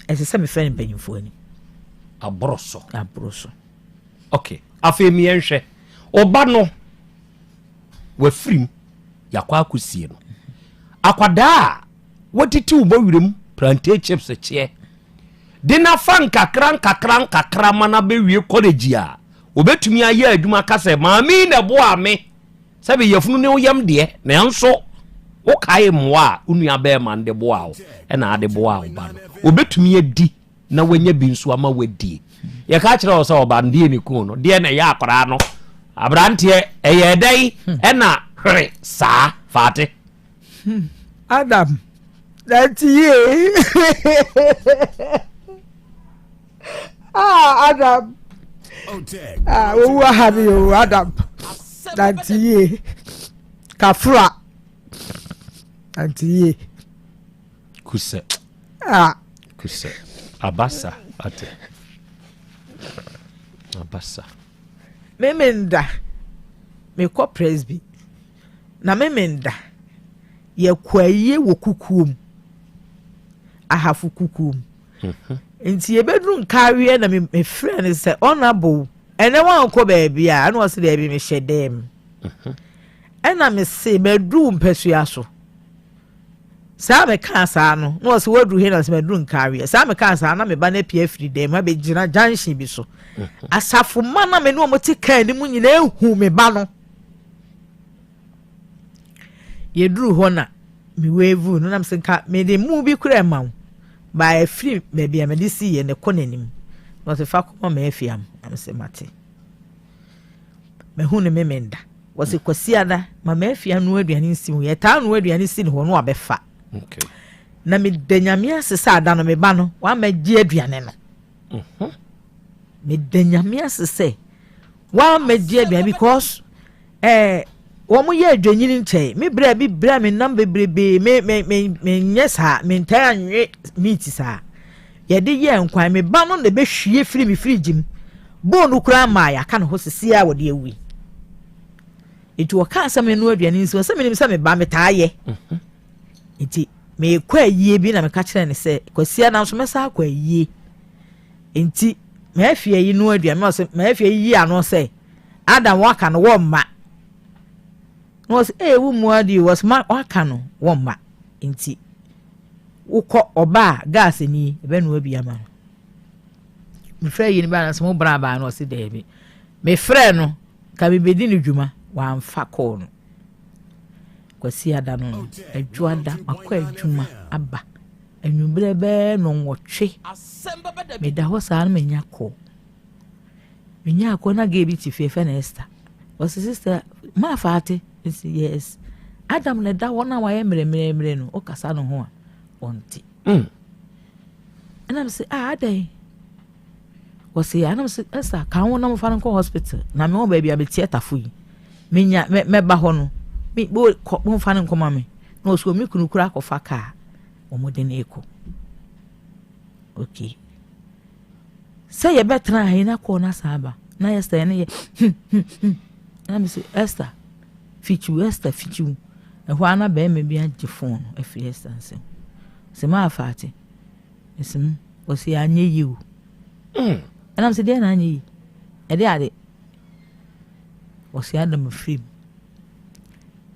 ɛsɛ sɛ mefrɛ no mpanyimfoɔ anim. Aboro so. Aboro so. Okay, afei miɛnhwɛ, ɔba no, wafirim, yɛakɔ akɔsie no. Akwadaa a watete wo bɔwerɛ plantain chips kyeɛ de no afa nkakra nkakra nkakra ma no abɛwie kɔlɛgyi a obɛtumi ayɛ adwuma ka sɛ maame yi na ɛboaa me sɛ meyɛfunu ne woyam deɛ nanso wokae mmoa a wo nua bɛrima no de boa wo ɛna ade boa wo ba no obɛtumi adi na wanya bi nso ama wadie yɛka kyerɛ wo sɛ ɔba no deɛ ne kun no deɛ na ɛyɛ akwaraa no aberanteɛ ɛyɛ dɛn ɛna hwere saa faate Adam nante yie ah Adam ah owu aha mi o Adam nante yie kafra nante yie. Kusɛ ah kusɛ abasa ate abasa. Memenda mekɔ presby. Na Memenda, yɛkɔ ayie wɔ kukuo mu, Ahafo kukuo mu. Mhm. Nti yɛbɛduru Nkaweɛ na mefrɛ no sɛ Honourable, ɛnɛ wankɔ baabi a? Ɛna ɔse daabi mehyɛ dɛm. Mhm. Ɛna mese maduru mpasua so. Saa mekaa saa no, na ɔse waduru he na ɔse maduru Nkaweɛ. Saa mekaa saa na me ba no apue afiri dɛm abɛgyina junction bi so. Mhm. Asafo ma na me ne wɔn te kaa no mu nyinaa hu me ba no. Yɛduruu hɔ na me wave no na mesɛ nka mede mu bi koraa ma wo baa ɛfiri baabi a mede siiɛ na ɛkɔ n'anim na ɔsɛ fa kɔma ma afiam na mesɛ mate mahu no memenda wɔsɛ kwasiada ma maafia noa aduane nsi ho yɛtaa noa aduane si ne hɔ no abɛfa na meda nyame ase sɛ ada no meba no wama gye aduane no mhm. meda nyame ase sɛ Wammɛgye aduane because eh, wɔn yɛ adwanyini nkyɛn. Me brɛ bi brɛ me nam bebrebe me me me me nyɛ saa me ntaa anwe meat saa. Yɛde yɛ nkwan me ba no na ɛbɛhwie firi me fridge mu. Bone no koraa maa yɛaka ne ho sisi a wɔde awi. Nti wɔkaa sɛ menoa aduane nsi hɔ sɛ menim sɛ me ba metaa yɛ. Mhm. Nti mekɔ ayie bi na meka kyerɛ ne sɛ kwasia nanso mɛsa akɔ ayie. Enti m'afie yi noa aduane na ɔsɛ m'afie yi yi ano sɛ Adam waka no wɔmma na ɔsɛ ee wo mu adi wɔsɛ ma waka no wɔmma nti wokɔ ɔba a gas ni ɛbɛnoa bi ama no mefrɛ yi no ba na sɛ mo bra baa no ɔsɛ daabi mefrɛ no ka mebɛdi no dwuma wamfa kɔɔ no kwasi ada no no adwoada makɔ adwuma aba Anwummerɛ bɛyɛ nnɔnwɔtwe, meda hɔ saa na manya call. Menyaa call na girl bi te fie yɛfrɛ no Esther. Ɔse sister maa faate? Mese yes. Adam na ɛda hɔ na wayɛ mmerɛmmerɛmmerɛ no, wokasa ne ho a ɔnte. Mm. Ɛna mese ah adɛn? Ɔse ɛna mese Esther ka ho na mofa no nkɔ hospital na mewɔ baabi a meteɛ tafo yi. Menya mɛba hɔ no, me bo kɔ momfa no nkɔma me. Na ɔse me kunu kura akɔfa kaa. wɔde no rekɔ. Okay. Sɛ yɛbɛtena ha yi na kɔɔ no asan aba na Esther ne yɛ hmm hmm hmm na me sɛ Esther fikyiw Esther fikyiw ɛhɔ ara na bɛrima bi agye fon no afiri Esther nsam sɛ maa faate ɛsɛ ɔsɛ anyɛ yie o mm. ɛnam sɛ deɛ na anyɛ yie ɛde ade ɔsɛ adam firim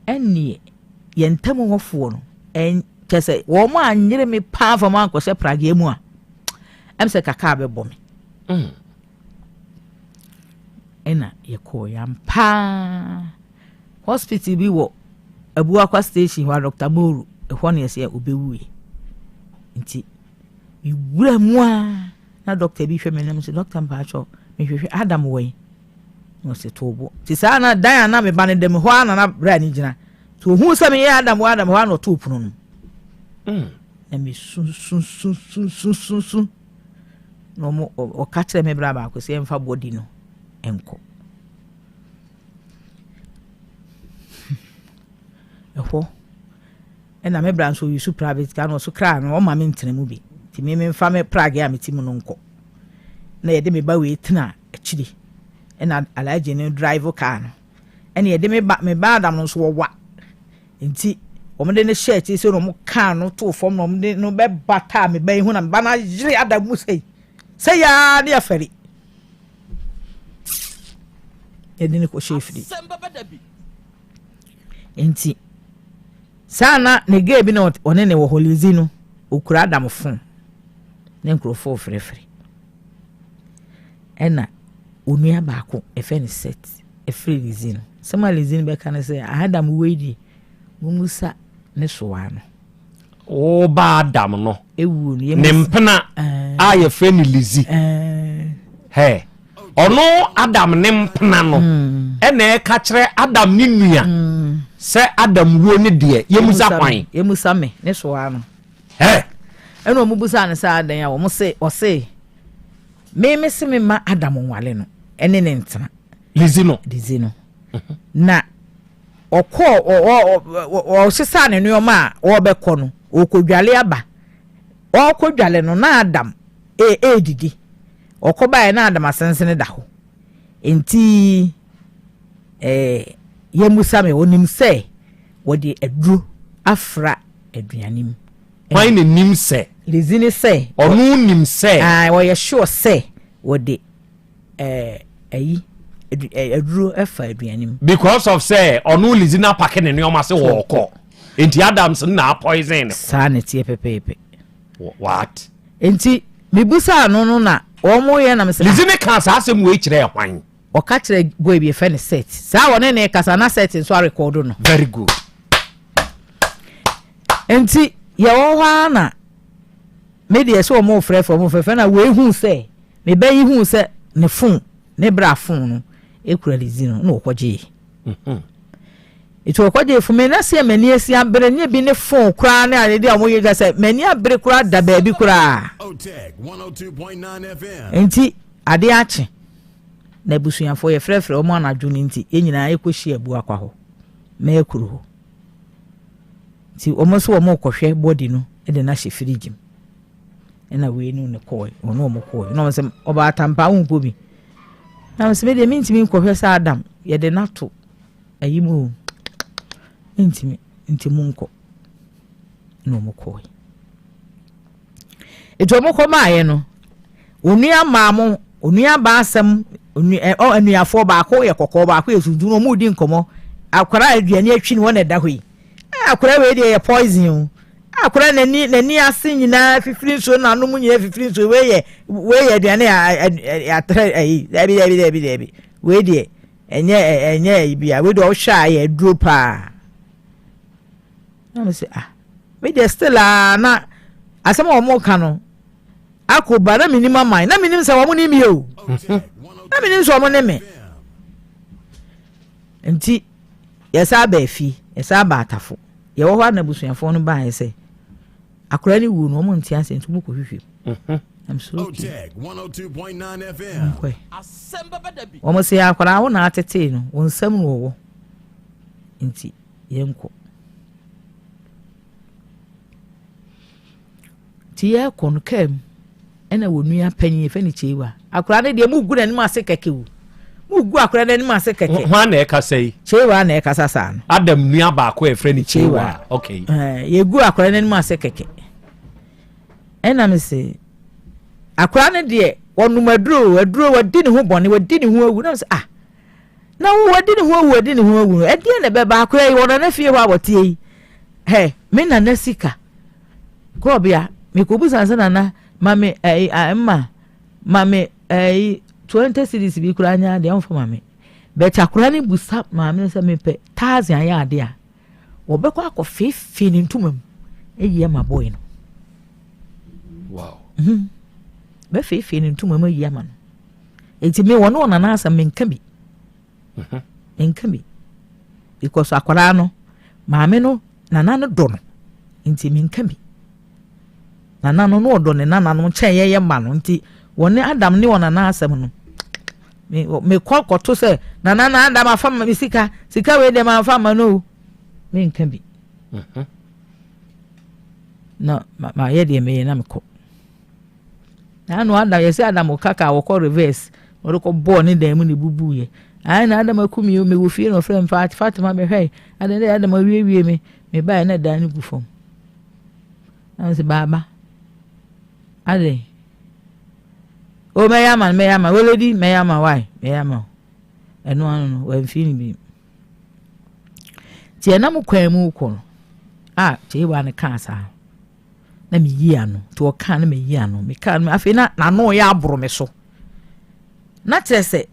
Ɛnneɛ yɛn ntam hɔfoɔ no, ɛn, kyerɛ sɛ wɔn anyere me paa fa mu ankɔhyɛ prageɛ mu a, ɛm sɛ kakaa bɛbɔ me. Mm. Ɛna yɛkɔɔ yɛn paa hospital bi wɔ Abuakwa station hɔ a Dr. Moro ɛhɔ na yɛsɛ ɔbɛwuiɛ. Nti mewura mu a na dɔkta bi hwɛ me nam sɛ dɔkta mpaakyɛw mehwehwɛ Adam wɔ yi. Na ɔse too bo. Nti saa na dan a na me ba no da mu hɔ ara na na bra no gyina. Nti ohuu sɛ meyɛ Adam wɔ Adam hɔ ara na ɔtoo pono no mu. Mm. Na me su su su su su su su. Na ɔmo ɔka kyerɛ me bra baako sɛ yɛmfa bɔdi no nkɔ. Ɛhɔ. Ɛna me bra nso ɔyusu private car na ɔso kra no ɔma me ntena mu bi. Nti me memfa me prage a mete mu no nkɔ. Na yɛde me ba wei tena akyiri. Ɛna Alhaji no drive car no. Ɛna yɛde me ba me ba Adam no nso wɔwa. Nti wɔn de no hyɛ akyiri sɛ na wɔn kaa no too fam na wɔn de no bɛbataa me ba yi ho na me ba no ayere Adam mu sɛi. Sɛ yaa ne afɛre. Yɛde no kɔhyɛ afiri. Nti saa na ne girl bi na ɔne ne wɔ hɔ Lizzy no okura Adam phone ne nkurɔfoɔ frɛfrɛ ɛna onua baako ɛfɛ ne set ɛfrɛ Lizzy no sɛm a Lizzy no bɛka no sɛ Adam wei deɛ mumusa ne soa no Wo ba Adam no, Ewuo no, ne mpena a yɛfrɛ no Lizzy. Hɛ, ɔno Adam ne mpena no hmm. ɛna ɛka kyerɛ Adam ne nua hmm. sɛ Adam wuo ne deɛ yɛmusa kwan. Yɛmusa me ne soa no. Hɛ. Ɛna wɔn busa no sɛ adan a wɔn se ɔse me me se me ma Adam nwale no ɛne ne ntena. Lizzy no. Lizzy no. Na. Ɔkɔɔ, ɔ, ɔ, ɔ, ɔsesaa ne nneɛma a ɔrebɛkɔ no, ɔrekɔdwale aba. Ɔrekɔdwale no, na Adam redidi. Ɔkɔbaeɛ na Adam asensene da hɔ. Enti, ɛɛ, yɛmmusa me, ɔnim sɛ wɔde aduro afra aduane mu. Hwan na nim sɛ? Lizzy ne sɛ. Ɔno nim sɛ. Ɔyɛ sure sɛ wɔde ayi aduro fa aduane mu. Because of sɛ ɔno Lizzy na apake ne nneɛma sɛ wɔɔkɔ nti Adams na apoison no. Saa na ɛteɛ pɛpɛɛpɛ. What? Nti mebusaa no no na wɔn yɛ na mesɛ. Lizzy ne kaa saa asɛm wei kyerɛɛ hwan? Ɔka kyerɛ boy bi yɛfrɛ no Seth. Saa wɔne ne kasa na Seth nso arekɔdo no. Very good. Nti yɛwɔ hɔ ara na me deɛ sɛ wɔn frɛfrɛ wɔn frɛfrɛ na wei hu sɛ Me ba yi huu sɛ ne fon, ne bra fon no kura Lizzy no, na ɔkɔgyee. Nti ɔkɔgyee fon, me na sɛ m'ani asi abere ne bi ne fon koraa ne adeɛ a wɔyɛ gya sɛ m'ani abere koraa da baabi koraa. Nti adeɛ akye na abusuafoɔ yɛfrɛfrɛ wɔn anadwo no nti yɛn nyinaa yɛkɔhyia Abuakwa hɔ, Mɛkuro hɔ. Nti wɔn nso wɔn rekɔhwɛ body no de no ahyɛ firigye mu. Ɛna wei ne ne kɔɔe, ɔne wɔn kɔɔe. Na wɔn sɛ, ɔbaatan pa wonkɔ bi. Na wɔn sɛ, me deɛ mentumi nkɔhwɛ sɛ Adam, yɛde no ato ayi mu o. Mentumi, nti monkɔ. Na wɔn kɔɔe. Nti wɔn kɔ maaeɛ no, onua maa mo, onua baa asɛm, onua, anuafoɔ baako yɛ kɔkɔɔ, baako yɛ tuntum, na wɔn redi nkɔmɔ. Akwadaa aduane atwi no wɔn na ɛda hɔ yi. Akwadaa wei deɛ yɛ poison o. Akwadaa n'ani n'ani ase nyinaa fifiri nsuo n'ano mu nyinaa fifiri nsuo wei yɛ wei yɛ aduane a atrɛ ayi dabi dabi dabi dabi wei deɛ ɛnyɛ ɛnyɛ ayi bia wei deɛ ɔhwɛ a yɛ aduro paa na mo sɛ ah me deɛ still a na asɛm a wɔn ka no akɔ ba na menim aman na menim sɛ wɔn ne mi o na menim sɛ wɔn ne me nti yɛsa aba afi yɛsa aba atafo. Yɛwɔ hɔ a na abusuafoɔ no baeɛ sɛ akwadaa no wuo no wɔn nte aseɛ nti wɔn kɔhwehwɛ mu. Mhm. I'm so okay. Nkɔɛ. Wɔn sɛ akwadaa wo na atetee no wɔn nsam na wɔwɔ nti yɛnkɔ. Nti yɛrekɔ no kaa mu ɛna wɔn nua panyin yɛfɛ no Kyewa. Akwadaa no deɛ mu gu n'anim ase kɛkɛ o. Mu gu akwadaa n'anim ase kɛkɛ. Hwan na ɛkasa yi? Kyewa na ɛkasa saa no. Adam nua baako a yɛfrɛ no Kyewa. Okay. Ɛɛ yɛgu akwadaa n'anim ase kɛkɛ. Ɛna me se akwadaa no deɛ wɔnom aduro aduro wɔdi ne ho bɔne wɔdi ne ho awu na me se ah na wo wɔdi ne ho awu wɔdi ne ho awu no ɛdeɛ na ɛbɛba akwadaa yi wɔn nana fie hɔ a wɔteɛ yi hɛ me nana sika. Kɔɔbea, mekɔbisa no sɛ nana ma me ɛyi a mma ma me ɛyi 20 cedis bi koraa nyɛ adeɛ ɔmfa ma me but akora no busa maame no sɛ mepɛ thousand ayɛ adeɛ a wɔbɛkɔ akɔ feefee ne ntoma mu ayi ama boy no wow mm bɛfeefee ne ntoma mu ayi ama no enti me wɔne ɔnana asɛm menka bi Menka bi because akwadaa no maame no nana no dɔ no nti menka bi. Nana no no ɔdɔ ne nana no kyɛn yɛyɛ mma no nti wɔne Adam ne wɔn nana asɛm no mekɔ kɔto sɛ nana na Adam afa ma me sika sika wei deɛ mamfa ma no o menka bi. Mhm. Na mayɛ deɛ meyɛ na mekɔ. Na ano Adam yɛsɛ Adam kaka a wɔkɔ reverse wɔde kɔ bɔɔ ne dan mu na ebubu yɛ. Ayi na Adam aku mi o mewɔ fie na ɔfrɛ me Fatima mehwɛ adan dɛ Adam awiewie me mebaeɛ na dan no gu fam. Na me sɛ baaba adɛn o mɛyɛ ama no mɛyɛ ama woledi mɛyɛ ama wae mɛyɛ ama o ɛno ano no wamfii no bi. Nti ɛnam kwan mu kɔ no a kyeewa no kaa saa na meyi ano nti ɔkaa na meyi ano mekaa no afei na n'ano yɛ aboro me so na kyerɛ sɛ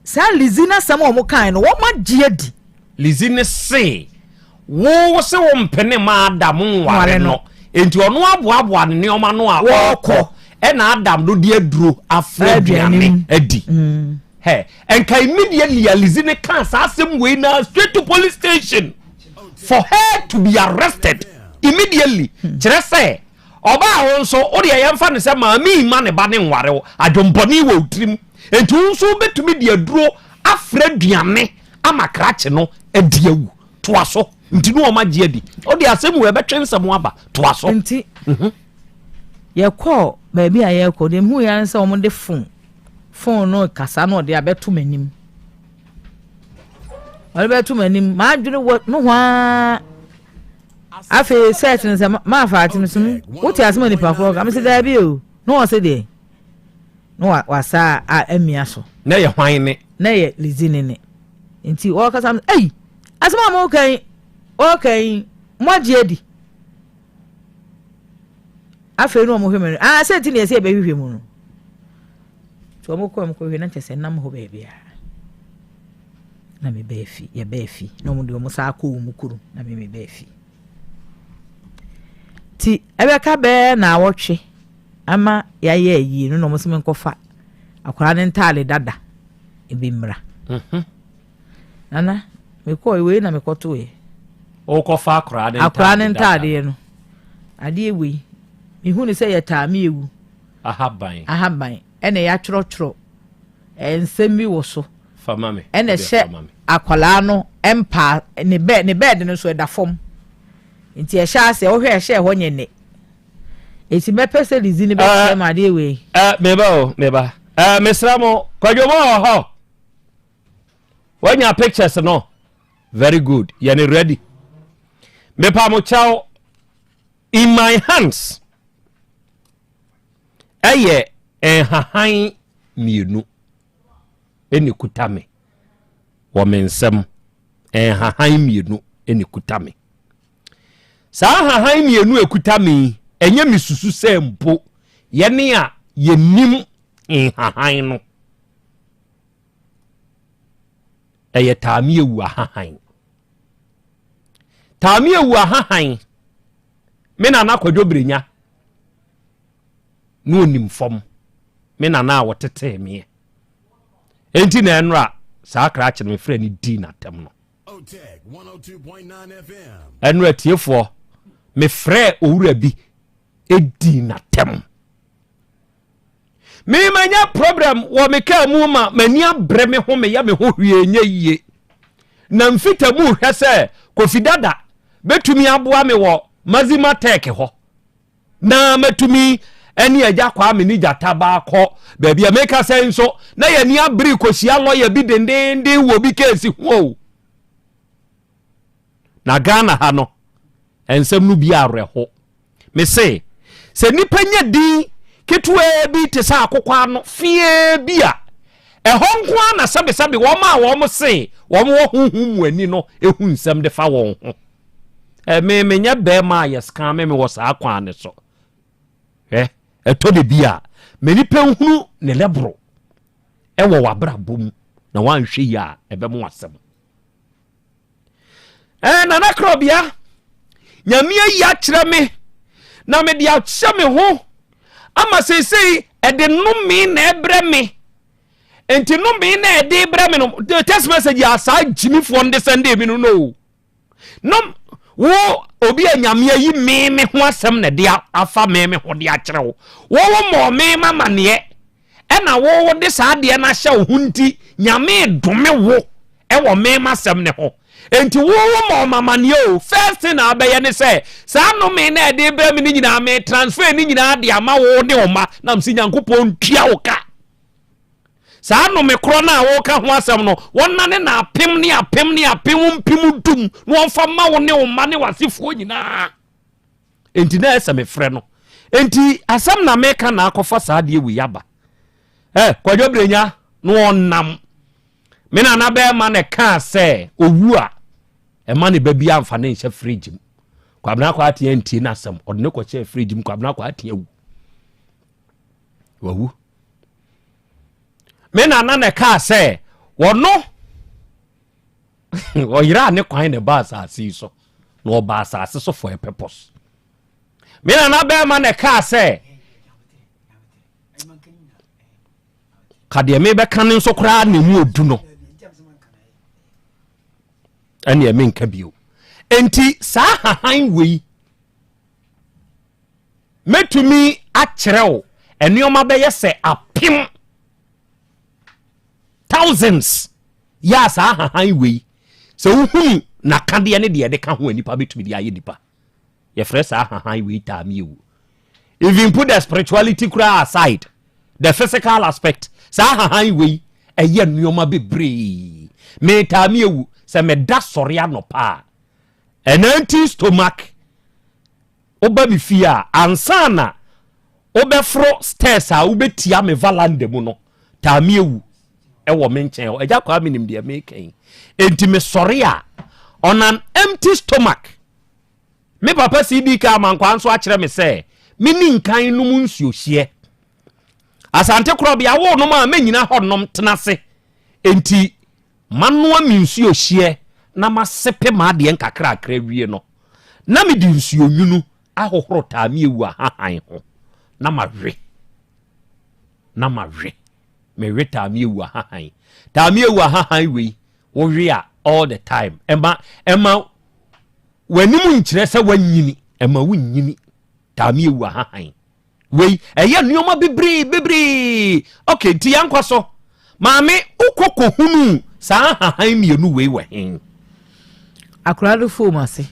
saa lizi no asɛm a wɔn kae no wɔn agye adi. Lizi no se wo se wo mpene ma Adam nware no nti ɔno aboaboa ne nneɛma no a ɔrekɔ ɛna Adam no de aduro afra aduane adi. Mm. Hɛ, nka immediately a Lizzie ne kaa saa asɛm wei na straight to police station for her to be arrested immediately. Hmm. Kyerɛ sɛ ɔbaa wo nso wo deɛ yɛmfa no sɛ maame yi ma ne ba ne nware wo adwompɔne wɔ wo tirim nti wo nso wobɛtumi de aduro afrɛ aduane ama krakye no adi awu toa so nti ne ɔma gye adi wode asɛm wɔ ɛbɛtwe nsɛm aba toa so nti mhm. yɛkɔɔ baabi a yɛrekɔ deɛ mehu yɛ sɛ wɔde fon fon no rekasa na ɔde abɛto m'anim ɔde bɛto m'anim m'adwene wɔ nohoaa afei sɛt no sɛ maafa ate me so wote asɛm a nipa korɔ ka me sɛ daabi o na wɔ se deɛ na wasa a amia so na yɛ hwan ne na yɛ lizi ne ne nti ɔkasa m ei asɛm a moka yi ɔka yi moagye adi Afei na wɔhwɛ mu ah sɛ nti na yɛsɛ yɛbɛhwehwɛ mu no nti wɔn kɔ wɔn kɔhwɛ na kyerɛ sɛ nam hɔ baabiara na mebɛɛ fi yɛbɛɛ fi na wɔn de wɔn saa kɔ wɔn kurom na me mebɛɛ fi ti ɛbɛka bɛɛ na awɔtwe ama yɛayɛ ayie no na wɔn sɛ menkɔfa akwadaa ne ntaade dada ebi mmra. Mm -hmm. Nana, mekɔɔ wei na mekɔtoeɛ. Wokɔfa akwaraa ne akwaraa ne ntaadeɛ no. Adeɛ wei, mehu ne sɛ yɛtaa me ewu. Ahaban. Ahaban. Ɛna yɛatwerɛtwerɛ nsɛm bi wɔ so. Fama me. Ɛna ɛhyɛ akwaraa no mpa ne bɛɛ ne bɛɛde no nso ɛda fam. Nti ɛhyɛ aseɛ wohwɛ ɛhyɛ ɛhɔ nyɛ nɛ. Eti mɛpɛ sɛ Lizzy ne bɛkyerɛ mu adeɛ wei. Ɛɛ meba o meba. Ɛɛ mesrɛ mo kwadwo mo wɔ hɔ. Wanya pictures no very good yɛne ready mepa mo kyɛw in my hands ɛyɛ nhahan mmienu ɛna kuta me wɔ me nsam nhahan mmienu ɛna kuta me saa nhahan mmienu ɛkuta me ɛnyɛ me susu sɛ mpo yɛne a yɛnim nhahan no Ɛyɛ taamiewu ahahan. Taamiewu ahahan, me nana Kwadwo Brenya na onim fam, me nana a wɔtetee meɛ. Enti na ɛnora saa krakye no mefrɛ no dii n'atɛm no. Ɛnora tiefoɔ, mefrɛ owura bi dii n'atɛm. Me manya problem wɔ me kaa mu ma m'ani abrɛ me ho meyɛ me ho hwee nyɛ yie na mfita mu hwɛ sɛ Kofi Dada bɛtumi aboa me wɔ Mazima Tech hɔ na matumi ɛne agya kwaa me ne gyata baakɔ baabi a meka sɛ nso na yɛni abere kɔhyia lɔya bi dendenden wɔ bi keesi ho o Na Ghana ha no, nsɛm no bi awerɛho. Me se, sɛ nipa nya din ketewaa bi te sɛ akokɔ ano feaa bi a, ɛhɔ nko ara na sɛbesɛbe wɔn a wɔn se wɔn wɔ honhom mu ani no hu nsɛm de fa wɔn ho. Ɛme menyɛ bɛrima a yɛscan me mewɔ saa kwan no so. Hwɛ, ɛtɔ da bi a, ma nipa nhunu ne lɛboro ɛwɔ w'abrabɔ mu na wanhwɛ yie a ɛbɛmo asɛm. Ɛɛ Nana Korɔbea, Nyame ayi akyerɛ me na mede ahyɛ me ho ama seesei ɛde nnome na ɛbrɛ me. Nti nnome na ɛde brɛ me no, text message a saa gyimifoɔ no de sɛndee me no no. Nom wo obi a Nyame ayi me me ho asɛm na ɛde afa me me ho de akyerɛ wo. Wo wo mmɔɔ me mamaneɛ. Ɛna wo wo de saa adeɛ no ahyɛ wo ho nti Nyame dome wo ɛwɔ me masɛm ne ho. Enti wo wo ma ɔma amaneɛ o, first thing a wobɛyɛ ne sɛ, saa nnome no a ɛde brɛ me no nyinaa, me transfer ne nyinaa de ama wo ne wo mma, na mese Nyankopɔn ntua wo ka. Saa nnome korɔ no a woka ho asɛm no, wɔnnane no apem ne apem ne apem mpem dum na wɔmfa ma wo ne wo mma ne w'asefoɔ nyinaa. Enti na ɛsɛ mefrɛ no. Enti asɛm na meka na akɔfa saa adeɛ wei aba. Ɛ Kwadwo Brenya na ɔnam. Me nana bɛrima na ɛkaa sɛ owu a ɛma ne ba bi amfa ne nhyɛ fridge mu. Kwabena Kwarteng antie n'asɛm, ɔde ne kɔhyɛɛ fridge mu, Kwabena Kwarteng awu. Wawu. Me nana na ɛkaa sɛ wɔno ɔyeraa ne kwan na ɛba asase yi so na ɔba asase so for a purpose. Me nana bɛrima na ɛkaa sɛ ka deɛ mebɛka no nso koraa na emu odu no ɛneɛ menka bio. Enti saa hahan wei mɛtumi akyerɛ wo nneɛma bɛyɛ sɛ apem thousands yɛ a saa hahan wei sɛ wohunu n'akadeɛ ne deɛ ɛde ka ho a nipa bɛtumi de ayɛ nipa. Yɛfrɛ saa hahan wei taamiewu. Even put the spirituality koraa aside, the physical aspect, saa hahan wei ɛyɛ nneɛma bebree. Me taamiewu sɛ meda sɔre anɔpa a, an empty stomach, woba me fie a, ansa na wobɛforo stairs a wobɛtia me valanda mu no, taamiewu ɛwɔ me nkyɛn hɔ. Agya kwaa menim deɛ meka yi. Enti mesɔre a, on an empty stomach, Me papa CD kaa amankwaa nso akyerɛ me sɛ menni nkan nom nsuohyeɛ. Asante korɔbea wo nom a mɛnyina hɔ nom tena ase. Enti manoa me nsuohyeɛ na masepe m'adeɛ nkakrakra awie no, na mede nsuonwunu ahohoro taamiewu ahahan ho na mawe. Na mawe. Mewe taamiewu ahahan. Taamiewu ahahan wei, wowe a all the time. Ɛma, ɛma W'anim nkyerɛ sɛ woanyini, ɛma wonyini. Taame ewu ahahan. Wei, ɛyɛ nneɛma bebree bebree. Ok, nti yɛnkɔ so. Maame, wokɔ kɔhunuu saa ahahan mmienu wei wɔ he? Akwadaa no foam ase.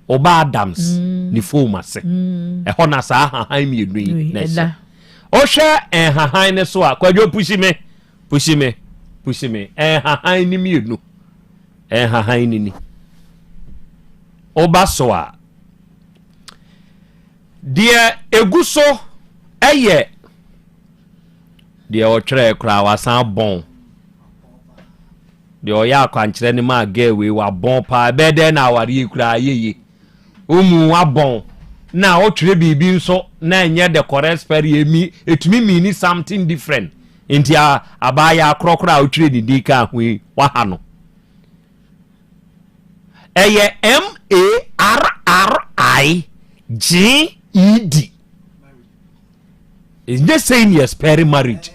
Ɔba Adams mm. ne foam ase. Mm. Ɛhɔ na saa ahahan mmienu yi na ɛhyɛ. Wohwɛ nhahan no so a, Kwadwo pusi me, pusi me, pusi me. Nhahan no mmienu. Nhahan no ni. Woba so a, deɛ egu so yɛ deɛ ɔtwerɛɛ koraa wasan bɔn. Deɛ ɔyɛ akwankyerɛ no maa girl wei wabɔn paa. Ɛbɛyɛ dɛn na awareɛ yi koraa ayɛ yie? Womu wabɔn na wotwerɛ biribi nso na ɛnyɛ the correct spelling emi ɛtumi meani something different. Nti abaayaa korɔ koraa a wotwerɛ ne din kaa ho yi waha no. Ɛyɛ M A R R I G E D. Nyɛ sei ne ɛspɛre marriage.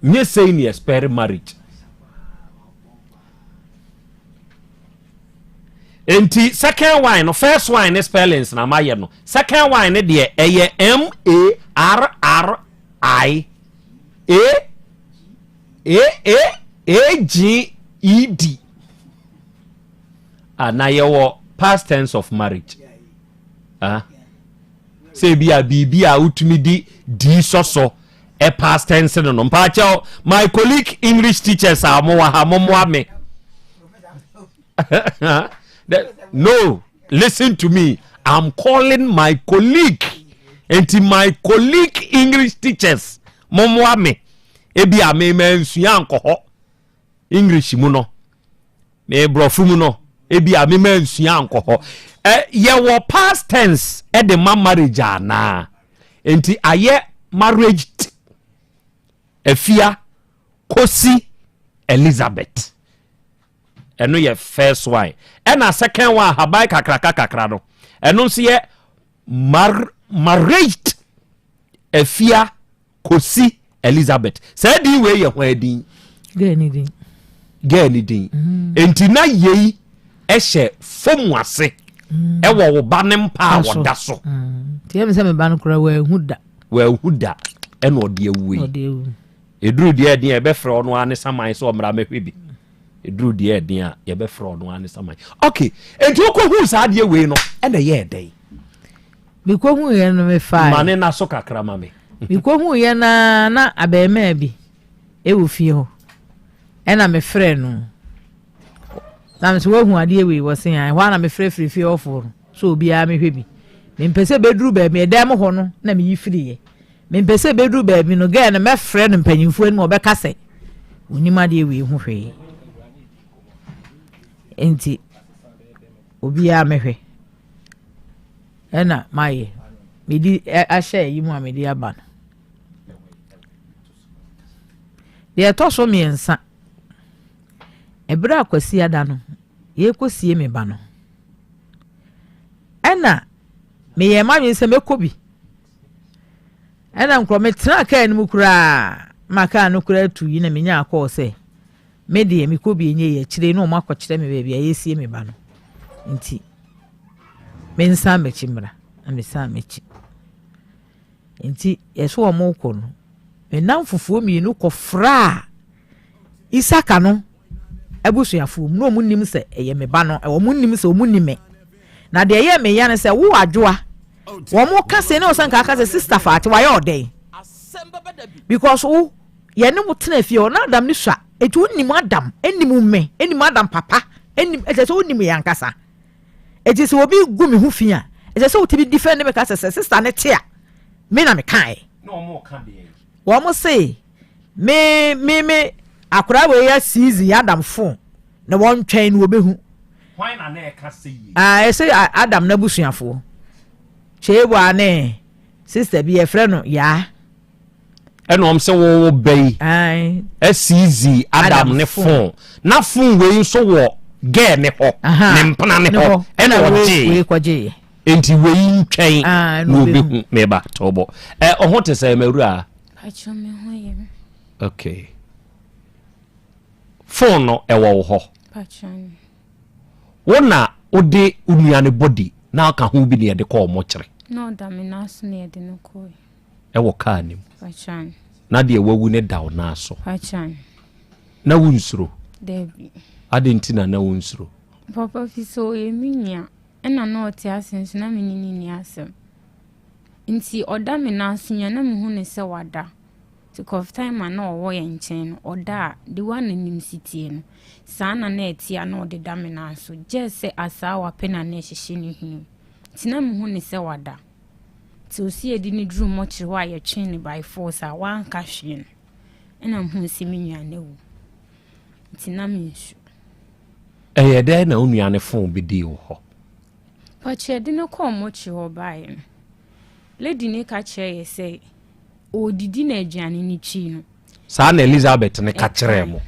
Nyɛ sei ne ɛspɛre marriage. Nti second one no first one ne spellings na mayɛ no. Second one ne deɛ ɛyɛ M A R R I A A A A G E D. Ah, na yɛwɔ past tense of marriage. Ah. Sɛ ebi a biribi a wotumi di di sɔsɔ ɛ past tense no no. Mpaakyɛw, my colleague English teachers a wɔwɔ ha, mommoa me. No, listen to me. I'm calling my colleague. Nti my colleague English teachers, mommoa me. Ebi a me mansua ankɔ hɔ English mu no, me borɔfo mu no, ebi a me mansua ankɔ hɔ. Ɛ yɛwɔ past tense de ma marriage anaa? Nti ayɛ marriage afia kosi Elizabeth. Ɛno yɛ first one. Ɛna second one ahaban kakraka kakra no, ɛno nso yɛ mar marriage afia Kosi Elizabeth. Saa din wei yɛ hwan din? Gɛɛ ne din. Gɛɛ ne din. Mm. Enti na yei ɛhyɛ fam ase mm. ɛwɔ wo ba ne mpa a wɔda so. Mm. Nti ɛmi sɛ me ba no koraa wɔahu da. Wɔahu da ɛna ɔde awu yi. Ɛduru deɛ ɛdeɛ ɛbɛfrɛ ɔno ara ne saman sɛ ɔmmra mɛhwɛ bi. Ɛduru deɛ ɛden a yɛbɛfrɛ ɔno ara ne saman. Ok, enti wokɔhuu saa adeɛ wei no ɛna ɛyɛɛ dɛn? Mekɔhuiɛ no mefae. Ma ne na so kakra ma me. Mekɔhuiɛ no ara na abarimaa bi ɛwɔ fie hɔ ɛna mefrɛ no na mesɛ woahu adeɛ wei wɔ se ɛhɔ a na mefrɛfrɛ fie hɔfoɔ no sɛ obiara mehwɛ bi. Mempɛ sɛ bɛduru baabi ɛdan mu hɔ no na meyi firiiɛ. Mempɛ sɛ ɛbɛduru baabi no girl no mɛfrɛ no mpanyimfoɔ anim ɔbɛka sɛ ɔnim adeɛ wei ho hwee nti obiara mehwɛ ɛna mayɛ mede ahyɛ ayi mu a mede aba no deɛ ɛtɔ so mmiɛnsa ɛberɛ a Kwasi ada no yɛrekɔsie me ba no ɛna meyɛɛ m'adwene sɛ mɛkɔ bi Ɛna nkorɔ metenaa kaa no mu koraa ma kaa no koraa tu yi na menyaa kɔɔ sɛ me deɛ mekɔ bi ɛnyɛ yi akyire na wɔn akɔkyerɛ me baabi a yɛsie me ba no nti mensan m'akyi mmra na mesan m'akyi nti yɛso wɔn kɔ no me namfofoɔ mmienu kɔfraa Isaka no abusuafoɔ mu na wɔn nim sɛ ɛyɛ me ba no wɔn nim sɛ wɔn nim me na deɛ ɛyɛ me ya no sɛ wo adwoa wɔn ka sɛ ne wɔsɛ nka aka sɛ sista faate wayɛ ɔdɛn because wo yɛne wo tena fie hɔ na Adam ne sua eti wo nim Adam enim me enim Adam papa enim ɛsɛ sɛ wo nim yɛn ankasa eti sɛ obi gu me ho fi a ɛsɛ sɛ wotumi defend me ka sɛ sɛ sista ne te a me na me kae wɔn se Me me me akwadaa wei yɛ season yɛ Adam phone na wɔn twɛn no wɔbɛhu. Hwan na na ɛka sɛ yie? Ah, ɛsɛ Adam n'abusuafoɔ. Kyeebwa ne sister bi yɛfrɛ no Yaa. Ɛna wɔn sɛ wɔwɔ bɛ yi. Ɛsiizi Adam ne phone. Na phone wei nso wɔ girl ne hɔ. Ne mpena ne hɔ. Ɛna ɔgyee. Wei kɔgyeeɛ. Enti wei ntwɛn na ɔbɛhu. Meba tɔbɔ. Ɛ ɔho te sɛ mawura. Pacho me ho yɛ me. Okay. Phone no ɛwɔ wo hɔ. Pacho. Wo na wode wo nua no body na aka ho bi na yɛde kɔɔ mɔkyere. Na ɔda me nan so na yɛde no kɔe. Ɛwɔ kaa no mu. Pacho. Na deɛ wawu ne da wo nan so. Pacho. Na wo nsuro? Dabi. Adɛn nti na na wo nsuro? Papa fi sɛ ɔyɛ me nua ɛna na ɔte ase nso na me ne no nni asɛm. Nti ɔda me nan so yi a na mehu no sɛ wada. Nti cause time a na ɔwɔ yɛn nkyɛn no, ɔda a, the way a n'anim si teɛ no, saa na na ɛte a na ɔde da me nan so. Gyɛɛ sɛ asaawa pɛ na na ɛhyehyɛ ne hwene mu. Nti na mehu no sɛ wada. Nti ɔsi yɛde no duruu mɔkyere hɔ a yɛtwee no by force a wanka hwee no, ɛna mehuu sɛ me nua no awu. Nti na mensuro. Ɛyɛ dɛn na wo nua no fon bɛdii wo hɔ? Pakyɛ yɛde no kɔɔ mortuary hɔ baeɛ no, lady no ka kyerɛɛ yɛ sɛ ɔredidi na aduane no twii no. Saa na Elizabeth no ka kyerɛɛ mo?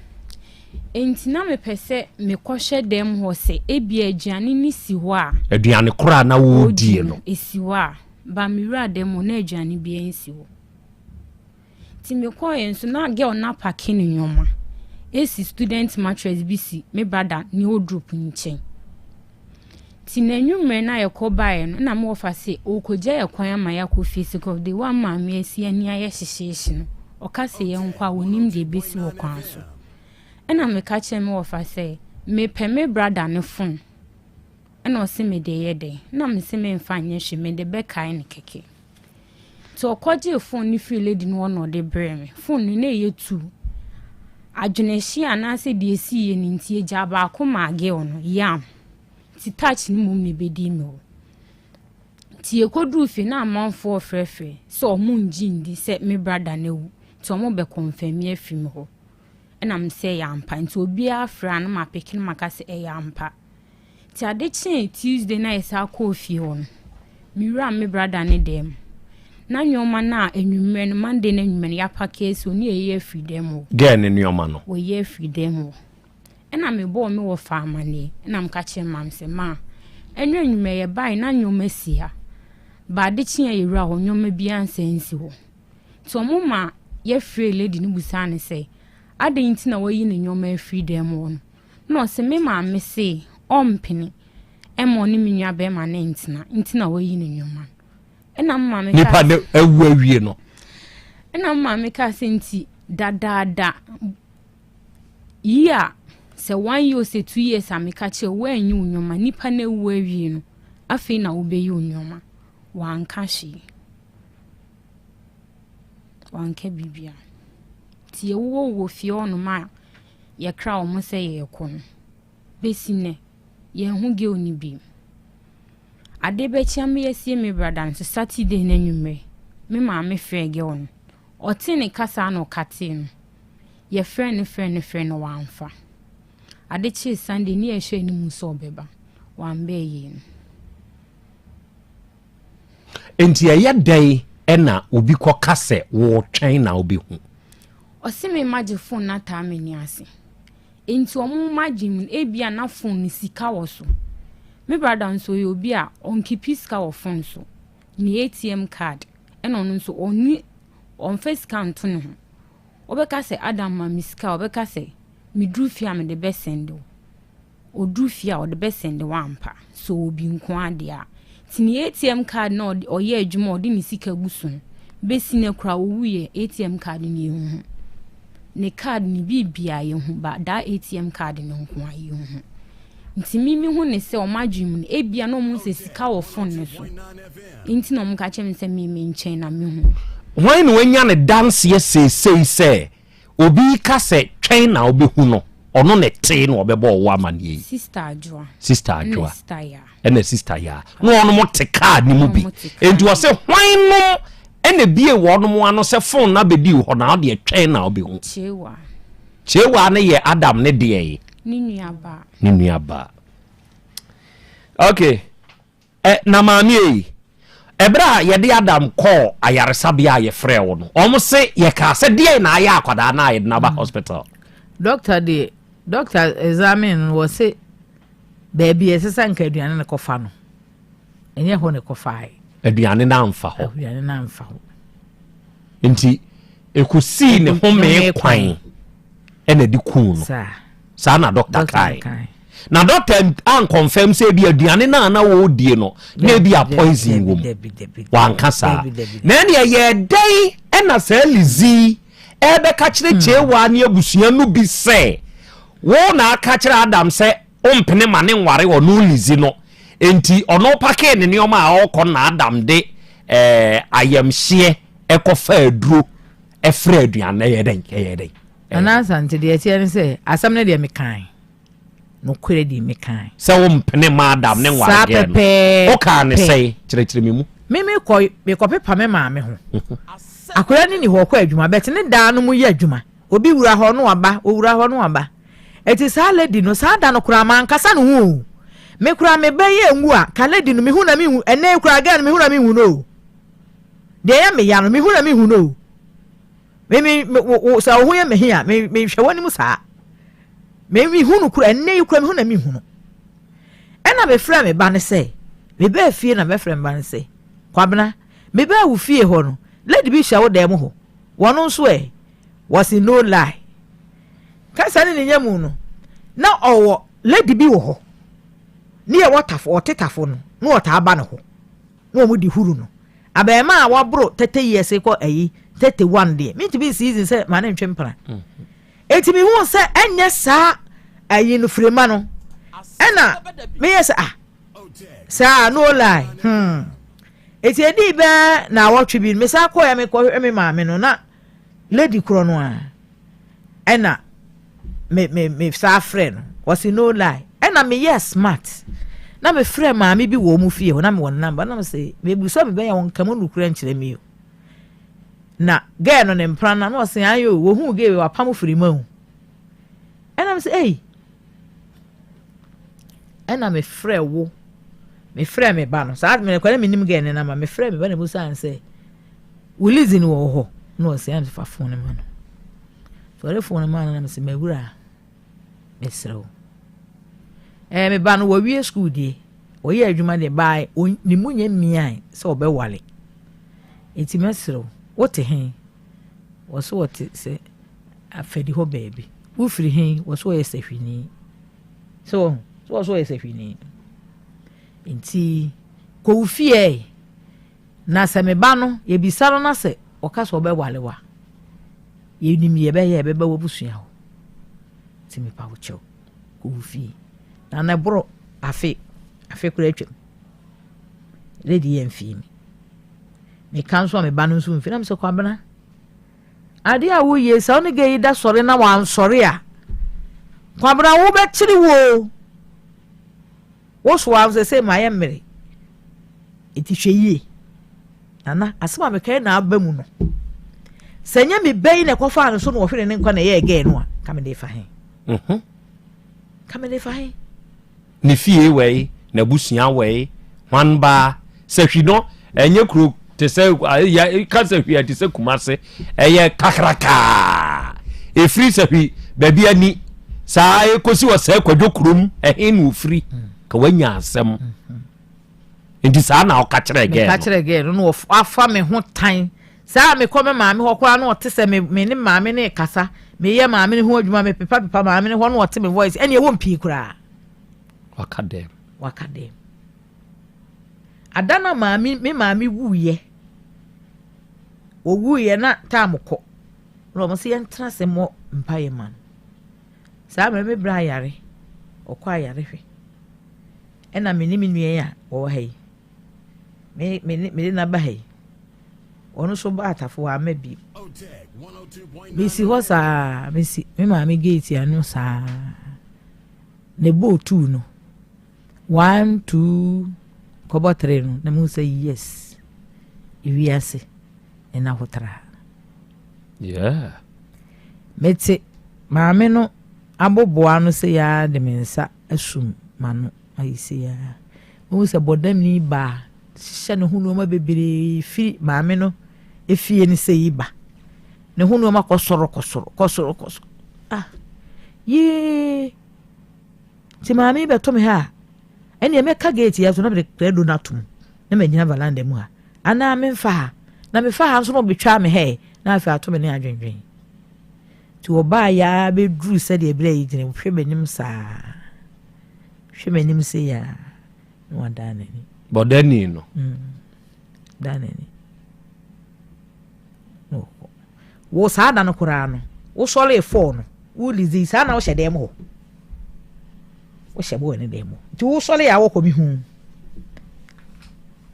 Enti na mepɛ sɛ mekɔhwɛ dɛm hɔ sɛ ebia aduane no si hɔ a. Aduane korɔ a na wɔredie no. Esi hɔ a, ba mewura dɛm hɔ na aduane biara nsi hɔ. Nti mekɔeɛ nso na girl no apake ne nnoɔma esi student mattress bi si me brother ne wardrobe nkyɛn. Nti n'anwummerɛ no a yɛkɔ baeɛ no na me wɔfa se ɔrekɔgya yɛ kwan ama yɛakɔ fie sɛ of the one maame asi ani ayɛ hyehyeehye no ɔka sɛ yɛnkɔ a wɔnim deɛ ɛbɛsi wɔ kwan so. Ɛna meka kyerɛ me wɔfa sɛ mepɛ me brother ne phone ɛna ɔse mede yɛ dɛn na mese memfa nyɛ hwee mede bɛkae no kɛkɛ. Nti ɔkɔgyee phone no firii lady no hɔ na ɔde brɛɛ me. Phone no na ɛyɛ two. Adwenehye anaasɛ deɛ ɛsiiɛ no nti ɛgyaa baako maa girl no, yam. Nti touch no mmom na ɛbɛdii me hɔ. Nti yɛkɔduruu fie na amanfoɔ refrɛfrɛ sɛ ɔmo ngye ndi sɛ me brother no awu. Nti ɔmo bɛ confirm afiri me hɔ. Ɛna me sɛ ɛyɛ ampa. Nti obiara frɛ a na mapeke na maka sɛ ɛyɛ ampa. Nti ade kyee Tuesday na yɛsan kɔɔ fie hɔ no, mewuraa me brada ne dan mu. Na nneɛma no a anwummerɛ no, Monday no anwummerɛ no, yɛapake asi hɔ ne yɛyi afiri dan mu hɔ. Girl ne nneɛma no? Wɔyi afiri dan mu hɔ. Ɛna mebɔɔ me wɔfa amanneɛ, ɛna meka kyerɛɛ maame sɛ, Ma, ɛno anwummerɛ yɛbaeɛ na nneɛma si ha. Ba ade kyee a yɛwura hɔ, nneɛma biara nsan nsi hɔ. Nti wɔn ma yɛfrɛɛ lady no bisaa no sɛ, adɛn nti na wayi ne nneɛma afiri dan mu hɔ no? Nna ɔse me maame se ɔmmpene mma ɔne me nua bɛrima no nntena nti na wayi ne nneɛma no. Ɛna me maame kaa Nipa no awu awie no. Ɛna me maame kaa sɛ nti dadaada yi a Sɛ one year o sɛ 2 years a meka kyerɛ wo woanyi wo nneɛma nipa no awu awie no afei na wobɛyi wo nneɛma. Wanka hwee. Wanka biribiara. Nti yɛwowɔ wɔ fie hɔnom a yɛkra wɔn sɛ yɛrekɔ no. Bɛsi nnɛ, yɛnhu girl no bio. Ade bɛkye ama yɛasie me brother nso Saturday no anwummerɛ, me maame frɛɛ girl no. Ɔtee ne kasa na ɔkatee no. Yɛfrɛɛ no frɛɛ no frɛɛ no wamfa. Ade kyee Sunday ne yɛhwɛ anim sɛ ɔbɛba. Wamba ayie no. Nti ɛyɛ dɛn ɛna obi kɔka sɛ wɔretwɛn na wobɛhu? Ɔse me ma gye phone no ataa m'ani ase. Nti ɔmo ma gye mu no ebia na phone no sika wɔ so. Me brother nso ɔyɛ obi a ɔnkeepi sika wɔ phone so. Ne ATM card ɛna ɔno nso ɔnni ɔmfa sika nto ne ho. Wobɛka sɛ Adam ma me sika a ɔbɛka sɛ meduru fie a mede bɛsend wo. Ɔduru fie a ɔde bɛsend wo ampa. Sɛ ɔwɔ bi nko ara deɛ a. Nti ne ATM card na ɔde ɔyɛ adwuma a ɔde ne sika gu so no bɛsi nnɛ koraa ɔwuiɛ ATM card no yɛnhu. Ne card ne biribiara yɛhu but that ATM card no nko ara yɛnhu. Nti me mehu ne sɛ ɔmo adwene mu no ebia na ɔmo hu sɛ sika wɔ phone no so nti na ɔmo ka kyerɛ me sɛ me me nkyɛn na mehu. Hwan na wanya ne danseɛ seesei sɛ obi reka sɛ twɛn na wobɛhu no, ɔno na ɛtee na ɔbɛbɔɔ wo amanneɛ yi? Sister Adwoa. Sister Adwoa. Ɛna Sister Yaa. Ɛna Sister Yaa. Na wɔnom te kaa no mu bi. Enti ɔse hwan nom ɛna ebie wɔnom ano sɛ phone no abɛdi hɔ na wodeɛ twɛn na wobɛhu. Kyewa. Kyewa no yɛ Adam ne deɛ? Ne nuabaa. Ne nuabaa. Okay. Ɛ, na maame ei, ɛberɛ a yɛde Adam kɔɔ ayaresabea a yɛfrɛɛ wo no, wɔn se yɛkaa sɛ deɛn na ayɛ akwadaa no a yɛde no aba hospital? Doctor deɛ, doctor examine no, wɔse baabi a ɛsɛ sɛ anka aduane no kɔfa no, ɛnyɛ hɔ na ɛkɔfaeɛ. Aduane no amfa hɔ. Aduane no amfa hɔ. Nti, ɛkɔsii ne homee kwan ɛna ɛde kuu no. Saa na dɔkta kae. Na dɔkta ankɔnfɛm sɛ ebi aduane no a na wɔredie no na ebi a poison wɔ mu. Wanka saa. Na ɛne ɛyɛ dɛn ɛna saa Lizzie ɛbɛka kyerɛ hmm. Kyewa ne abusua no bi sɛ wo na aka kyerɛ Adam sɛ ɔmpene ma ne nware ɔno Lizzie no. Enti ɔno pakee ne nneɛma a ɔrekɔ na Adam de ɛɛ ayamhyeɛ ɛkɔfa aduro ɛfrɛ aduane ɛyɛ dɛn ɛyɛ dɛn. Nana Asante, deɛ ɛteɛ ne sɛ, asɛm no deɛ mekae. Nokorɛ deɛ mekae. Sɛ wo mpene ma Adam ne nware Saa gɛɛ no. pɛpɛɛpɛ. Wokaa ne sɛe? Kyerɛkyerɛ me mu. Me mekɔ mekɔpepa me maame ho. Akwadaa no ni hɔ ɔkɔ adwuma but ne daa no mu yɛ adwuma. Obi wura hɔ no waba, owura hɔ no waba. Eti saa lady no saa da no koraa mankasa ne ho o. Me koraa me ba yi anwu a ka lady no mehu na menhu ɛnɛ yi koraa girl no mehu na menhu no o. Deɛ ɛyɛ me ya no mehu na menhu no o. Me me me wo wo sɛ wo ho yɛ me he a me mehwɛ w'anim saa. Me mehu no kura ɛnnɛ yi kura mehu na mehu no. Ɛna mefrɛ me ba no sɛ mebaa fie na mɛfrɛ me ba no sɛ Kwabena mebaa wo fie hɔ no lady bi hyɛ wo dan mu hɔ wɔn nso ɛ wɔsi no lie kasa ne ne nya mu no na ɔwɔ lady bi wɔ hɔ ne yɛ wɔ tafo ɔte tafo no na ɔtaa ba ne hɔ na wɔn di huru no Abarimaa a waboro 30 years kɔ ayi 31 deɛ mentumi nsi sɛ ma ne ntwe mpena. Enti mehuu sɛ ɛnyɛ saa ayi no firima no ɛna meyɛ sɛ ah saa no lie hmm. Eti edii bɛɛ na awɔtwe bi mesan kɔɛ mekɔhwɛ me maame no na lady korɔ no a ɛna me me me saa frɛ no wɔsi no lie ɛna me yɛ smart na me frɛ maame bi wɔ wɔn fie hɔ na me wɔ ne namba na me sɛ mebusa me bɛyɛ wɔn nka mu nukura nkyerɛ mi o na girl no ne mpra na na ɔsɛ ayo wohu girl wapam firi mu o ɛna me sɛ ei ɛna me frɛ wo me frɛ me ba no saa me kɔ na me nim girl ne namba me frɛ me ba na busa sɛ wo lizi no wɔ hɔ na ɔsɛ ɛna fa phone ma no. Sɔre fon no maa no na mese, M'awura, mesrɛ wo. Ɛɛ, me ba no wawie sukuu deɛ, ɔyɛ adwuma deɛ, baa ne mu nyɛ mmiae sɛ ɔbɛwale. Enti mɛsrɛ wo, wote he? Wɔ so wɔte sɛ afɛdi hɔ baabi. Wofiri he? Wɔ so ɔyɛ sahwini. Sɛ wɔhu, sɛ wɔ so ɔyɛ sahwini. Enti, kɔ wo fie Na sɛ me ba no, yɛbisa no na sɛ ɔka sɛ ɔbɛware wo a, yɛnim deɛ yɛbɛyɛ, yɛbɛba w'abusua hɔ. Nti mepa wo kyɛw. Kɔ wo fie. Na na ɛboro afe, afe koraa atwam. Lady yi amfii me. Meka nso a me ba no nso mfi. Na mesɛ Kwabena, adeɛ a woyie sɛ wo ne gɛ yi da sɔre na wansɔre a, Kwabena wobɛkyere wo o. Wo so ara sɛ sɛ mayɛ mmere. Enti hwɛ yie. Nana, asɛm a mekae na aba mu no. Sɛ nyɛ me ba yi na ɛkɔfaa no so na wɔhwere ne nkwa na ɛyɛɛ gɛɛ no a, ka mede fa he? Mhm. Ka mede fa he? Ne fie wɛe, n'abusua wɛe, hwan baa? Sahwi no, ɛnyɛ kuro te sɛ, ka sahwi a te sɛ Kumase, ɛyɛ kakrakaa. Ɛfiri sahwi baabi ani, saa ɛkɔsi wɔ sɛ kwadwo kurom, ɛhe na ɔfiri, ka wanya asɛm. Nti saa na ɔka kyerɛ gɛɛ no. Meka kyerɛ gɛɛ no na wafa me ho tan. Saa a mekɔ me maame hɔ koraa na ɔte sɛ me me ne maame no rekasa, meyɛ maame no ho adwuma, mepepa pepa maame no hɔ na ɔte me voice, ɛne ɛwɔ mpii koraa. Waka dɛm. Waka dɛm. Ada na maame me maame wuiɛ. Owuiɛ na taam kɔ. Na wɔn sɛ yɛntena ase mmɔ mpaeɛ ma no. Saa mmerɛ me bra ayare, ɔkɔ ayarehwɛ. Ɛna me ne me nua yi a wɔwɔ ha yi, me me ne mede no aba ha yi, ɔno nso ba atafo wamma bio. Mesi hɔ saa, mesi me maame gate ano saa. Na ɛbɔɔ tuu no, one, two, kɔbɔ three no, na mehu sɛ yes, ewiase ɛna hɔ tra. Yeah. Mete maame no aboboa no sɛ yaa de me nsa asum m'ano ayɛ sei ara. Mehu sɛ bɔdamni baa hyehyɛ ne ho nneɛma bebree firi maame no efie no sɛ yi ba. Ne ho nneɛma kɔ soro kɔ soro kɔ soro kɔ soro. Ah, yee. Nti maame yi bɛto me ha a, ɛnneɛ mɛka gate yi so na mede krado no atom na magyina valanda mu ha. Anaa memfa ha. Na mefa ha nso na ɔbɛtwa me hɛ na afei ato me ne adwendwen. Nti wɔbaeɛ ara bɛduruu sɛdeɛ berɛ yi gyina, hwɛ m'anim saa, hwɛ m'anim sei ara, na wadan n'ani. Bɔdani no. Mm. Dan n'ani. Na ɔkɔ. Wo saa da no koraa no, wosɔree fɔɔ no, wo lizi saa na wohyɛ dɛm hɔ. Wohyɛ bɔɔ ne dɛm hɔ. Nti wosɔree a wɔkɔ mehu.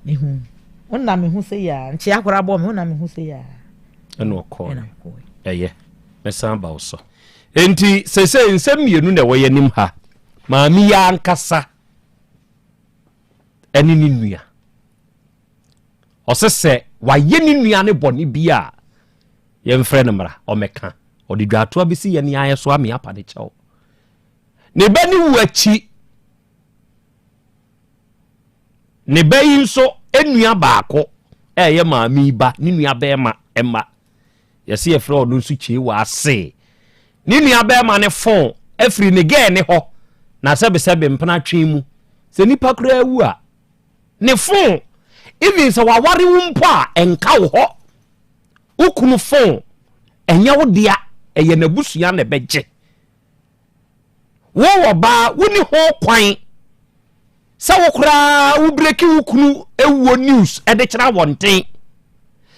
Mehu. Wona mehu sei ara, nkyea koraa bɔɔ me, wona mehu sei ara. ɛna ɔkɔɛ ɛyɛ mɛsan aba wo so enti sese nsɛm mmienu na ɛwɔ yɛn anim ha maame yi ankasa ɛne ne nua ɔsɛ sɛ wayɛ ne nua ne bɔne bi a yɛmfrɛ no mmara ɔmɛka ɔde dwatoa bɛsi yɛn ayɛ so ame apa ne kyɛw ne ba ne wu akyi Ne ba yi nso nua baako a ɛyɛ maame yi ba, ne nua bɛrima mma. Yɛse yɛfrɛ ɔno nso Kyewa ase. Ne nua bɛrima ne fon afiri ne gɛɛ ne hɔ na sɛbesɛbe mpena twe mu. Sɛ nipa koraa wu a, ne fon, even sɛ waware wo mpo a, ɛnka wo hɔ. Wo kunu fon, ɛnyɛ wo dea, ɛyɛ n'abusua na ɛbɛgye. Wo ɔbaa, wonni ho kwan sɛ wo koraa wo breki wo kunu ewuo news de kyerɛ abɔnten.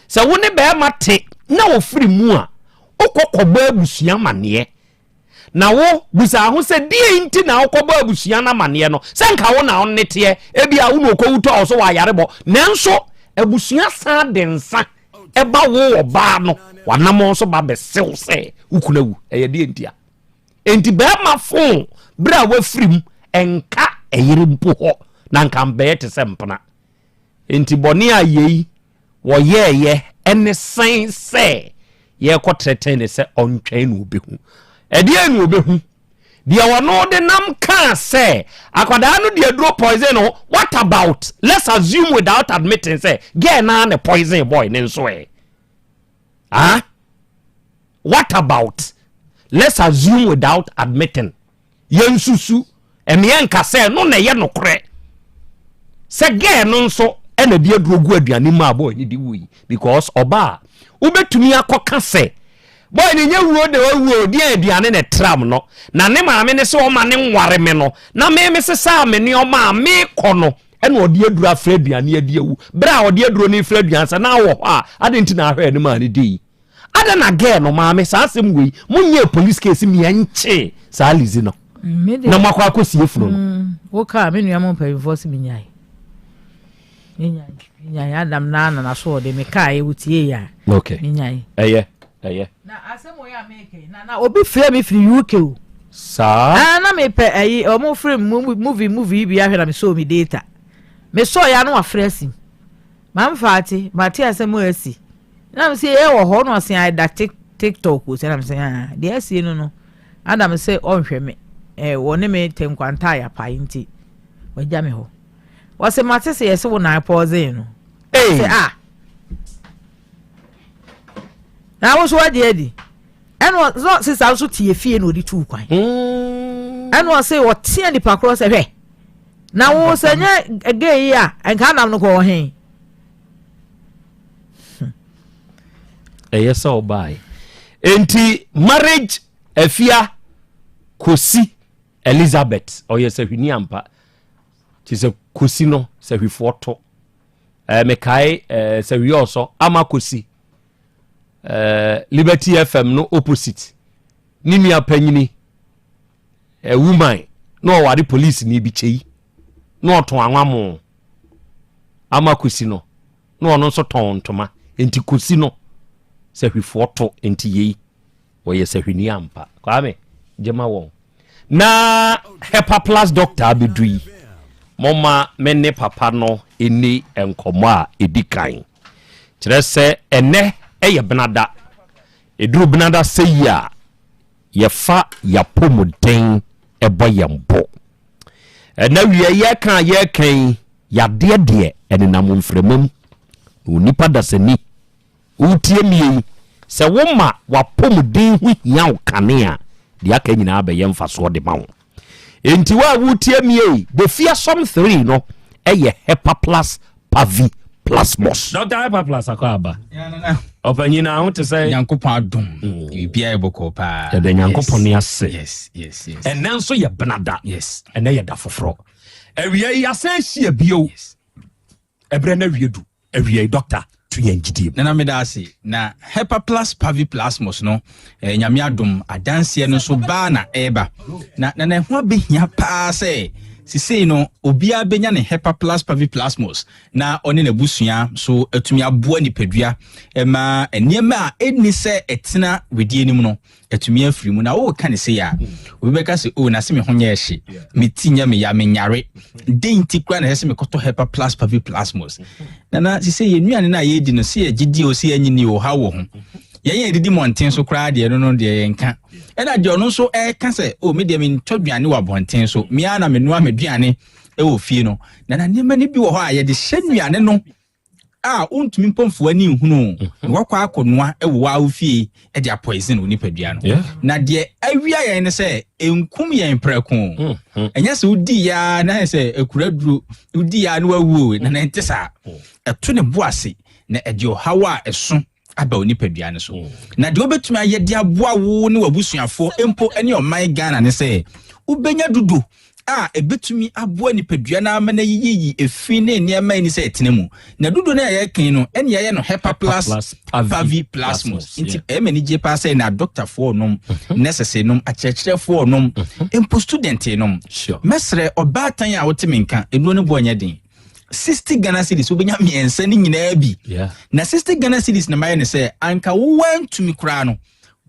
Sɛ wo ne bɛrima te na ofiri mu a, wokɔ kɔbɔ abusua amaneɛ. Na wo bisa ho sɛ deɛ nti na wokɔbɔ abusua no amaneɛ no, sɛ nka wo na ɔne teɛ, ebi a wo na ɔkɔwu tɔ wo so wɔ ayarebɔ. Nanso abusua san de nsa ɛba wo ɔbaa no w'anamɔn so ba bɛsew sɛ wo kunu awu. Ɛyɛ deɛ ntia? Enti bɛrima fon berɛ a wafiri mu ɛnka ɛyere mpo hɔ na nka mbɛyɛ te sɛ mpena. Enti bɔne a yei wɔyɛɛyɛ ɛne sɛn sɛ yɛrekɔ trɛtɛn ne sɛ ɔntwɛn na ɔbɛhu. Ɛdeɛn na ɔbɛhu? Deɛ ɔno de nam kaa sɛ akwadaa no de aduro poison no, what about let's assume without admitting sɛ girl naa ne poison boy ne nso ɛ? Ah? What about let's assume without admitting yɛnsusu ɛmeɛ nka sɛ no na ɛyɛ nokorɛ sɛ girl no nso ɛna de aduro gu aduane mu a boy no de wui because ɔbaa wobɛtumi akɔka sɛ boy no nyɛ wuo na wawuo deɛ aduane na ɛtram no na ne maame ne sɛ ɔma ne nware me no na me me sesaa me nneɛma a mekɔ no ɛna ɔde aduro afra aduane adi awu berɛ a ɔde aduro no refra aduane sɛ na awɔ hɔ a adɛn nti na ahwɛ anim a ne dei adɛn na girl no maame saa asɛm wei monyɛ police case mmiɛnkyee saa lizi no. Na moakɔ akɔsie funu no. Wokaa me nua mo mpanyinfoɔ sɛ menyae. Menyae. Menyae. Adam naa na naso ɔde mekaeɛ wotie yɛ a. Okay. Menyae. Ɛyɛ. Ɛyɛ. Na asɛm wɔ yɛ a meka yi na na obi frɛ me firi UK o. Saa. Ah na mepɛ ayi ɔmo frɛ movie movie bi ahwɛ na mesɔɔ me data. Mesɔɔ yɛ ano wafrɛ asim. Mamfa ate mate asɛm asi. Na me sɛ yɛ wɔ hɔ na ɔse ayɛ da TikTok o sɛ na me sɛ ah deɛ asie no no. Adam sɛ ɔnhwɛ me eh wɔne me te nkwanta a yɛapae nti wagya me hɔ. Wɔse mate sɛ yɛse wo nan pɔɔzee no. Hey. Sɛ ah. Na wo so wagye adi. Ɛna ɔsɛ sisa nso te efie na ɔde tuu kwan. Ɛna ɔse ɔtea nipa korɔ sɛ hwɛ. Na wo sɛ nyɛ gay yi a nka Adam no kɔ ɔhen. Ɛyɛ sɛ ɔbae. Enti marriage afia Kosi Elizabeth ɔyɛ sahwini ampa. Te sɛ Kosi no sahwifoɔ to. Eh, mekae eh, sahwi ɔsɔ ama Kosi eh, Liberty FM no opposite ne nua panyini eh, woman na ɔware police ni bi kyei na ɔtɔn anwamo ama Kosi no na ɔno nso tɔn ntoma nti Kosi no sahwifoɔ to nti yei wɔyɛ sahwini ampa. Kwame gyema wɔn na Hepa Plus doctor abɛdu yi moma me ne papa no ɛni nkɔmmɔ a ɛdi kan kyerɛ sɛ ɛnɛ ɛyɛ benada ɛduru benada sɛ yi a yɛfa yɛapɔmuden ɛbɔ yɛn bo ɛna wie yɛka a yɛka yi yadeɛ deɛ ɛnenam mframa mu na onipa dasani wotie mie yi sɛ woma w'apɔmuden ho hia wo kane a deɛ aka nyinaa bɛyɛ mfasoɔ de ma wo enti wo a wotie mie yi the fearsome 3 no ɛyɛ Hepa Plus Pavi Plasmos. Dr. Hepa Plus akɔ aba ɔpanyin na ho te sɛ Nyankopɔn adom biribiara yɛ bɔkɔɔ paa. Yɛda Nyankopɔn ne ase. Yes, yes, yes. Ɛnɛ nso yɛ benada. Yes. Ɛnɛ yɛ da foforɔ. Awia yi asan ahyia bio. Ɛberɛ no awie du. Awia yi doctor to yɛn gyidie mu. Nana meda ase. Na Hepa Plus Pavi Plasmos no eh, Nyame adom adanseɛ no nso baa na ɛreba. Na nana ɛho abɛhia paa sɛ sisei no obiara bɛnya ne Hepa Plus Pavi Plasmos na ɔne n'abusua so atumi aboa nipadua ma nneɛma a ɛnni sɛ ɛtena wedeɛ no mu no atumi afiri mu. Na woka ne sei a, obi bɛka sɛ, oh, na se me ho nyɛ hye, me ti nyɛ me ya, menyare. Dɛn nti koraa na ɛsɛ sɛ mekɔtɔ Hepa Plus Pavi Plasmos? Nana, sɛ yɛn nnuane no a yɛredi no, sɛ yɛgye di o, sɛ yɛnnye nni o, ɔhaw wɔ ho. Yɛn a yɛdidi mmɔnten so koraa deɛ, ɛno no deɛ yɛnka. Ɛna deɛ ɔno nso ɛreka sɛ, oh, me deɛ mentɔ aduane wɔ abɔnten so, me ara na menoa m'aduane wɔ fie no. Nana, nneɛma no bi wɔ hɔ a yɛde hyɛ nnuane no a wontumi mpo mfa w'ani nhunu na wakɔ akɔnoa wɔ wo fie de apoison wo nipadua no. Na deɛ awia yɛn ne sɛ ɛnkum yɛn prɛko. Ɛnyɛ sɛ wodi ya na ayɛ sɛ akura duro, wodi ya na wawu o, na na ɛnte saa. Ɛto ne bo ase na ɛde ɔhaw a ɛso aba wo nipadua no so. Na deɛ wobɛtumi ayɛ de aboa wo ne w'abusuafoɔ mpo ne ɔman Ghana ne sɛ wobɛnya dudo a ɛbɛtumi aboa nipadua no ama no ayiyiyi efi ne nneɛma a ɛni sɛ ɛtena mu. Na dudo no a yɛreka no, ɛne yɛayɛ no Hepa Plus Pavi Plasmos. Nti ɛyɛ m'ani gye paa sɛ na adɔktafoɔ nom, nurses nom, akyerɛkyerɛfoɔ nom, mpo student nom. Mɛsrɛ ɔbaatan a wote me nka, nnuro no boɔ nyɛ den. 60 Ghana cedis wobɛnya mmiɛnsa no nyinaa bi. Na 60 Ghana cedis na mayɛ ne sɛ anka wowantumi koraa no,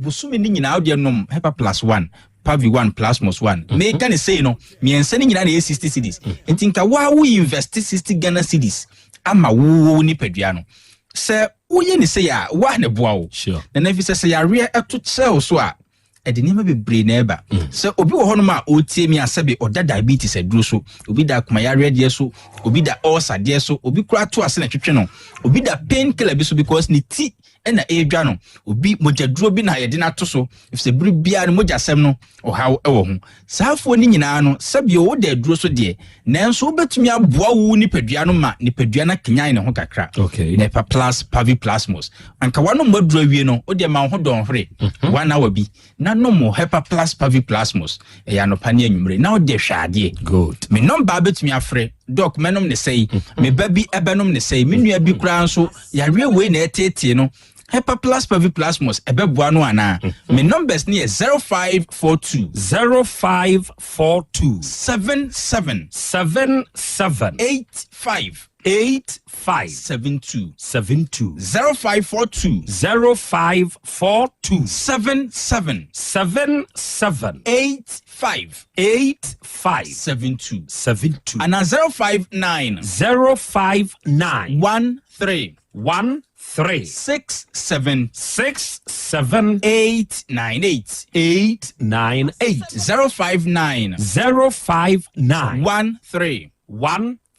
bosome no nyinaa wodeɛ nom Hepa Plus 1, Pavi 1, Plasmos 1. Meka ne sei no, mmiɛnsa no nyinaa na ɛyɛ 60 cedis. Nti nka woa wo invest 60 Ghana cedis ama wo wo nipadua no. Sɛ woyɛ ne sei a, woa na ɛboa wo. Na na ɛfiri sɛ sɛ yareɛ ɛto kyerɛ wo so a, ɛde nneɛma bebree na ɛba. Sɛ obi wɔ hɔnom a ɔretie mi a sɛbe ɔda diabetes aduro so, obi da akomayareɛ deɛ so, obi da ulcer deɛ so, obi koraa to ase na ɛtwetwe no, obi da pain killer bi so because ne ti na ɛredwa no, obi mogyaduro bi na yɛde no ato so, efisɛ bere biara no mogyasɛm no ɔhaw wɔ ho. Saa afoɔ no nyinaa no, sɛbe woda aduro so deɛ, nanso wobɛtumi aboa wo nipadua no ma nipadua no akanyan ne ho kakra. Nepa Plus Pavi Plasmos. Anka wanom aduro awie no, wodeɛ ma wo ho dɔnhwere 1 hour bi na nom wo Hepa Plus Pavi Plasmos. Ɛyɛ anɔpa ne anwummere na wode hwɛ adeɛ. Good. Me nɔmba bɛtumi afrɛ, Doc mɛnom ne sɛi, me ba bi ɛbɛnom ne sɛi, me nua bi koraa nso yareɛ wei na ɛteetee no. Hepa Plus Paviplasmos ɛbɛboa no anaa? Me numbers no yɛ 0542. 0542. 77. 77. 85. 85. 72. 72. 0542. 0542. 77. 77. 85. 85. 72. 72. Anaa 059. 059. 13. 13. 67. 67. 898. 898. 059. 059. 13.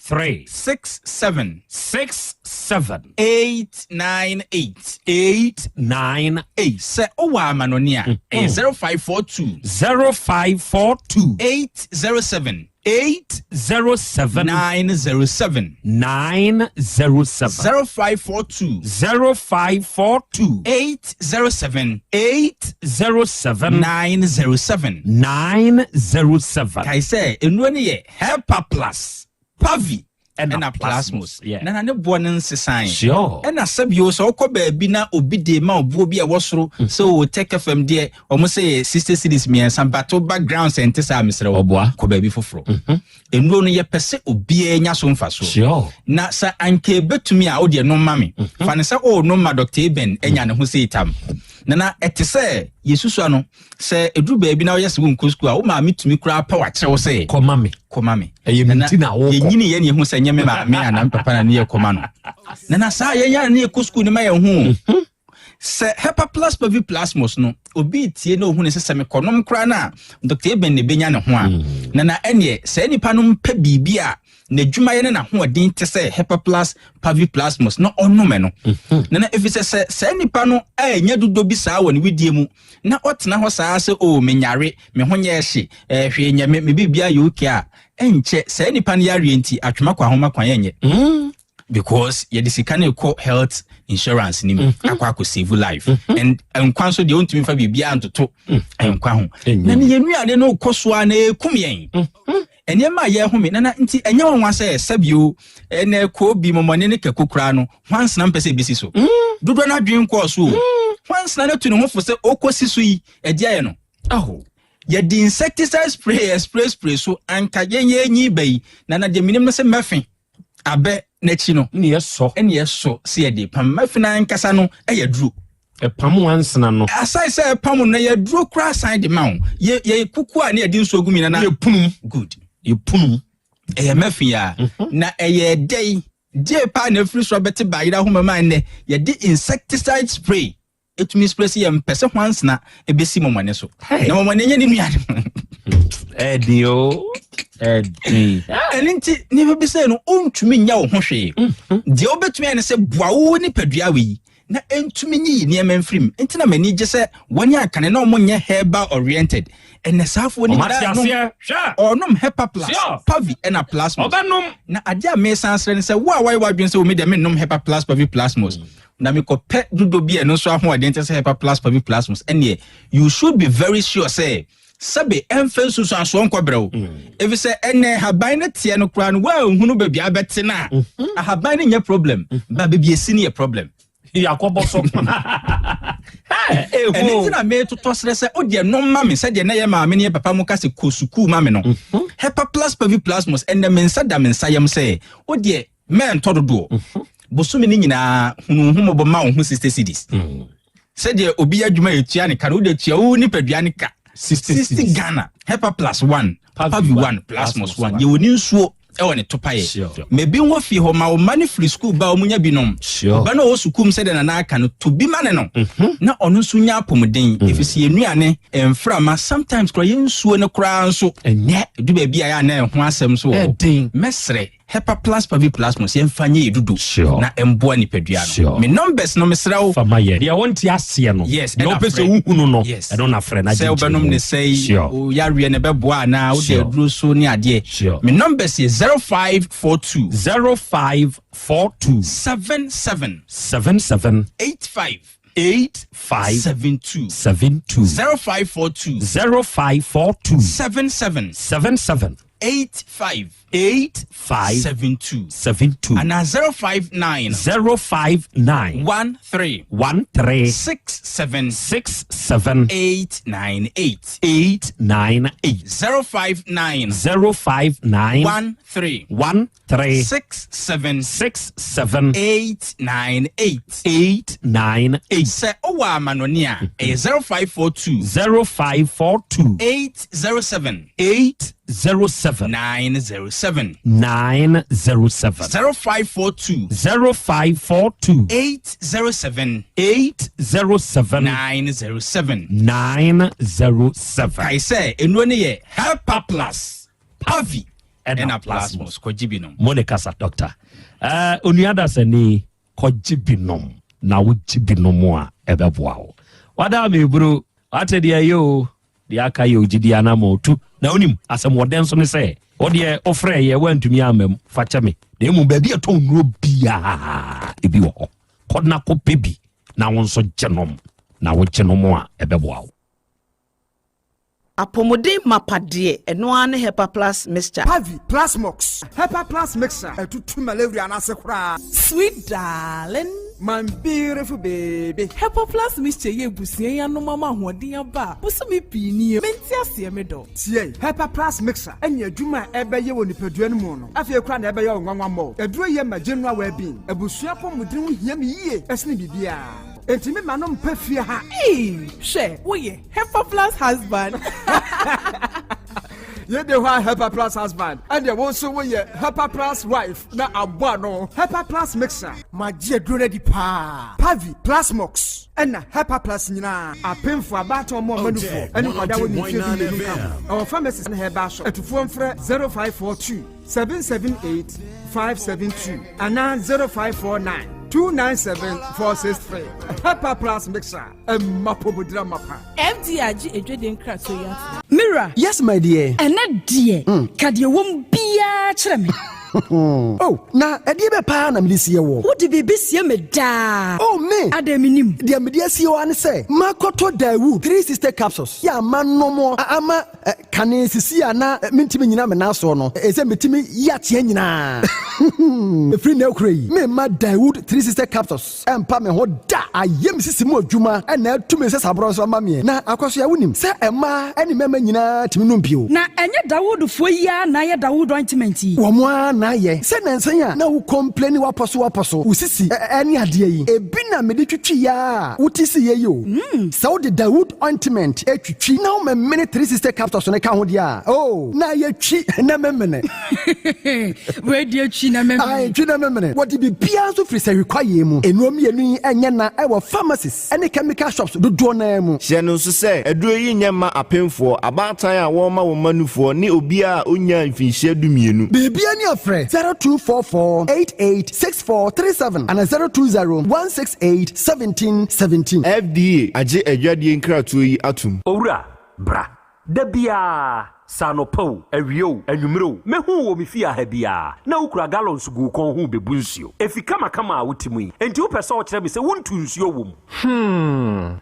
13. 67. 67. 898. 898. Sɛ wowɔ amanɔne a, ɛyɛ 0542. 0542. 807. 807. 907. 907. 0542. 0542. 807. 807. 907. 907. Kae sɛ, nnuro no yɛ Hepa Plus, Pavi, ɛna ɛna Plasmos. Yeah. Na ne boɔ no nsesan. Sure. Ɛna sɛbio sɛ wokɔ baabi na obi de ma obuo bi a ɛwɔ soro sɛ o Tech FM deɛ ɔmo sɛ yɛ 60 cedis mmiɛnsa, but wo background sɛ nte saa, mesrɛ wo, Ɔboa. kɔ baabi foforɔ. Nnuro no yɛpɛ sɛ obiara nya so mfasoɔ. Sure. Na sɛ anka ebɛtumi a, wodeɛ nom ma me, fa ne sɛ o nom ma Dr. Eben anya ne ho sɛ itam. Nana, ɛte sɛ yɛsusua no sɛ ɛduru baabi na woyɛ sɛ wonkɔ sukuu a, wo maame tumi koraa pɛ wakyerɛ wo sɛ kɔma me. Kɔma me. Ɛyɛ me nti na wokɔ. Yɛnyini yɛ ne yɛhu sɛ nyɛ me maame anaa me papa na ne yɛ kɔma no. Nana, saa yɛnya ne yɛkɔ sukuu no ma yɛn ho sɛ Hepa Plus Paviplasmos no, obi tie na ohunu sɛ sɛ mekɔnom koraa no a, Dr. Eben ne bɛnya ne ho a, nana, ɛneɛ saa nipa no mpɛ biribi a n'adwumayɛ ne n'ahoɔden te sɛ Hepa Plus Paviplasmos na ɔnome no. Nana, ɛfiri sɛ saa nipa no ɛnya dodo bi saa wɔ ne widie mu na ɔtena hɔ saa sɛ o menyare, me ho nyɛ hye, hwee nyɛ me, me biribia yɛ okay a, ɛnkyɛ saa nipa no yareɛ nti atwema kɔ ahoma kwan ɛnyɛ, because yɛde sika no kɔ health insurance ni mu akɔ save life and nkwa nso deɛ, wontumi fa biribiara ntoto nkwa ho. Na ne yɛn nnuane no kɔ so a na ɛkum yɛn nneɛma a yɛhome. Nana, nti ɛnyɛ wɔn wa sɛ sɛbio ɛnɛ koo bi mɔmɔne ne kɛko koraa no, hwansena mpɛ sɛ ebesi so dodoɔ no adwene nkɔɔ so o. Hwansena no tu ne ho fo sɛ ɔkɔsi so yi ɛde ayɛ no. Aho. Yɛde insecticide spray yɛ spray spray so anka yɛn yɛn nyi ba yi. Nana, deɛ minim no sɛ mɛfe abɛ n'akyi no ne yɛsɔ ɛne yɛsɔ sɛ yɛde pam mɛfe no ankasa no ɛyɛ duro. Ɛpam wansena no. Aside sɛ ɛpam no, yɛ duro koraa san de ma wo. Yɛ kuku a ne yɛde nsuo gu mi, nana. Yɛpunum. Good. Yɛpunum. Ɛyɛ mɛfe a na ɛyɛ dɛn gye paa na efiri so abɛte bayerɛ ahoma mu a nnɛ yɛde insecticide spray etumi spray sɛ yɛmpɛ sɛ hwansena ebesi mɔmɔne so na mɔmɔne nyɛ ne nua. Ɛdi o, ɛdi. Ɛno nti nneɛma bi sɛ no, wontumi nyɛ wo ho hwee. Deɛ wobɛtumi ayɛ ne sɛ boa wo nipadua wei na ɛntumi nyiyi nneɛma mfiri mu. Nti na m'ani gye sɛ wɔne akane na ɔmo nyɛ herbal oriented. Ɛnɛ saafoɔ no Ɔmo ate nyinaa nom- aseɛ. Hwɛ. ɔnom Hepa Plus, Sure. Pavi ɛna Plasmos. Ɔbɛnom. Na adeɛ a mesan srɛ ne sɛ wo a wayɛ w'adwene sɛ wo me deɛ mennom Hepa Plus Pavi Plasmos na mekɔpɛ dodo bi a ɛno nso ahoɔden te sɛ Hepa Plus Pavi Plasmos, ɛneɛ you should be very sure sɛ sɛbe ɛmfa nsusuansoɔ nkɔbrɛ wo, ɛfiri sɛ ɛnɛ ahaban no teɛ no koraa no, woanhunu baabi a bɛte no a, ahaban no nyɛ problem ba baabi esi no yɛ problem. Yɛakɔbɔ so. Ɛno nti na metotɔ serɛ sɛ wodeɛ no ma me sɛdeɛ na yɛ maame ne yɛ papa mu ka sɛ kɔ sukuu ma me no. Hepa Plus Pavi Plasmos, ɛnɛ me nsa da me nsa yam sɛ wodeɛ mɛntɔ dodoɔ. Bosome no nyinaa hunu ho mmɔbɔ ma wo ho 60 cedis, sɛdeɛ obi yɛ adwuma yɛtua ne ka no, wode tua wo nipadua ne ka 60 Ghana. Hepa Plus 1, Pavi 1, Plasmos 1, yɛwɔ ne nsuo ɛwɔ ne topaeɛ mabi wɔ fie hɔ ma wo ma no firi sukuu ba, ɔmu nya binom. Ɔba no ɔwɔ sukuu mu, sɛdeɛ nana aka no, to bi ma ne no na ɔno nso nya apɔmuden, ɛfiri sɛ yɛn nnuane mframa sometimes koraa yɛn nsuo no koraa nso ɛnyɛ. Ɛdu baabi a yɛ a na ɛho asɛm so wɔ hɔ. Ɛden. Mɛsrɛ, Hepa Plus Pavi Plasmos, yɛmfa nyɛ yɛ dudo na ɛmboa nipadua no. Sure. Me numbers no, mesrɛ wo. Fama yɛ deɛ wɔnte aseɛ no. Yes. Deɛ Ɛna wopɛ sɛ frɛ. wohu no, Yes. ɛno na frɛ na sɛ gye wobɛnom nkyerɛmu. ne sɛi Sure. yareɛ no bɛboa anaa wode Sure. aduro so ne adeɛ. Sure. Me numbers yɛ 0542. 0542. 77. 77. 85. 85. 72. 72. 0542. 0542. 77. 77. 85. 85 72 72 anaa 059 059 13 13 67 67 898 898 059 059 13 13 67 67 898 898 Sɛ wowɔ amanɔne a, ɛyɛ 0542 0542 807 807 907 907 0542 0542 807 807 907 907. Kae sɛ nnuro no yɛ Helper Plus, Pavi ɛna ɛna Plasmos. Kɔgye bi nom. Mo ne kasa doctor. Onua dasani kɔgye bi nom na wogye bi nom a ɛbɛboa wo. Wada me bro, wate deɛ ɛyɛ o, deɛ aka yɛ ogyidi anam otu. Na wonim asɛm wɔdɛn nso ne sɛ wodeɛ wofrɛ yɛ woantumi amma mu fa kyɛ me. Na mmom baabi a ɛtɔn nnuro biara ebi wɔ hɔ. Kɔ na kɔpɛ bi na wo nso gye nom na wogye nom a ɛbɛboa wo. Apɔmuden mapa deɛ, ɛno ara ne Hepa Plus Mixture. Pavi, Plasmox, Hepa Plus Mixture, ɛtutu malaria no ase koraa. Sweet darling. My beautiful baby. Hepa Plus Mixture yɛ abusua yi anom ama ahoɔden aba a bosome pii nie. Mente aseɛ me dɔ. Tie, Hepa Plus Mixture ɛne adwuma a ɛbɛyɛ wɔ nipadua no mu no. Afei koraa na ɛbɛyɛ wo nwanwa mmɔ. Aduro yɛ ma general well-being. Abusua apɔmuden ho hia me yie ɛsene biribiara. Enti me ma no mpɛ fie ha. Ee, hwɛ, woyɛ Hepa Plus husband. Yɛde hɔ a Hepa Plus husband. Ɛdeɛ wo nso woyɛ Hepa Plus wife na abɔ ano. Hepa Plus Mixture. Magye aduro no adi paa. Pavi, Plasmox ɛna Hepa Plus nyinaa. Apemfo abaatan ɔmo ɔma nufoɔ ɛne nkwadaa wɔ ne mfeɛ 12 ka ho. Ɛwɔ pharmacies ne herbal shop. Atufoɔ mfrɛ 0542 778 572 anaa 0549 297 463. Hepa Plus Mixture. Ɛmma pɔmudira mapa. FDA agye edwede nkratoɔ yi ato. Mira. Yes, my dear. Ɛnɛ deɛ, ka deɛ wɔm biara kyerɛ me. Oh, na ɛdeɛ bɛ paa na mede sie wɔ. Wode biribi sie me daa. Oh, me. Adɛn menim. Deɛ mede asie wɔ ne sɛ, makɔtɔ Daewoo 360 capsules. Yɛ ama nomɔ, ama kane sisi a na mentumi nyina me nan soɔ no, ɛsɛ metumi yi ateɛ nyinaa. Ɛfiri na akura yi, memma Daewoo 360 capsules ɛmpa me ho da. Ayɛ me sisi mu adwuma ɛna atumi sɛ saborɔ nso ama meɛ. Na akɔso a wonim sɛ ɛmmaa ne mmarima nyinaa tumi nom bio. Na ɛnyɛ Dawoodfoɔ yi ara na ayɛ Dawood ointment yi. Wɔn ara na ayɛ. Sɛ nansa a na wo complaini wapɔ so wapɔ so, wo sisi ɛne adeɛ yi, ebi na mede twitwi yɛ a wote si yɛ yi o. Sɛ wode Dawood ointment twitwi na womemene 360 capsules no ka ho deɛ a, oh, na ayɛ twi na memene. Wei deɛ twi na memene. Ae, twi na memene. Wɔde biribiara nso firi sɛhwi kwaeɛ mu. Nnuro mmienu yi nyɛ na ɛwɔ pharmacies ne chemical shops dodoɔ no ara mu. Hyɛ no nso sɛ, aduro yi nyɛ mma apemfoɔ, abaatan a wɔrema wɔn mma nufoɔ ne obiara a ɔnnyaa mfinhyia 12. Biribiara ni a frɛ 0244 88 64 37 anaa 020 168 17 17. FDA agye adwadie nkratoɔ yi atom. Owura, bra. Da biara, sɛ anɔpa o, awia o, anwummere o, mehu wo wɔ me fie ha biara, na wokura gallons gu wo kɔn ho bebu nsuo. Efi kamakama a wote mu yi, enti wopɛ sɛ ɔkyerɛ me sɛ wontu nsuo wɔ mu?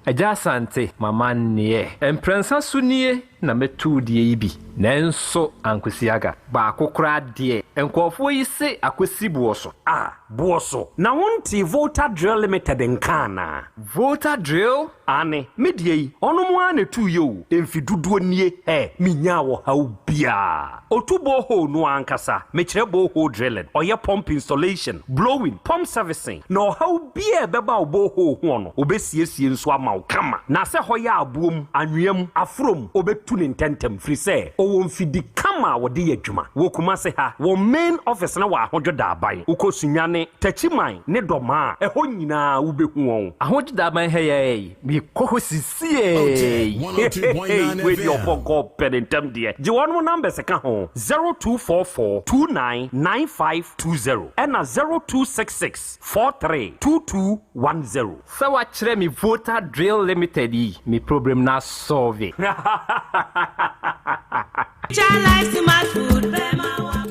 Agya Asante, mama nneɛ. Mprɛnsa so nie na mɛtu deɛ yi bi, nanso ankosi aga. Baako koraa deɛ, nkurɔfoɔ yi se akɔsi boɔ so. Ah, boɔ so. Na wonte Volta Drill Limited nka anaa? Volta Drill? Ane, me deɛ yi, ɔno mo ara na ɛtuu yɛ o, mfi dodoɔ nie, ɛ, menyaa ɔhaw biara. Otu borehole no ankasa, mekyerɛ borehole drilling, ɔyɛ pump installation, blowing, pump servicing, na ɔhaw biara ɛbɛba wo borehole ho no, obɛsiesie nso ama wo kama. Na sɛ hɔ yɛ aboɔ mu, anwea mu, aforo mu, obɛtu ne ntɛntɛm, firi sɛ ɔwɔ mfidi kama a wɔde yɛ adwuma. Wɔ Kumase ha, wɔ main office no wɔ Ahodwo Daaban. Wokɔ Sunyani, Takyiman ne Dɔmaa, ɛhɔ nyinaa wobɛhu wɔn. Ahodwo Daaban ha yɛ mekɔ hɔ sisiei. Wei deɛ ɔpɔnkɔ pɛ ne ntɛm deɛ. Gye wɔn numbers ka ho 0244 29 9520 ɛna 0266 43 2210. Sɛ wakyerɛ me Volta Drill Limited yi, me problem na solve. Life smart food,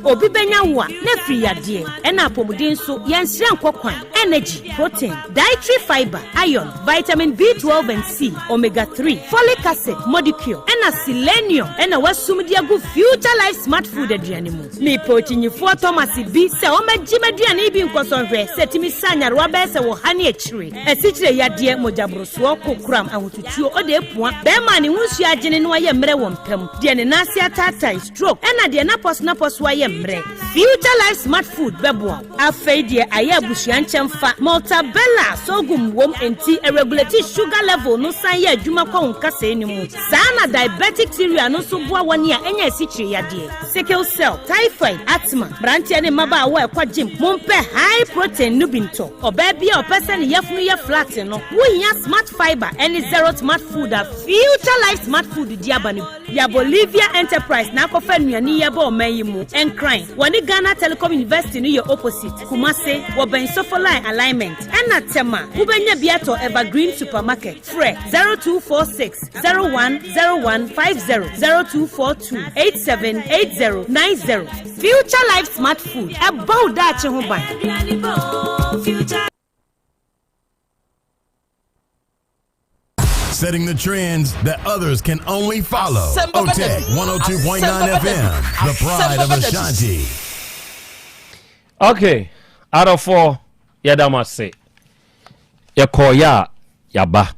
Obi bɛnya wo a, na afiri yadeɛ. Ɛna apɔmuden nso, yɛnsrɛ nkɔ kwan. Energy, protein, dietary fibre, iron, vitamin B12 and C, omega 3, folic acid, modicure, ɛna selenium ɛna wɔasum de agu Future Life Smart Food aduane mu. Mepɛ okyinyifoɔ Thomas bi sɛ ɔmmɛgye m'aduane yi bi nkɔsɔ nhwɛ sɛ ɛtumi sa nyarewa bɛyɛ sɛ wɔ ha ne akyire. Asikyire yadeɛ, mogyaborosoɔ, kokoram, ahotutuo, ɔde apua, bɛrima a ne ho nsuo agyene na wayɛ mmerɛ wɔ mpa mu, deɛ ne nan ase ataatae, stroke, ɛna deɛ n'apɔso-napɔso ayɛ mmerɛ. Future Life Smart Food bɛboa wo. Afei deɛ ayɛ abusua nkyɛmfa, Maltabella sorghum wom enti ɛregulate sugar level no san yɛ adwuma kɔ wo nkasɛɛ no mu. Saa na diabetic cereal no nso boa wɔn a anya asikyire yadeɛ, sickle cell, typhoid, asthma. Mmeranteɛ ne mmabaawa a ɛkɔ gym, mompɛ high protein no bi ntɔ. Ɔbaa bi a ɔpɛ sɛ ne yafunu yɛ flat no, wohia Smart Fibre ne Zero Smart Food a Future Life Smart Food de aba no bi. Ya Bolivia Enterprise na akɔfa nnuane yi aba ɔman yi mu. Nkran, wɔne Ghana Telecom University no yɛ opposite. Kumase, wɔbɛn Sofoline Alignment. Ɛna Tema, wobɛnya bi atɔ Evergreen Supermarket. Frɛ 0246 010150, 0242 878090. Future Life Smart Food, ɛbɔ wo daakye ho ban. Setting the trends that others can only follow. OTEC 102.9 FM, the pride of Ashanti. Okay, adɔfoɔ yɛda mo ase. Yɛkɔɔyɛ a yɛaba.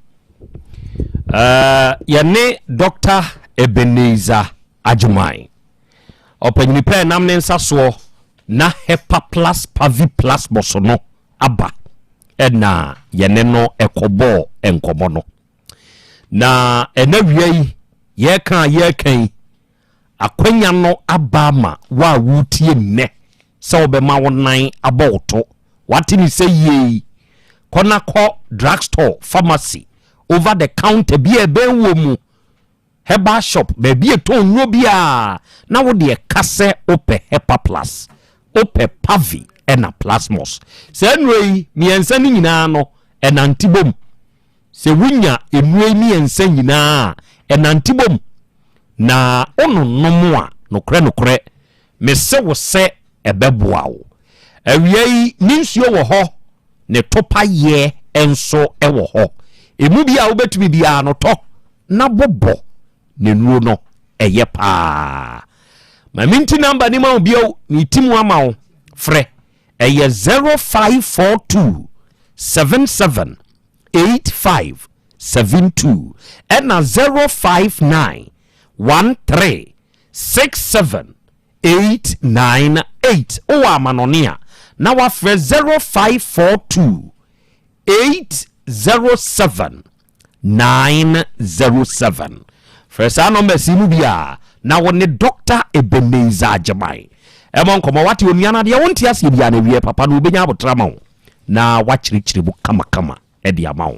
Uh, yɛne Dr. Ebenezer Agyeman. Ɔpanyini pɛɛ nam ne nsa soɔ na Hepa Plus Pavi Plus bɔso no aba ɛna yɛne no ɛkɔbɔɔ nkɔmmɔ no. Na ɛna wia yi yɛka a yɛka yi akwanya no aba ama wo a wotie nnɛ sɛ wobɛma wo nan abɔ wo to. Wate ne sɛ yie yi, kɔ na kɔ drugstore, pharmacy, over the counter bi a ɛbɛn wɔ mu, herbal shop, baabi a ɛtɔn nnuro biara na wo deɛ ka sɛ wopɛ Hepa Plus, wopɛ Pavi ɛna Plasmos. Saa nnuro yi mmiɛnsa no nyinaa no ɛnante bom. Sɛ wonya nnuro yi mmiɛnsa nyinaa a ɛnante bom na wononom a, nokorɛ nokorɛ mese wo sɛ ɛbɛboa wo. Awia yi ne nsuo wɔ hɔ, ne topayɛ nso wɔ hɔ. Emu bi a wobɛtumi biara no tɔ na bobɔ ne nnuro no, ɛyɛ paa. Ma menti namba ni ma wo bio, meti mu ama wo. Frɛ, ɛyɛ 0542 77 85 72 ɛna 059 13 67 898. Wowɔ amanɔne a na wafrɛ 0542 807 907. Frɛ saa numbers yi mu bi a na wo ne Dr. Ebenezer Agyeman ɛmɔ nkɔmmɔ. Wate onua no adeɛ wonte aseɛ biara no awie papa no wobɛnya abotra ma wo na wakyerɛkyerɛ mu kamakama ɛde ama wo.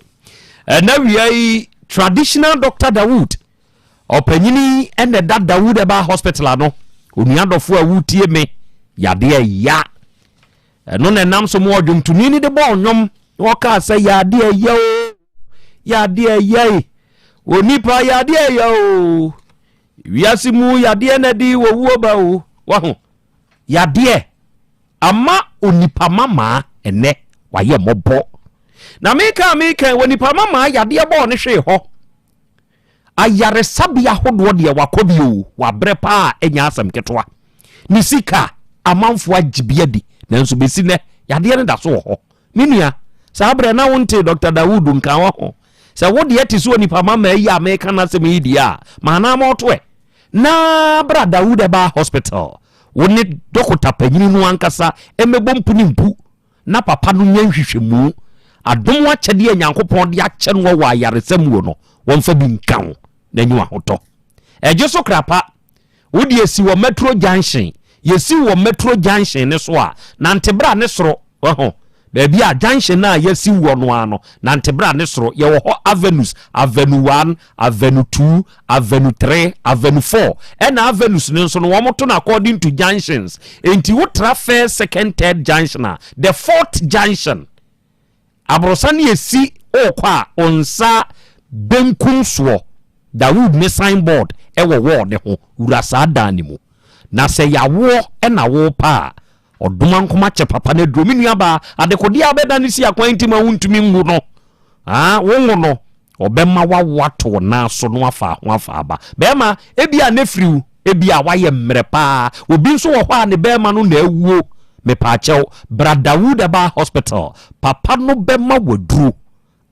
Ɛna wia yi traditional Dr. Dawood ɔpanyini ɛna ɛda Dawood ɛba hospital ano. Onua dɔfo a wotie me, yadeɛ ya ɛno na ɛnam so mu ɔdwomtoni ni de bɔɔ nnwom na ɔkaa sɛ yadeɛ ya o, yadeɛ ya e, onipa yadeɛ ya o, wiase mu yadeɛ na di wɔwuo ba o. Waho yadeɛ ama onipa mamaa ɛnɛ wayɛ mmɔbɔ na meka meka wɔ nipa mamaa yadeɛ bɔɔ ne hwee hɔ ayaresabea ahodoɔ deɛ wakɔ bi o, wabrɛ paa, ɛnya asɛm ketewa ne sika amanfoɔ agye bi adi, nanso bɛsi nɛ yadeɛ no da so wɔ hɔ. Me nua, saa berɛ na wonte Dr. Dawood nka wɔ ho sɛ wo deɛ te sɛ onipa mama yi a meka no asɛm yi deɛ a maanaa ma ɔto ɛ na bra Dawood ɛbaa hospital, wo ne dɔkota panyini no ankasa ɛmɛbɔ mpu ne mpu na papa no nya nhwehwɛmu. Adom akyɛdeɛ a Nyankopɔn de akyɛ no wɔ ayaresa mu no, wɔmfa bi nka wo na nyi ahotɔ. Ɛgye so krapa wode asi wɔ Metro Junction. Yɛsi wɔ Metro Junction ne so a, nante bra ne soro. Waho baabi a junction no a yɛsi wɔ no ara no, nante bra ne soro. Yɛwɔ hɔ avenues, avenue 1, avenue 2, avenue 3, avenue 4. Ɛna avenues no nso no wɔn to no according to junctions. Enti wotra first, second, third junction a, the fourth junction aborosan ne esi ɔrekɔ a, ɔnsa benkum soɔ, Dawood ne signboard ɛwɔ wall ne ho. Wura saa dan ne mu. Na sɛ yawoɔ na wopɛ a, ɔdomankoma kyɛ papa no aduro. Me nuabaa, adekodeɛ a wobɛda no si akwan nti ma wontumi nwu no, ah, wonwo no, ɔbɛma wawo ato wo nan so na wafa ho afa aba. Bɛrima, ebia ne firi wo, ebia wayɛ mmerɛ paa. Obi nso wɔ hɔ a ne bɛrima no na awuo. Mepaakyɛw, bra Dawood Herbal Hospital, papa no bɛma waduro.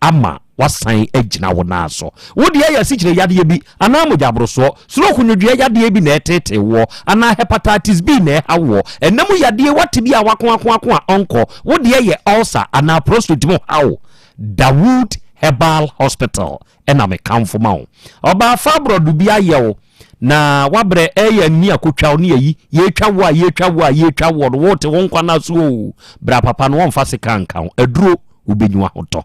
ama woasan agyina wo nan so. Wo deɛ yɛ asikyire yadeɛ bi anaa mogyaborosoɔ, stroke nwodwoeɛ yadeɛ bi na ɛreteetee woɔ, anaa hepatitis B na ɛreha woɔ, ɛna mu yadeɛ woate bi a wakoakoako a ɔnkɔ, wo deɛ yɛ ulcer anaa prostate mu haw, Dawood Herbal Hospital na mekamfo ma wo. Ɔbaa fibroid bi ayɛ wo na wabrɛ ɛyɛ ani akotwa wo ne ayi, yɛtwa wo a yɛtwa wo a yɛtwa woɔ no wote wo nkwa no so o, bra papa no wɔmfa sika nka ho, aduro wobɛnyu ahotɔ.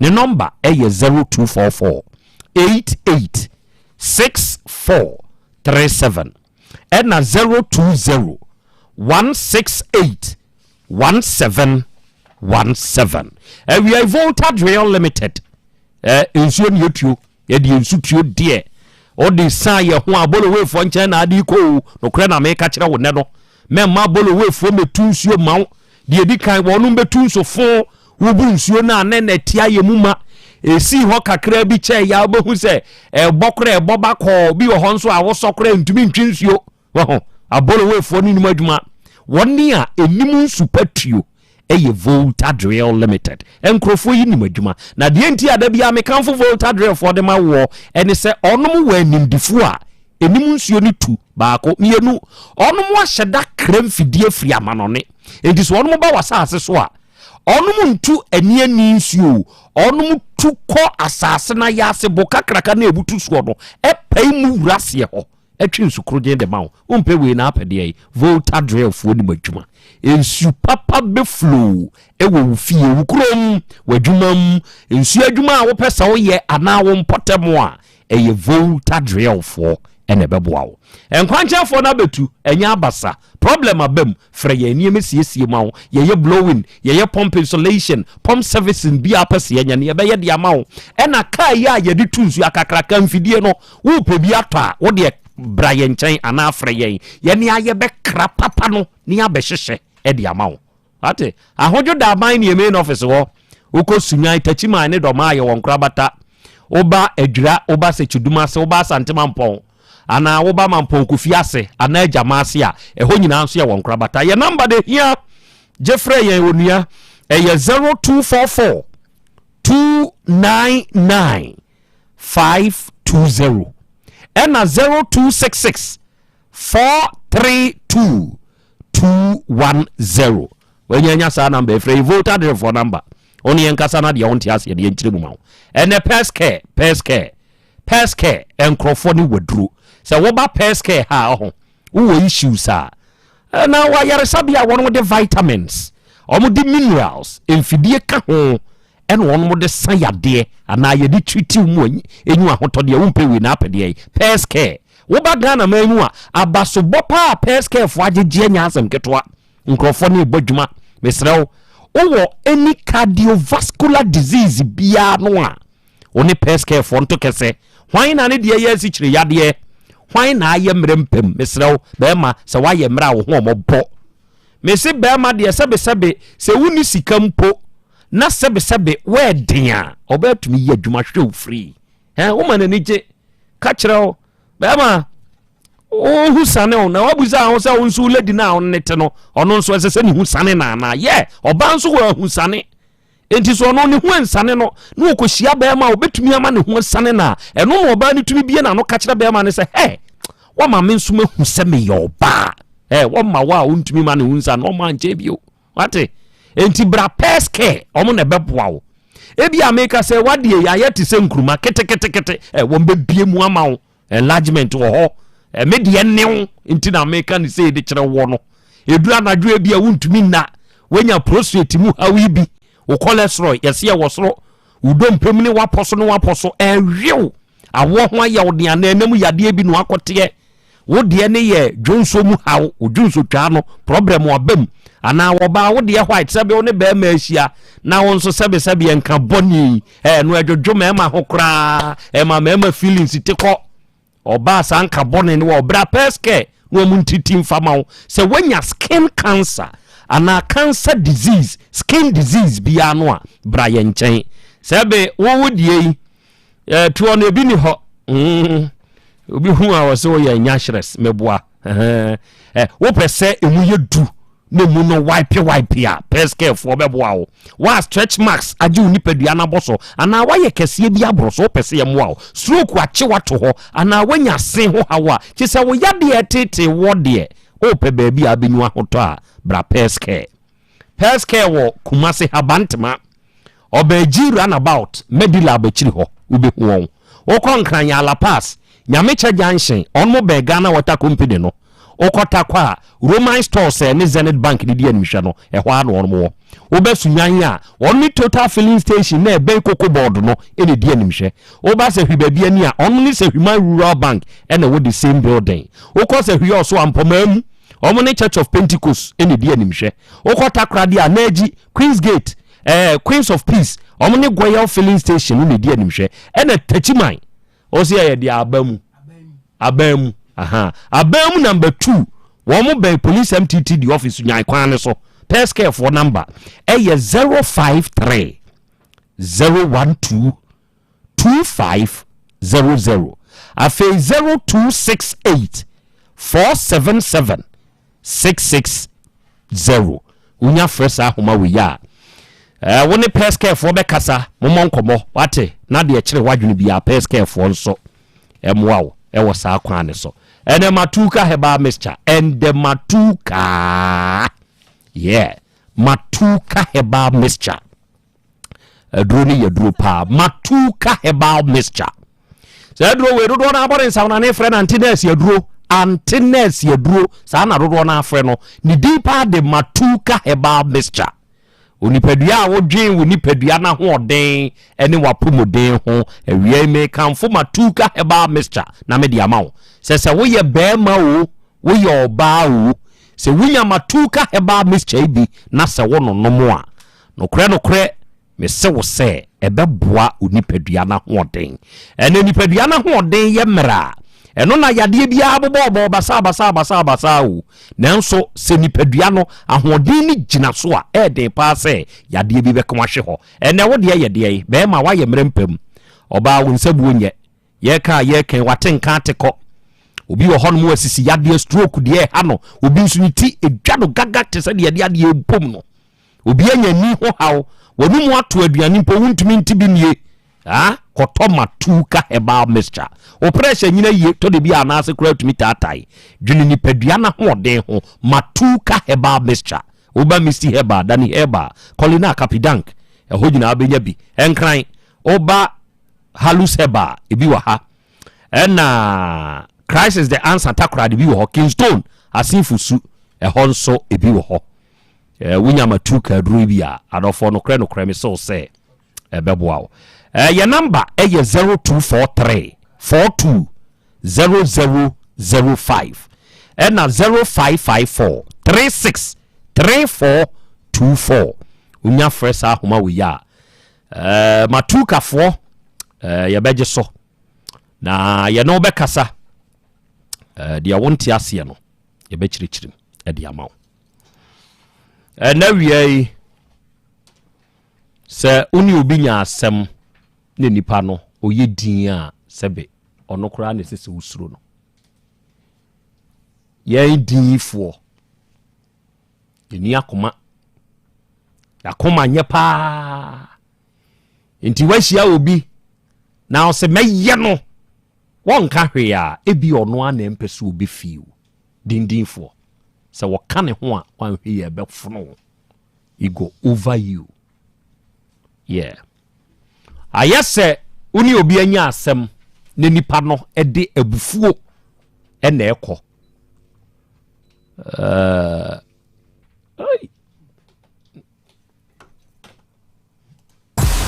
Ne nɔmba ɛyɛ 0244 88 64 37 ɛna 020 168 1717. Awia Volta Drill Limited eh, nsuo ne yɛtuo yɛde nsu tuo deɛ ɔde san yɛ ho a bolowefoɔ nkyɛn na ade kɔ o nokorɛ na meka kyerɛ wo nɛ no mɛmma bolowefoɔ mɛtu nsuo ma wo deɛ ɛdi kan wɔnom bɛtu nso fo wobu nsuo no a ne na ɛte ayɛ mu ma ɛsii hɔ kakra bi kyɛɛ yɛ a wobɛhu sɛ ɛbɔ korɛ ɛbɔ ba kɔɔ bi wɔ hɔ nso a wosɔ korɛ ntumi ntwe nsuo Wahu? Abolowefoɔ no nim adwuma. Wɔn a ɛnim nsu pa tuo yɛ Volta Drill Limited. Nkurɔfoɔ yi nim adwuma. Na deɛ nti a da biara mekamfo Volta Drillfoɔ de ma woɔ ne sɛ ɔnom wɔ animdifoɔ a ɛnim nsuo no tu baako, mmienu, ɔnom ahyɛ da kra mfidie firi amanɔne. Enti sɛ ɔnom ba w'asase so a, ɔnom ntu ani ani nsuo, ɔnom tu kɔ asase no ayɛ bo kakraka na ɛbutu soɔ no, ɛpae mu wura aseɛ hɔ. Ɛtwe nsu korogyen de ma wo. Wompɛ wei na apɛ deɛ yi. Volta Drill foɔ nim adwuma. Nsu papa bɛ flow wɔ wo fie, wo kurom, w'adwuma mu. Nsuo adwuma a wopɛ sɛ woyɛ anaa wo mpɔtam a, ɛyɛ Volta Drill foɔ na ɛbɛboa wo. Nkwankyɛnfoɔ no abɛtu, ɛnyɛ abasa. Problem aba mu, Frɛ yɛn nneɛma siesie ma wo. Yɛyɛ blowing, yɛyɛ pump insulation, pump servicing biara pɛ sɛ yɛnyɛ no yɛbɛyɛ de ama wo. Ɛna kaa yi a yɛde tu nsuo akakraka mfidie no, wopɛ bi atɔ a, wo deɛ bra yɛn nkyɛn anaa frɛ yɛn. Yɛne a yɛbɛkra papa no ne yɛabɛhyehyɛ de ama wo. Wate? Ahodwo da aban ne yɛn main office hɔ. Wokɔ Sunyan, Takyiman ne Dɔmaa yɛwɔ nkorabata. Woba Adwira, woba Sekyedumase, woba Asante Mampɔn, anaa woba Mampɔn Kofi ase anaa Agyama ase a, ɛhɔ nyinaa nso yɛwɔ nkorabata. Yɛn namba de hia, gye frɛ yɛn onua, ɛyɛ 0244 299 520 ɛna 0266 432 210. Wanya nya saa namba ɛfrɛ yi Volta Aderefoɔ namba. Wo ne yɛn kasa na deɛ wonte aseɛ deɛ nkyerɛ mu ma wo. Ɛnɛ Pɛs Care, Pɛs Care, Pɛs Care, nkurɔfoɔ ne waduro. Sɛ woba Pɛs Care ha ɔho, wowɔ issues a, na wayaresabea a wɔn de vitamins, wɔn de minerals, mfidie ka ho, ɛna wɔn de sa yadeɛ anaa yɛde treatiw mu enyu ahotɔ deɛ wompɛ wei na apɛ deɛ yi. Pɛs Care. Woba Ghana man mu a, abasobɔ paa Pɛs Care foɔ agyegyeɛ nyɛ asɛm ketewa. Nkurɔfoɔ no rebɔ adwuma. Mesrɛ wo, wowɔ any cardiovascular disease biara no a, wo ne pɛskɛfoɔ nto kɛsɛ. Hwan na ne deɛ yɛ asikyire yadeɛ? Hwan na ayɛ mmerɛ mpam? Mesrɛ wo, bɛrima, sɛ woayɛ mmerɛ a wo ho ɔmɔbɔ. Mese bɛrima deɛ sɛbesɛbe, sɛ wonni sika mpo na sɛbesɛbe woɛden a, ɔbɛtumi yɛ adwuma hwɛ wo free. Hɛn, woma n'ani gye. Ka kyerɛ wo, bɛrima, wo ho sane wo na wabusa ho sɛ wo nso lady no a wo ne te no ɔno nso ɛsɛ sɛ ne ho sane no anaa yɛ ɔbaa nso wɔ ahusane nti so ɔno ne ho ansane no na ɔkɔhyia bɛrima a ɔbɛtumi ama ne ho asane no a ɛno na ɔbaa no tumi bie n'ano ka kyerɛ bɛrima no sɛ hɛ wama me nso mahu sɛ meyɛ ɔbaa ɛ wɔma wo a wontumi ma ne ho nsane ɔma nkyɛn bio wate nti bra pɛs care ɔmo na ɛbɛboa wo ebi a meka sɛ wadeɛ yɛ ayɛ te sɛ nkuruma keteketekete ɛ wɔn bɛbie mu ama wo Enlargement wɔ hɔ. Me deɛ ne wo nti na meka ne sei de kyerɛ woɔ no. Ɛduru anadwo ebi a wontumi nna. Woanya prostate mu haw yi bi. Wo cholesterol yɛse ɛwɔ soro. Wo dompe mu ne wapɔ so ne wapɔ so ɛwew. Awoɔ ho ayɛ wo den anaa ɛnam yadeɛ bi na wakɔteɛ. Wo deɛ ne yɛ dwonso mu haw. Wo dwonso twaa no problem aba mu. Anaa wɔbaa wo deɛ white sɛbe wo ne bɛrima ahyia na wo nso sɛbe sɛbe ɛnka bɔne yi. Ɛɛ no ɛdwodwo mmarima ho koraa, ɛma mmarima feelings te kɔ. Ɔbaa saa nka bɔne no wɔ ɔbra pɛskɛ. na wɔn ntiti mfa ma wo. Sɛ woanya skin cancer anaa cancer disease, skin disease biara no a, bra yɛn nkyɛn. Sɛ be wo wo deɛ yi, eh, toɔ no ebi ni hɔ. Mm, obi hu a wɔsɛ woyɛ nyahyerɛs, meboa. Eh, wopɛ sɛ emu yɛ du na emu no wipe wipe a, pɛskɛfoɔ bɛboa wo. Wa stretch marks agye wo nipadua no abɔ so anaa wayɛ kɛseɛ bi aboro so, wopɛ sɛ yɛmmoa wo. Stroke akye wato hɔ anaa wanya se ho haw a, kye sɛ wo yadeɛ ɛtetee woɔ deɛ, wopɛ baabi a wobɛnya ahotɔ a, bra Pɛskɛ. Pɛskɛ wɔ Kumase Habantema. Ɔbɛɛgyi runabout Medilab akyiri hɔ wobɛhu wɔn. Wokɔ Nkran Yala Pass, Nyamekyɛ Junction, wɔn bɛn Ghana Water Company no. Wokɔ Tarkwa a, Roman Stores a ɛne Zenith Bank no di animhwɛ no, ɛhɔ ara na wɔn wɔ. Woba Sunyani a, wɔn ne Total Filling Station no a ɛbɛn Cocoa Board no na ɛdi animhwɛ. Woba Sahwi baabi ani a, wɔn ne Sahwiman Rural Bank na ɛwɔ the same building. Wokɔ Sahwi Ɔso a, Mpɔmaa mu, wɔn ne Church of Pentecost na ɛdi animhwɛ. Wokɔ Takoradi a, Naaji, Queens Gate, eh, Queens of Peace, wɔn ne Goyal Filling Station no na ɛdi animhwɛ. Ɛna Takyiman, ɔsi ɛyɛ deɛ aba mu, aban mu, aha, aban mu number 2, wɔn bɛn Police MTTD office nyan kwan no so. Pɛskɛfoɔ number ɛyɛ 053 012 2500, afei 0268 477 660. Wonya frɛ saa ahoma wei a, eh, wo ne pɛskɛfoɔ bɛkasa, mommɔ nkɔmmɔ, wate, na deɛ kyerɛ w'adwene biara pɛskɛfoɔ nso ɛmoa wo ɛwɔ saa kwan ne so. Ɛnɛ Matuka herbal mixture, ɛndɛ Matuka, yeah, Matuka herbal mixture. Aduro no yɛ duro paa. Matuka herbal mixture. Saa aduro wei dodoɔ no abɔ ne nsa na ne frɛ no ante nurse aduro. Ante nurse aduro saa na dodoɔ no afrɛ no. Ne din paa de Matuka herbal mixture. Onipadua a wodwen wo nipadua no ahoɔden ne w'apɔmuden ho. Awia yi mekamfo Matuka herbal mixture na mede ama wo. Sɛ sɛ woyɛ barima o, woyɛ ɔbaa o, sɛ wonya Matuka herbal mixture yi bi na sɛ wononom a, Nokorɛ, nokorɛ, mese wo sɛ, ɛbɛboa wo nipadua no ahoɔden. Ɛnna nipadua no ahoɔden yɛ mmerɛ a, ɛno na yadeɛ biara bobɔɔbɔ basaa basaa basaa basaa o. Nanso sɛ nipadua no ahoɔden no gyina so a, ɛyɛ den paa sɛ yadeɛ bi bɛka wahwe hɔ. Ɛnɛ wo deɛ yɛ deɛn? Bɛrima, woayɛ mmerɛ mpam. Ɔbaa, wo nsabuo nyɛ. Yɛka a yɛka yi, wate nka ate kɔ. Obi wɔ hɔnom asisi yadeɛ, stroke deɛ ɛha no. Obi nso ne ti edwa no gaga te sɛ deɛ ɛde adeɛ ebom no. Obi anya ani ho haw, w'anum ato aduane mpo wontumi nte bi nie. Ah, kɔtɔ Matuka herbal mixture. Wo pressure nyina yie, tɔ de bi a anaase koraa tumi taatae. Dwene nipadua no ahoɔden ho, Matuka herbal mixture. Woba Misty Herbal, Dani Herbal, Colina, Kapidank, ɛhɔ nyinaa wobɛnya bi. Nkran, woba Halus Herbal, ebi wɔ ha. Ɛna Christ is the answer Takoradi bi wɔ hɔ. Kingstone, Asinfo Su, ɛhɔ nso ebi wɔ hɔ. Eh, wonya matuka aduro bi a, adɔfoɔ nokorɛ nokorɛ me sɛ sɛ ɛbɛboa wo. Eh, yɛ namba ɛyɛ 0243 42 0005 ɛna 0554 36 3424. Wonya frɛ saa ahoma wei a, eh, matukafoɔ eh, yɛbɛgye so na yɛne wo bɛkasa. Eh, deɛ wonte aseɛ no yɛbɛkyerɛkyerɛ mu de ama wo. Ɛnɛ wia yi, sɛ wo ne obi nya asɛm na nipa no ɔyɛ din a, sɛbe ɔno koraa na ɛsɛ sɛ wosuro no. Yɛn dinyifoɔ, yɛni akoma, akoma nyɛ paa. Nti wahyia obi na ɔsɛ mɛyɛ no, wɔnka hwee a, ebi ɔno ara na ɛmpɛ sɛ obi fiw dindinfoɔ. Sɛ wɔka ne ho a, wanhwɛ yɛ ɛbɛfono wo. It go over you. Yeah. Ayɛ sɛ wo ne obi anya asɛm na nipa no de abufuo ɛna ɛkɔ.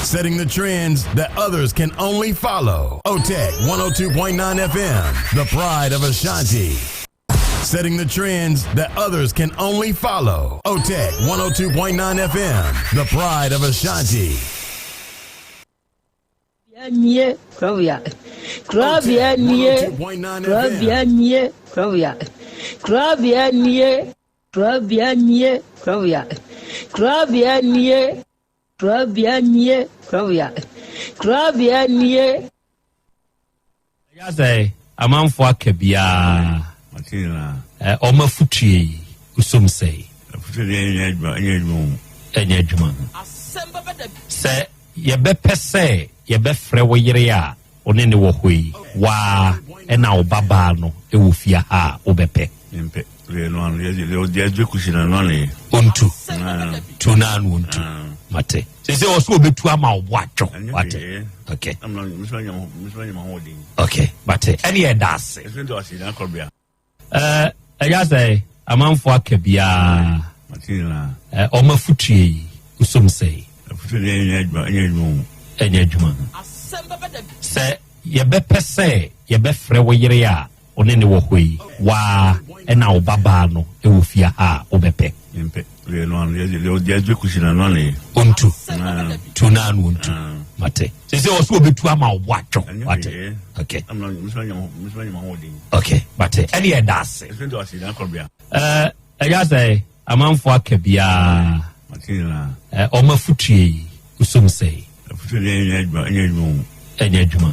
Setting the trends that others can only follow. OTEC 102.9 FM, the pride of Ashanti. Setting the trends that others can only follow. OTEC 102.9 FM, the pride of Ashanti. Nie, Claudia. Claudia, nie. Claudia, nie. Claudia. Korabea nie, korabea nie, korabea. Korabea nie, korabea nie, korabea. Korabea nie. Ɛyɛ sɛ amanfoɔ aka biara ɔma futue yi wosom sɛe. Ɛnyɛ adwuma. Sɛ yɛbɛpɛ sɛ yɛbɛfrɛ wo yere a wo ne ne wɔ hɔ yi, waa ɛna wo babaa no wɔ fie ha a wobɛpɛ. Ontu. Tu naa no ontu. Mate. Sɛ sɛ ɔsɛ ɔbɛtu ama wo bo atwo. Wate. Okay. Okay. Mate. Ɛne ɛda ase. Ɛyɛ sɛ amanfoɔ aka biara ɔma futue yi wosom sɛe. Ɛnyɛ adwuma. Sɛ yɛbɛpɛ sɛ yɛbɛfrɛ wo yere a wo ne ne wɔ hɔ yi, waa ɛna wo babaa no wɔ fie ha a wobɛpɛ. Ontu. Tu naa no ontu. Mate. Sɛ sɛ ɔsɛ ɔbɛtu ama wo bo atwo. Wate. Okay. Okay. Mate. Ɛne ɛda ase. Ɛyɛ sɛ amanfoɔ aka biara ɔma futue yi wosom sɛe. Ɛnyɛ adwuma.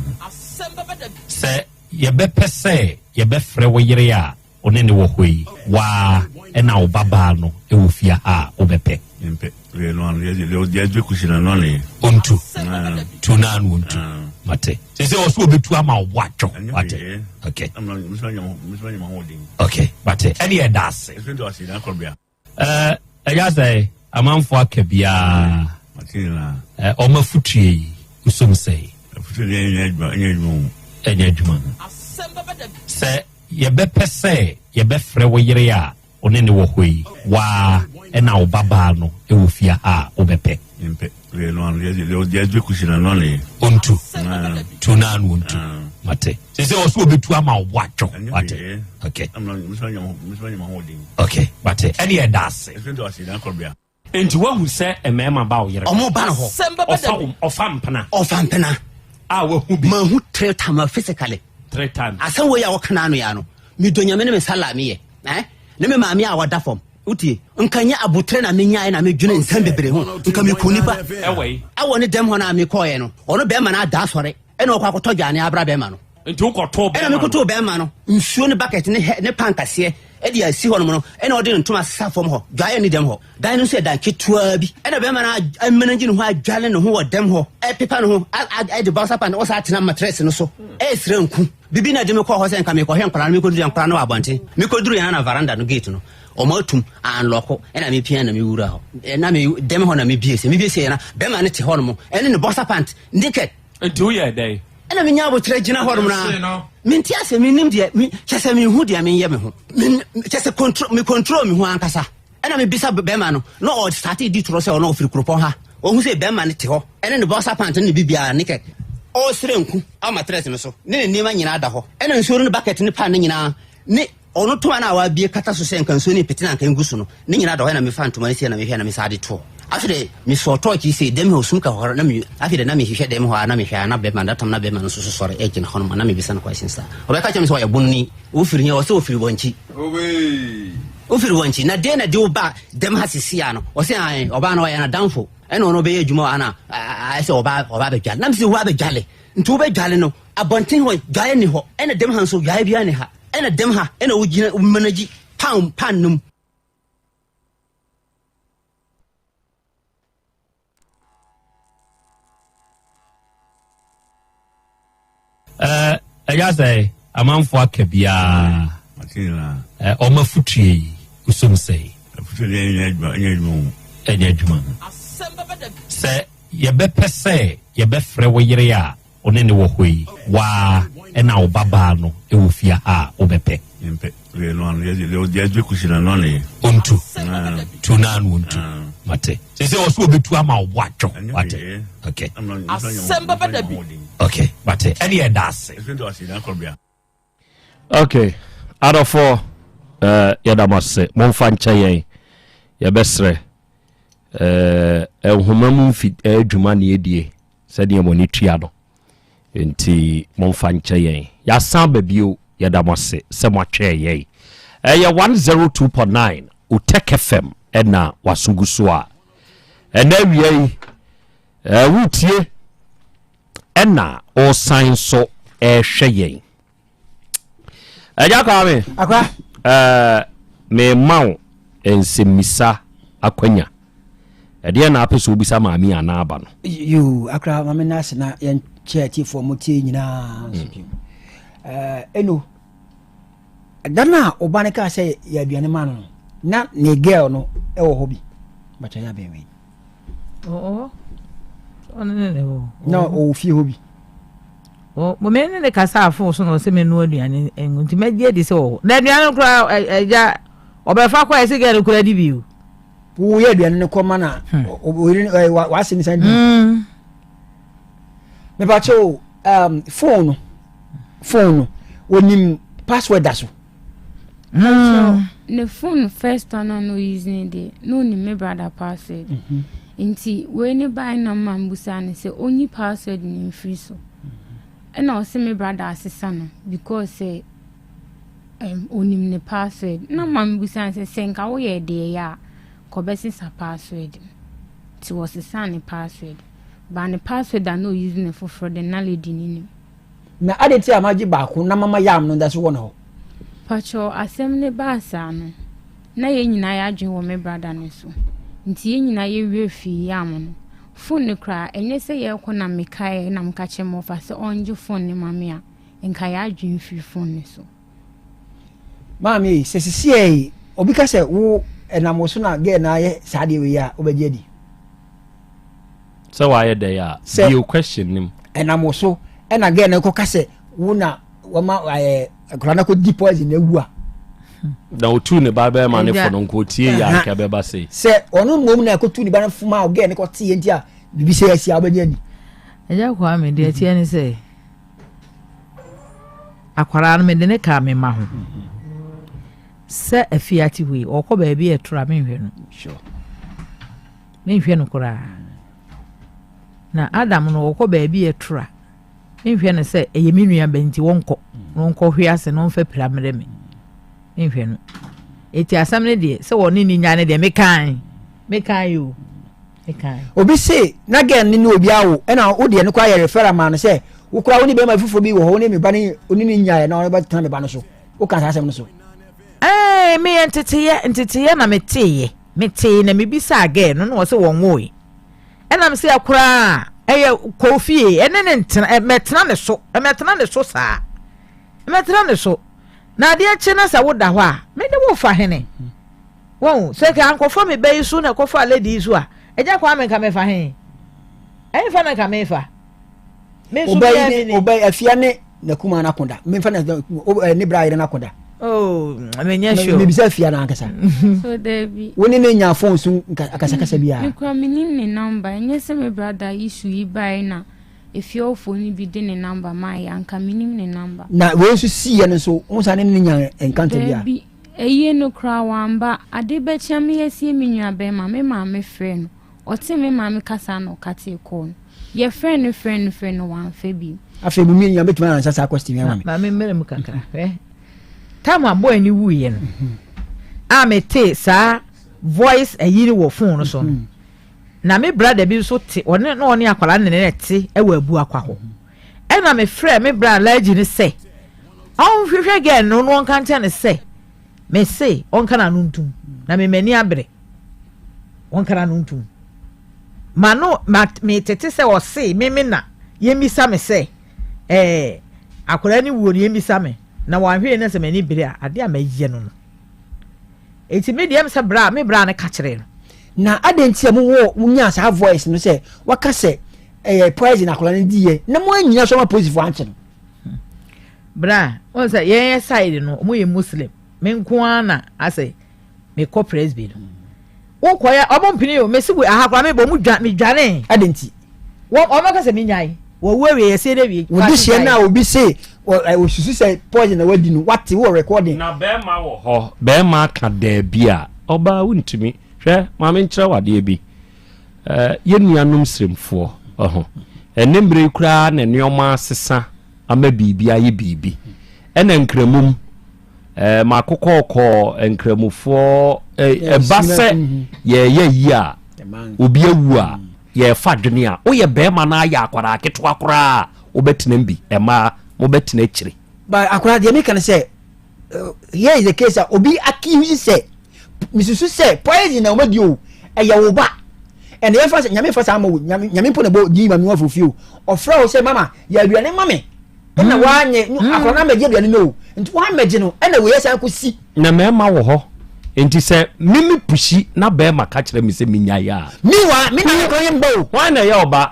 Sɛ yɛbɛpɛ sɛ yɛbɛfrɛ wo yere a wo ne ne wɔ hɔ yi, waa ɛna wo babaa no wɔ fie ha a wobɛpɛ. Ontu. Tu naa no ontu. Mate. Sɛ sɛ ɔsɛ ɔbɛtu ama wo bo atwo. Wate. Okay. Okay. Mate. Ɛne ɛda ase. Ɛyɛ sɛ amanfoɔ aka biara ɔma futue yi wosom sɛe. Ɛnyɛ adwuma. Sɛ yɛbɛpɛ sɛ yɛbɛfrɛ wo yere a wo ne ne wɔ hɔ yi, waa ɛna wo babaa no wɔ fie ha a wobɛpɛ. Ontu. Tu naa no ontu. Mate. Sɛ sɛ ɔsɛ ɔbɛtu ama wo bo atwo. Wate. Okay. Okay. Mate. Ɛne ɛda ase. Nti wahu sɛ mmarima ba wo yere. Ɔmo ba no hɔ. Ɔfa wo ɔfa mpena. Ɔfa mpena. A wahu bi. Mahu three times physically. Three times. Asɛm wei a wɔka n'ano ya no, medɔ Nyame ne me sala meyɛ. Eh? Ne me maame a wɔda fam. Wotie? Nka nyɛ abotrɛ na menyae na medwene nsɛm bebree ho. Nka meku nipa. Ɛwɔ yi? Ɛwɔ ne dɛm hɔ no a mekɔɔɛ no, ɔno bɛrima no ada asɔre ɛna ɔkɔ akɔtɔ dwane abra bɛrima no. Nti wokɔtoo bɛrima no? Ɛna mekɔtoo bɛrima no nsuo ne bucket ne ne pan kaseɛ ɛde asi hɔ nom no, ɛna ɔde ne ntoma sesa fam hɔ. Dwaeɛ ne dɛm hɔ. Dan no nso yɛ dan ketewa bi. Ɛna bɛrima no amanagye ne ho adwale ne ho wɔ dɛm hɔ, ɛpepa ne ho, ɛde boxer pant, ɔsa atena matress no so, ɛresrɛ nku. Bibi na ɛde me kɔɔ hɔ sɛ nka mekɔhwɛ nkwadaa no, mekɔduru yɛ nkwadaa no wɔ abɔnten. Mekɔduru yɛn na veranda no gate no, wɔn atum, anlɔko, ɛna mepia na mewura hɔ. Ɛna me dɛm hɔ na mebie sɛ, mebie sɛ na bɛrima no te hɔ nom, ɛne ne boxer pant, naked. Nti woyɛɛ dɛn? Ɛna menya aboterɛ gyina hɔ nom na mente ase, mennim deɛ, kyɛ sɛ menhu deɛ menyɛ me ho. Kyɛ sɛ control, me control me ho ankasa. Ɛna mebisa bɛrima no, na ɔsate di torɔ sɛ ɔno ɔfiri kuropɔn ha. Ɔhu sɛ bɛrima no te hɔ, ɛne ne boxer pant ne ne biribiara, naked. Ɔresrɛ nku wɔ matress no so, ne ne nneɛma nyinaa da hɔ. Ɛna nsuo no ne bucket ne pan no nyinaa, ne ɔno ntoma no a wabue kata so sɛ nka nsuo no repete na anka ngu so no, ne nyinaa da hɔ. Ɛna mefaa ntoma no sei na mehwɛ na mesan de too. Afei de, mesɔɔ tɔɔkye yi sei, dɛm hɔ sum ka hɔ na me, afei de na mehwehwɛ dɛm hɔ a na mehwɛ a na bɛrima, that time na bɛrima no nso so sɔre gyina hɔ nom a na mebisa no questions saa. Ɔbɛka kyerɛ me sɛ ɔyɛ bononi, wofiri he? Ɔsɛ ofiri Wankyi. Wofiri Wankyi, na deɛ na de wo ba dɛm ha sisi a no? Ɔsɛ ae, ɔbaa no ɔyɛ n'adamfo, ɛna ɔno ɔbɛyɛ adwuma wɔ ha na ayɛ sɛ ɔba ɔba abɛdwale. Na mesɛ wo abɛdwale, nti wobɛdwale no, abɔnten hɔ dwaeɛ nni hɔ, ɛna dɛm ha nso dwaeɛ biara nni ha, ɛna dɛm ha ɛna wogyina managyi pan pan no mu. Ɛyɛ sɛ amanfoɔ aka biara ɔma futue yi wosom sɛe. Ɛnyɛ adwuma. Sɛ yɛbɛpɛ sɛ yɛbɛfrɛ wo yere a wo ne ne wɔ hɔ yi, waa ɛna wo babaa no wɔ fie ha a wobɛpɛ. Ontu. Tu naa no ontu. Mate. Sɛ sɛ ɔsɛ ɔbɛtu ama wo bo atwo. Wate. Okay. Asɛm bɛba da bi. Okay. Mate. Ɛne ɛda ase. Okay. Adɔfoɔ, uh, yɛda mo ase. Momfa nkyɛ yɛn. Yɛbɛsrɛ. Uh, nhoma mu mfi adwuma ne yɛdie sɛdeɛ mo ani tua no. Nti momfa nkyɛ yɛn. Yɛasan ba bio. Yɛda mo ase sɛ moatwɛn yɛn. Ɛyɛ 102.9 Otec FM ɛna waso gu so a ɛnɛ awia yi wotie ɛna ɔsan so ɛhwɛ yɛn. Ɛgya Kwame. Akwa. Ɛɛ mema wo nsɛmmisa akwanya. Ɛdeɛ na apɛ sɛ wobisa maame anaa aba no? Yoo, akra maame no ase na yɛnkyɛ atiefoɔ mo tie nyinaa nso bio. Ɛɛ eno da no a ɔba no kaa sɛ yɛ aduane ma no no na ne girl no wɔ hɔ bi bàtà yɛ abɛn wei. Ɔwɔ ɔne ne ne wɔ. Na ɔwɔ fie hɔ bi. Wɔ me ne ne kasa afo so na ɔsɛ me nua aduane ngu nti mɛgye adi sɛ ɔwɔ na aduane no koraa ɛgya ɔbɛfa kɔ ɛsɛ gɛɛ no koraa di bi o. Woyɛ aduane no kɔ ma na ɔyere w'ase ne san di. Mepakyɛ o um, phone no phone no onim password da so. Mm. Ne phone first one a na ɔuse ne deɛ na onim me brother password. Mm -hmm. Nti wei ne bae na ma mbusa no sɛ ɔnyi password no mfiri so. Ɛna ɔsɛ me brother asesa no because sɛ um, onim ne password. Na ma mbusa no sɛ sɛ nka woyɛ deɛ yɛ a kɔbɛsesa password no. Nti wɔsesaa ne password. But ne password a na ɔuse ne foforɔ de na lady no nim. Na adɛn nti a magye baako na mama yam no da so wɔ ne hɔ? Pakyɛw asɛm no baa saa no na yɛn nyinaa yɛadwen wɔ me brada no so nti yɛn nyinaa yɛ werɛ fii yam no phone no koraa ɛnyɛ sɛ yɛrekɔ na mekaeɛ na meka kyerɛ me wɔfa sɛ ɔngye phone no ma me a nka yɛadwen firi phone no so. Maame ei sɛ sisiɛ yi obi ka sɛ wo ɛnam wo so na girl no ayɛ saa adeɛ wei a wobɛgye adi? Sɛ wayɛ dɛn a Sɛ bio question nim. Ɛnam wo so ɛna girl no kɔka sɛ wo na wama ɛɛ akwadaa no akɔdi poison na awu a. Na otuu ne ba bɛrima ne fo no nka otie yɛ anka ɛbɛba sei. Sɛ ɔno mmom na ɛkɔtu ne ba no fo ma girl no kɔte yɛ nti a biribi sɛ asi a wobɛgye adi. Agya Kwame deɛ ɛteɛ ne sɛ akwadaa no mede ne kaa me mma ho sɛ afie ate hɔ yi ɔkɔ baabi a ɛtoro a menhwɛ no. Sure. Menhwɛ no koraa. Na Adam no ɔkɔ baabi a ɛtoro a, menhwɛ no sɛ ɛyɛ me nua ba nti wɔnkɔ na ɔnkɔhwe ase na ɔmfa pira mmerɛ me. Menhwɛ no. Eti asɛm no deɛ sɛ wɔne ne nya no deɛ mekae. Mekae o. Mekae. Obi se na girl no ne obi awo ɛna wo deɛ no koraa yɛ referral maa no sɛ wo koraa wo ne bɛrima foforɔ bi wɔ hɔ wo ne me ba ne wo ne ne nyaeɛ na ɔbɛtena me ba no so woka saa asɛm no so. Ɛɛ meyɛ nteteyɛ nteteyɛ na meteeɛ. Metee na mebisaa girl no na ɔse wɔnwoe. Ɛna mese ɛkoraa ɛyɛ kɔ fie ɛne ne ntena ɛmɛtena ne so ɛmɛtena ne so saa ɛmɛtena ne so na adeɛ kye na sɛ woda hɔ a mene wo fa hene wɔn sɛ ka ankɔfa me ba yi so na ɛkɔfa lady yi so a ɛgya kɔ ame nka mefa he ɛmfa na nka mefa me nso bia bi ne ɔbɛ afia ne nakuma no akoda memfa na ne bra yere no akoda oh menyɛ sure mebisa afia no ankasa so dabi wo ne ne nya phone so akasakasa biara mekura menim ne number ɛnyɛ sɛ me brother issue yi bae na efiewfoɔ no bi de ne number maayɛ anka menim ne number na wei nso siiɛ no nso wo sa ne ne nya encounter biara dabi ɛyie no koraa wamba ade bɛkyea me asie me nua bɛrima me maame frɛ no Ɔtee me maame kasa na ɔkatee kɔɔ no. Yɛfrɛɛ no frɛɛ no frɛɛ no wamfa bio. Afei mo mmienu nyinaa mobɛtumi ansa saa question yi ama me. Maame mmerɛ mu kakra hwɛ tam a boy no wuiɛ no a metee saa voice ayi no wɔ phone no so no na me brother bi nso te ɔne na ɔne akwadaa no ne ne te wɔ abuakwa hɔ ɛna mefrɛ me bra Alhaji no sɛ ɔnhwehwɛ girl no na ɔnka nkyɛn no sɛ mese ɔnka n'ano ntum na me m'ani abere Wɔnka n'ano ntom. M'ano, ma, metete sɛ ɔse me me na yɛmmisa me sɛ, ɛɛ, akwadaa no wuo no yɛmmisa me, na wanhwɛ na sɛ m'ani bere a, adeɛ a mɛyɛ no no. Enti me deɛ sɛ bra, me bra no ka kyerɛɛ no. Na adɛn nti a mowɔ monyaa saa voice no sɛ waka sɛ ɛyɛ poison akwadaa no diiɛ na moannyina so ama polisifoɔ ankye no? Bra, wɔn sɛ yɛn yɛ side no, wɔn yɛ Muslim, me nko ara na asɛ mekɔ presby no wokɔ yɛ ɔmo mpene o mesi aha koraa mebɔ ɔmo dwa medwane. Adi nti. Wɔn ɔmo kasa mi nyae wɔwu awie yɛsie no awie. Wodi hyɛ no a obi se osusu sɛ poison na wadi no wate wɔ recording. Na bɛɛma wɔ hɔ bɛɛma aka daabi a ɔbaa wontumi hwɛ maame nkyerɛ wo adeɛ bi eh, yɛn nuanom sremfoɔ ɔho ɛne mmerɛ yi koraa na nneɛma asesa ama biribi ayɛ biribi ɛna nkramom. Eh, makokɔɔkɔ nkramofoɔ eh, ɛba sɛ mhm. yɛyɛ yi a obi awu a yɛfa dwene a woyɛ bɛrima no ayɛ akwadaa ketewa koraa wobɛtena bi ɛmaa mobɛtena akyire. But akwadaa deɛ meka no sɛ eh, here is the case a obi accuse sɛ mesusu sɛ poison na wɔadi o ɛyɛ wo ba ɛna yɛmfa sɛ nyame fa saa ma wo nyame nyame mpo na bɔ din ma me wafo fie o ɔfrɛ wo sɛ mama yɛ aduane ma me ɛna mm. woanyɛ mm. akwadaa no amɛgye aduane no o nti woamɛgye no ɛna wei ɛsan kɔsi na mmarima wɔ hɔ nti sɛ mimi pusi na bɛrima ka kyerɛ me sɛ menyaeɛ a mewa me na akwadaa yɛ mba o hwan na ɛyɛ ɔba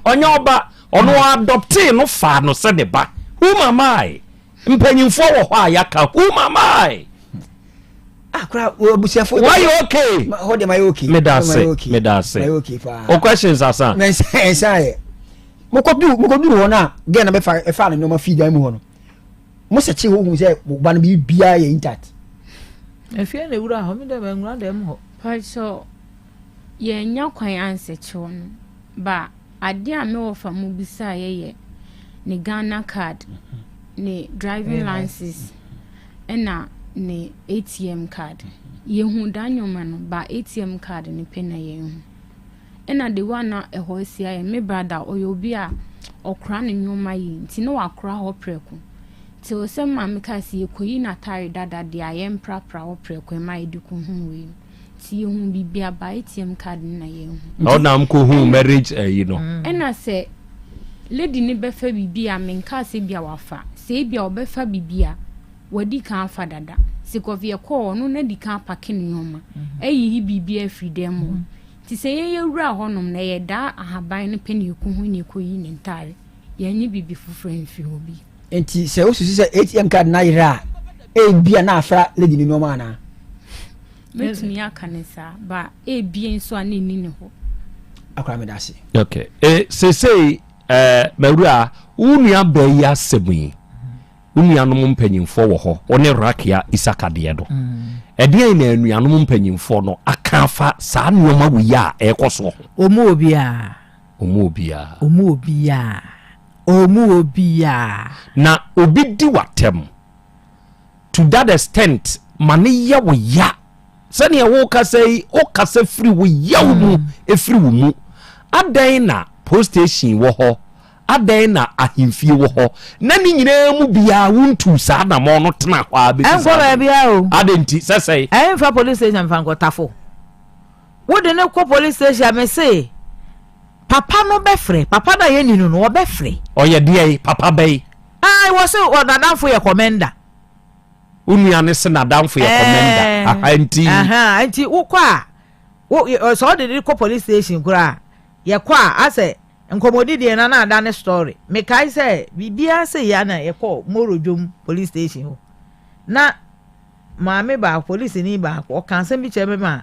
ɔnyɛ ɔba ɔno adɔptee no faa no sɛ ne ba whom am I mpanyinfoɔ wɔ hɔ a yɛaka whom am I ah kura abusuafo why okay hɔ de ma yɛ okay meda ase meda ase o questions asa na nsa nsa yɛ mokɔduru mokɔduru hɔ no a gɛn na bɛfa ɛfa ne nneɛma fii dan mu hɔ no mo sɛ kye hɔ hu sɛ mo ba no biribiara yɛ intact efie na ewura hɔ mi dɛ mɛ nwura dɛm hɔ. Pakyɛ yɛnnya kwan ansɛkyew no ba Adeɛ a me wɔfa mu bisaeɛ yɛ ne Ghana card, ne driving license ɛna ne ATM card. Yɛhuu daa nneɛma no but ATM card no pɛ na yɛanhu. Ɛna the way a na ɛhɔ asi ayɛ me brother ɔyɛ obi a ɔkora ne nneɛma yie nti na wakora hɔ prɛko. Till sɛ maame kaa sɛ yɛkɔyi n'ataare dada deɛ a yɛmprapra hɔ prɛko ɛma yɛde kɔhuu wei no. Nti yɛhuu biribi aba ATM card no na yɛnhu. Ɔna mkɔhuu marriage ayi no. Ɛna sɛ lady no bɛfa biribi a menkaa sɛ ebia wafa. Sɛ ebia ɔbɛfa biribi a wadi kan afa dada. Sake of yɛkɔɔ ɔno na adi kan apake ne nneɛma ayiyi biribi afiri dan mu hɔ. Nti sɛ yɛn yɛwuraa hɔnom no ɛyɛ daa ahaban no pɛ na yɛkɔhui na yɛkɔyii ne ntaare. Yɛannye biribi foforɔ amfiri hɔ bio. Nti sɛ wosusu sɛ ATM card no ayera a, ebia na afra lady no nneɛma anaa? Mɛtumi aka ne saa, ba ebia nso a na ɛni ne hɔ. Akora meda ase. Okay. E, seesei eh, mawura, wo nua baa yi asɛm yi, wo nuanom mpanyimfoɔ wɔ hɔ, wo ne Rakia Isaka deɛ no. Mm. Ɛdeɛn na anuanom mpanyimfoɔ no aka afa saa nneɛma wei a ɛrekɔ soɔ ho? Ɔmu obiara. Ɔmu obiara. Ɔmu obiara. Ɔmu obiara. Na obi di w'atɛm. To that extent ma no yɛ wo ya sɛdeɛ wokasa yi wokasa firi wo yaw mu ɛfiri wo mu adɛn na post station wɔ hɔ adɛn na ahemfie wɔ hɔ na ne nyinaa mu biara wontuu saa namɔn no tena hɔ a bɛsi ɛnkɔ saa baabiara o adɛn nti sɛ sɛe ɛmfa police station mfa nkɔ tafo wode ne kɔ police station a mese papa no bɛfrɛ papa no a yɛnni no no ɔbɛfrɛ ɔyɛ deɛ papa bɛyi Ae wɔ se wɔ nadamfo yɛ kɔmɛnda. Wo nua no se nadamfo yɛ kɔmɛnda. Aha nti. Aha nti wokɔ a wo sɛ ɔde de kɔ police station koraa yɛkɔ a asɛ nkɔmɔdi deɛ na na ada ne story. Mekae sɛ biribiara sɛ yia na yɛkɔ Moro dwom police station hɔ na maame baako polisini baako ɔka asɛm bi kyerɛ me ma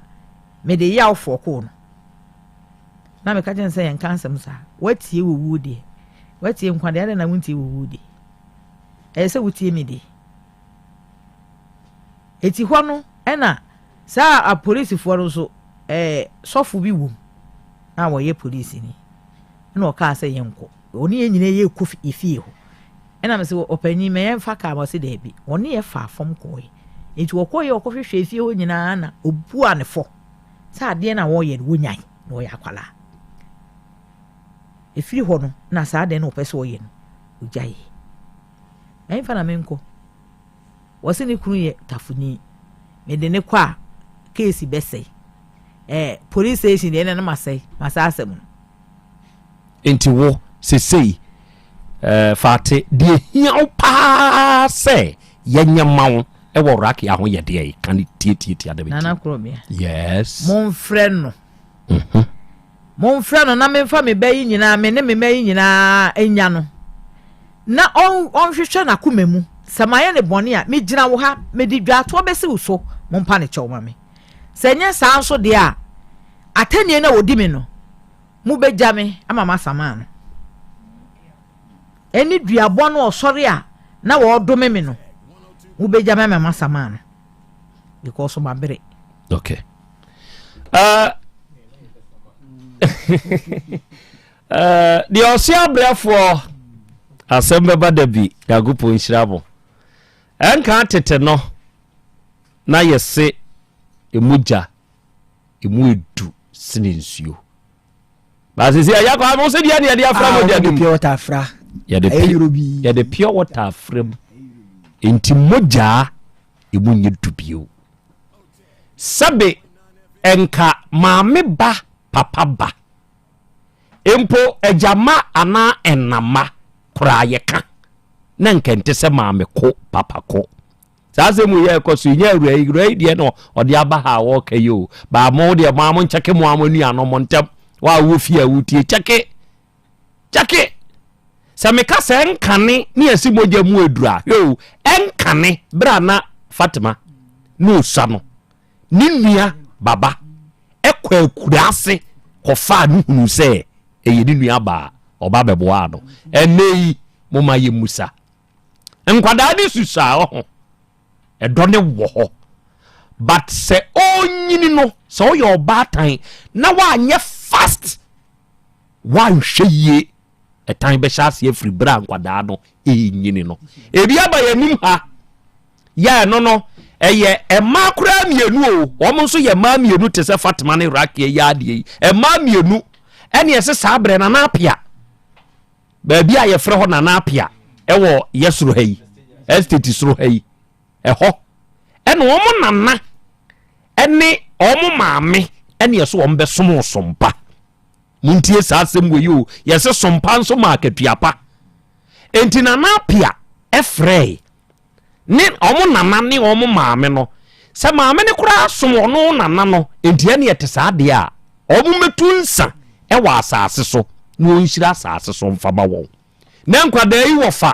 mede yaw fɔkoo no. Na meka kyerɛ no sɛ yɛnka asɛm saa. Woatie wɔ wuo deɛ. Woatie nkwa deɛ, adɛn na wontie wɔ wuo deɛ? Ɛyɛ sɛ wotie me deɛ. Eti hɔ no ɛna saa apolisifoɔ no nso ɛɛ sɔfo bi wom a wɔyɛ polisini. Ɛna ɔkaa sɛ yɛnkɔ. Ɔne yɛn nyinaa yɛkɔ efie hɔ. Ɛna me sɛ ɔpanyin mɛ yɛmfa kaa ma ɔse daabi. Ɔne yɛ faa fam kɔɔɛ. Eti wɔkɔɔyɛ ɔkɔhwehwɛ efie hɔ nyinaa na obua ne fɔ. Sɛ adeɛ no a wɔreyɛ no wɔnyae na ɔyɛ akwadaa. Ɛfiri hɔ no na saa adeɛ no ɔpɛ sɛ ɔyɛ no ɔgyaeɛ. Ɛmfa na menkɔ. Wɔse ne kunu yɛ tafoni. Mede ne kɔ a keesi bɛsɛe. Eh, police station deɛ ɛna no masɛe masɛe asɛm no. Nti wo sesei eh, Fate deɛ hia wo paa sɛ yɛnyɛ ma wo ɛwɔ Rakia ho yɛ deɛ ka ne tiatiatia dɛ Nana Korobea. Yes. Momfrɛ no. Mm-hmm. Momfrɛ no na memfa me ba yi nyinaa me ne me mma yi nyinaa nya no. Na ɔnhwehwɛ n'akoma mu. Sɛ mayɛ ne bɔne a, megyina wo ha, mede dwaatoɔ bɛsi wo so, mompa ne kyɛw ma me. Sɛ ɛnyɛ saa nso deɛ a, atɛnnie no a wɔdi me no, mobɛgya me ama masama no. Ɛne duabɔ no ɔsɔre a na wɔredome me no, mobɛgya me ama masama no because mabere. Okay. Deɛ ɔse abrɛfoɔ asɛm bɛba da bi. Nyankopɔn nhyira mo. Ɛnka tete no. Na yɛse mogya emu edu sene nsuo. Baasisi ɛyɛ kɔ amo sɛ deɛ ne yɛde afra ah, mogya no mu. Pure water afra. Yɛde yɛde pure water afra mu. Nti mogya emu nyɛ du bio. Sɛbe nka maame ba papa ba mpo agya mma anaa ɛna mma koraa yɛka na nka ɛnte sɛ maame ko papa ko. Saa asɛm wei yɛ ɛkɔ so yi nyɛ awura yi awura yi deɛ na ɔde aba ha a wɔreka yi o baa mo deɛ mo a mo nkyɛke mo a mo anuanom mo ntɛm wo a wowɔ fie a wotie kyɛke kyɛke sɛ meka sɛ ɛnkane ne yɛsi mogya mu aduru a hwɛ o ɛnkane berɛ a na Fatima ne osua no ne nua baba ɛkɔ akura ase kɔfaa no hunu sɛ ɛyɛ ne nua baa ɔba bɛboaa no ɛnɛ yi mo ma yɛ musa nkwadaa ne susaa ɔho ɛdɔ ne wɔ hɔ but sɛ ɔnyini no sɛ ɔyɛ ɔbaatan na wanyɛ fast wanhwɛ yie ɛtan bɛhyɛ aseɛ afiri berɛ a nkwadaa no ɛnyini no ebi aba yɛn anim ha yɛ ɛno no ɛyɛ mmaa koraa mmienu o wɔn nso yɛ mmaa mmienu te sɛ Fatima ne Rakia yi adeɛ yi mmaa mmienu ɛne ɛsɛ saa berɛ Nana Apia baabi a yɛfrɛ hɔ Nana Apia ɛwɔ yɛ soro ha yi estate soro ha yi ɛhɔ ɛna wɔn nana ɛne wɔn maame ɛne ɛso wɔn bɛsom sompa Montie saa asɛm wei o, yɛse sompa nso ma akatua pa. Enti Nana Apia frɛe ne wɔn nana ne wɔn maame no sɛ maame no koraa som ɔno nana no, enti ɛne ɛte saa deɛ a, wɔn mmɛtu nsa wɔ asase so na wɔnhyira asase so mfa ma wɔn. Na nkwadaa yi wɔ fa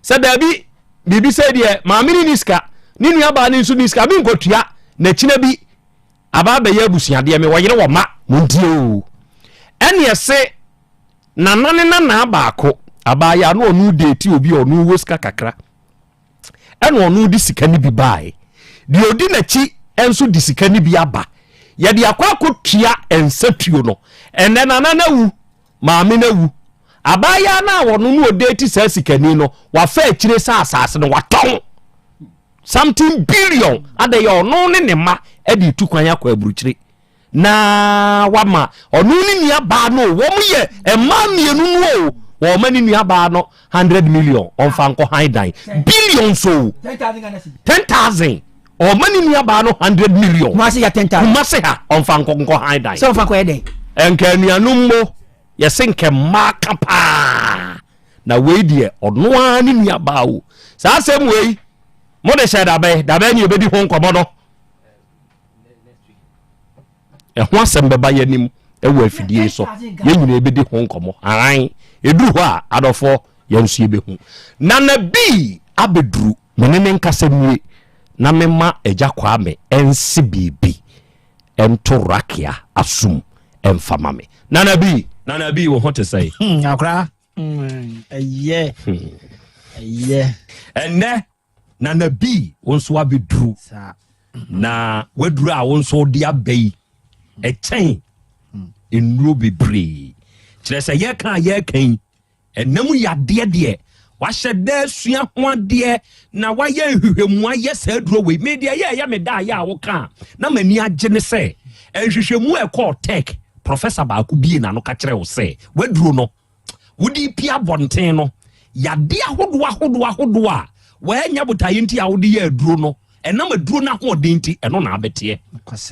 sɛ daabi biribi sɛ deɛ maame no ni sika, ne nuabaa no nso ni sika, menkɔtua n'akyina bi Aba abɛyɛ abusuadeɛ me wɔyere wɔ ma. Montie oo. Ɛne ɛse nana ne nanaa baako abaayaa no ɔno deeti obi a ɔno wɔ sika kakra ɛna ɔno de sika no bi baae deɛ ɔdi n'akyi nso de sika no bi aba yɛde akɔ akɔtua nsatuo no ɛnɛ nana no awu maame no awu abaayaa no a ɔno no ɔdeeti saa sikani no wafa akyire sɛ asase no watɔn something billion adɛyɛ ɔno ne ne mma de tu kwan akɔ aburukyire na wama ɔno ne nua baa no wɔn yɛ mmaa mmienu no o wɔn ma ne nua baa no hundred million ɔnfa nkɔ han dan billions o 10,000 ɔma ne nua baa no 100 million. Kumasi ya 10,000. Kumasi ha ɔnfa nkɔ han dan. Sɛ ɔnfa nkɔ yɛ dɛn. Nka anuanom mo yɛse nkɛ mmaa ka paa na wei deɛ ɔno ara ne nua baa o saa asɛm wei mo de hyɛ dabɛn dabɛn ne yɛbɛdi ho nkɔmmɔ no ɛho asɛm bɛba yɛn anim ɛwɔ afidie so yɛn nyinaa yɛbɛdi ho nkɔmmɔ ahan ɛduru hɔ a adɔfoɔ yɛn nso yɛbɛhu nana bi abɛduru me ne ne nkasa nwie na mema agya Kwame ɛnse biribi ɛnto rakia asom ɛmfa ma me nana bi nana bi wo ho te sɛn akora ɛyɛ ɛyɛ ɛnɛ nana bi wo nso abɛduru na waduru a wo nso wode aba yi ɛkyɛn nnuro bebree kyerɛ sɛ yɛka a yɛka yi ɛnam yadeɛ deɛ wahyɛ da asua ho adeɛ na wayɛ nhwehwɛmu ayɛ saa aduro wei me deɛ yɛ ɛyɛ me da ayɛ a woka a na m'ani agye ne sɛ nhwehwɛmu a ɛkɔɔ tech professor baako bie n'ano ka kyerɛ wo sɛ waduro no wode pia abɔnten no yadeɛ ahodoɔ ahodoɔ ahodoɔ a wɔanya botaeɛ nti a wode yɛ aduro no ɛnam aduro no ahoɔden nti ɛno na abɛteɛ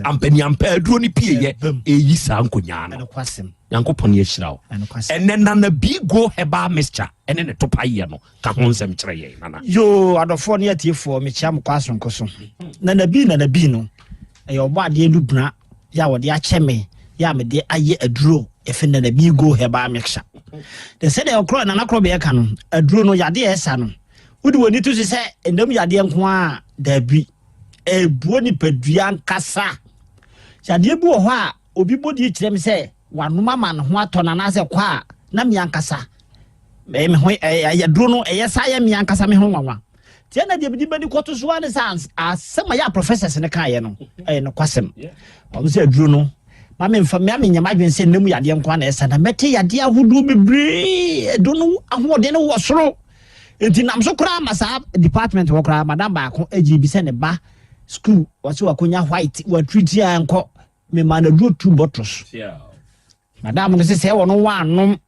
ampaniampa aduro no pieyɛ ɛyi saa nkonyaa no nyankopɔn yɛhyira wo ɛnɛ nana bigo herbal mixture ɛne ne topa yɛ no ka ho nsɛm kyerɛ yɛn nana yoo adɔfoɔ ne atiefoɔ mekyia mo kɔ asonko so nana bi nana bi no ɛyɛ ɔbɔ adeɛ no bena yɛ a wɔde akyɛ me yɛ a mede ayɛ aduro yɛfɛ nana bi go herbal mixture de sɛdeɛ ɔkorɔ nana korɔ bɛyɛ ka no aduro no yadeɛ ɛsa no wode w'ani to so sɛ ɛnam yadeɛ nko a daabi ɛbuo nipadua nkasa yadeɛ bi wɔ hɔ a obi bɔdie kyerɛ me sɛ wanom ama ne ho atɔ no anaasɛ kɔ a na me ankasa me ho ɛyɛ duro no ɛyɛ saa yɛ me ankasa me ho nwanwa tiɛ na deɛ mede m'ani kɔto so ara ne sɛ asɛm a yɛ a professors no kaeɛ no ɛyɛ nokwasɛm ɔmo sɛ aduro no ma memfa me amenyɛ m'adwene sɛ nna mu yadeɛ nko na ɛsa na mɛte yadeɛ ahodoɔ bebree aduro no ahoɔden no wɔ soro nti nam so koraa ma saa department hɔ koraa madam baako agye bi sɛ ne ba. School wɔsɛ wakonya white watriti a nkɔ mema no aduro two bottles. Madam no sɛ sɛ wɔn wanom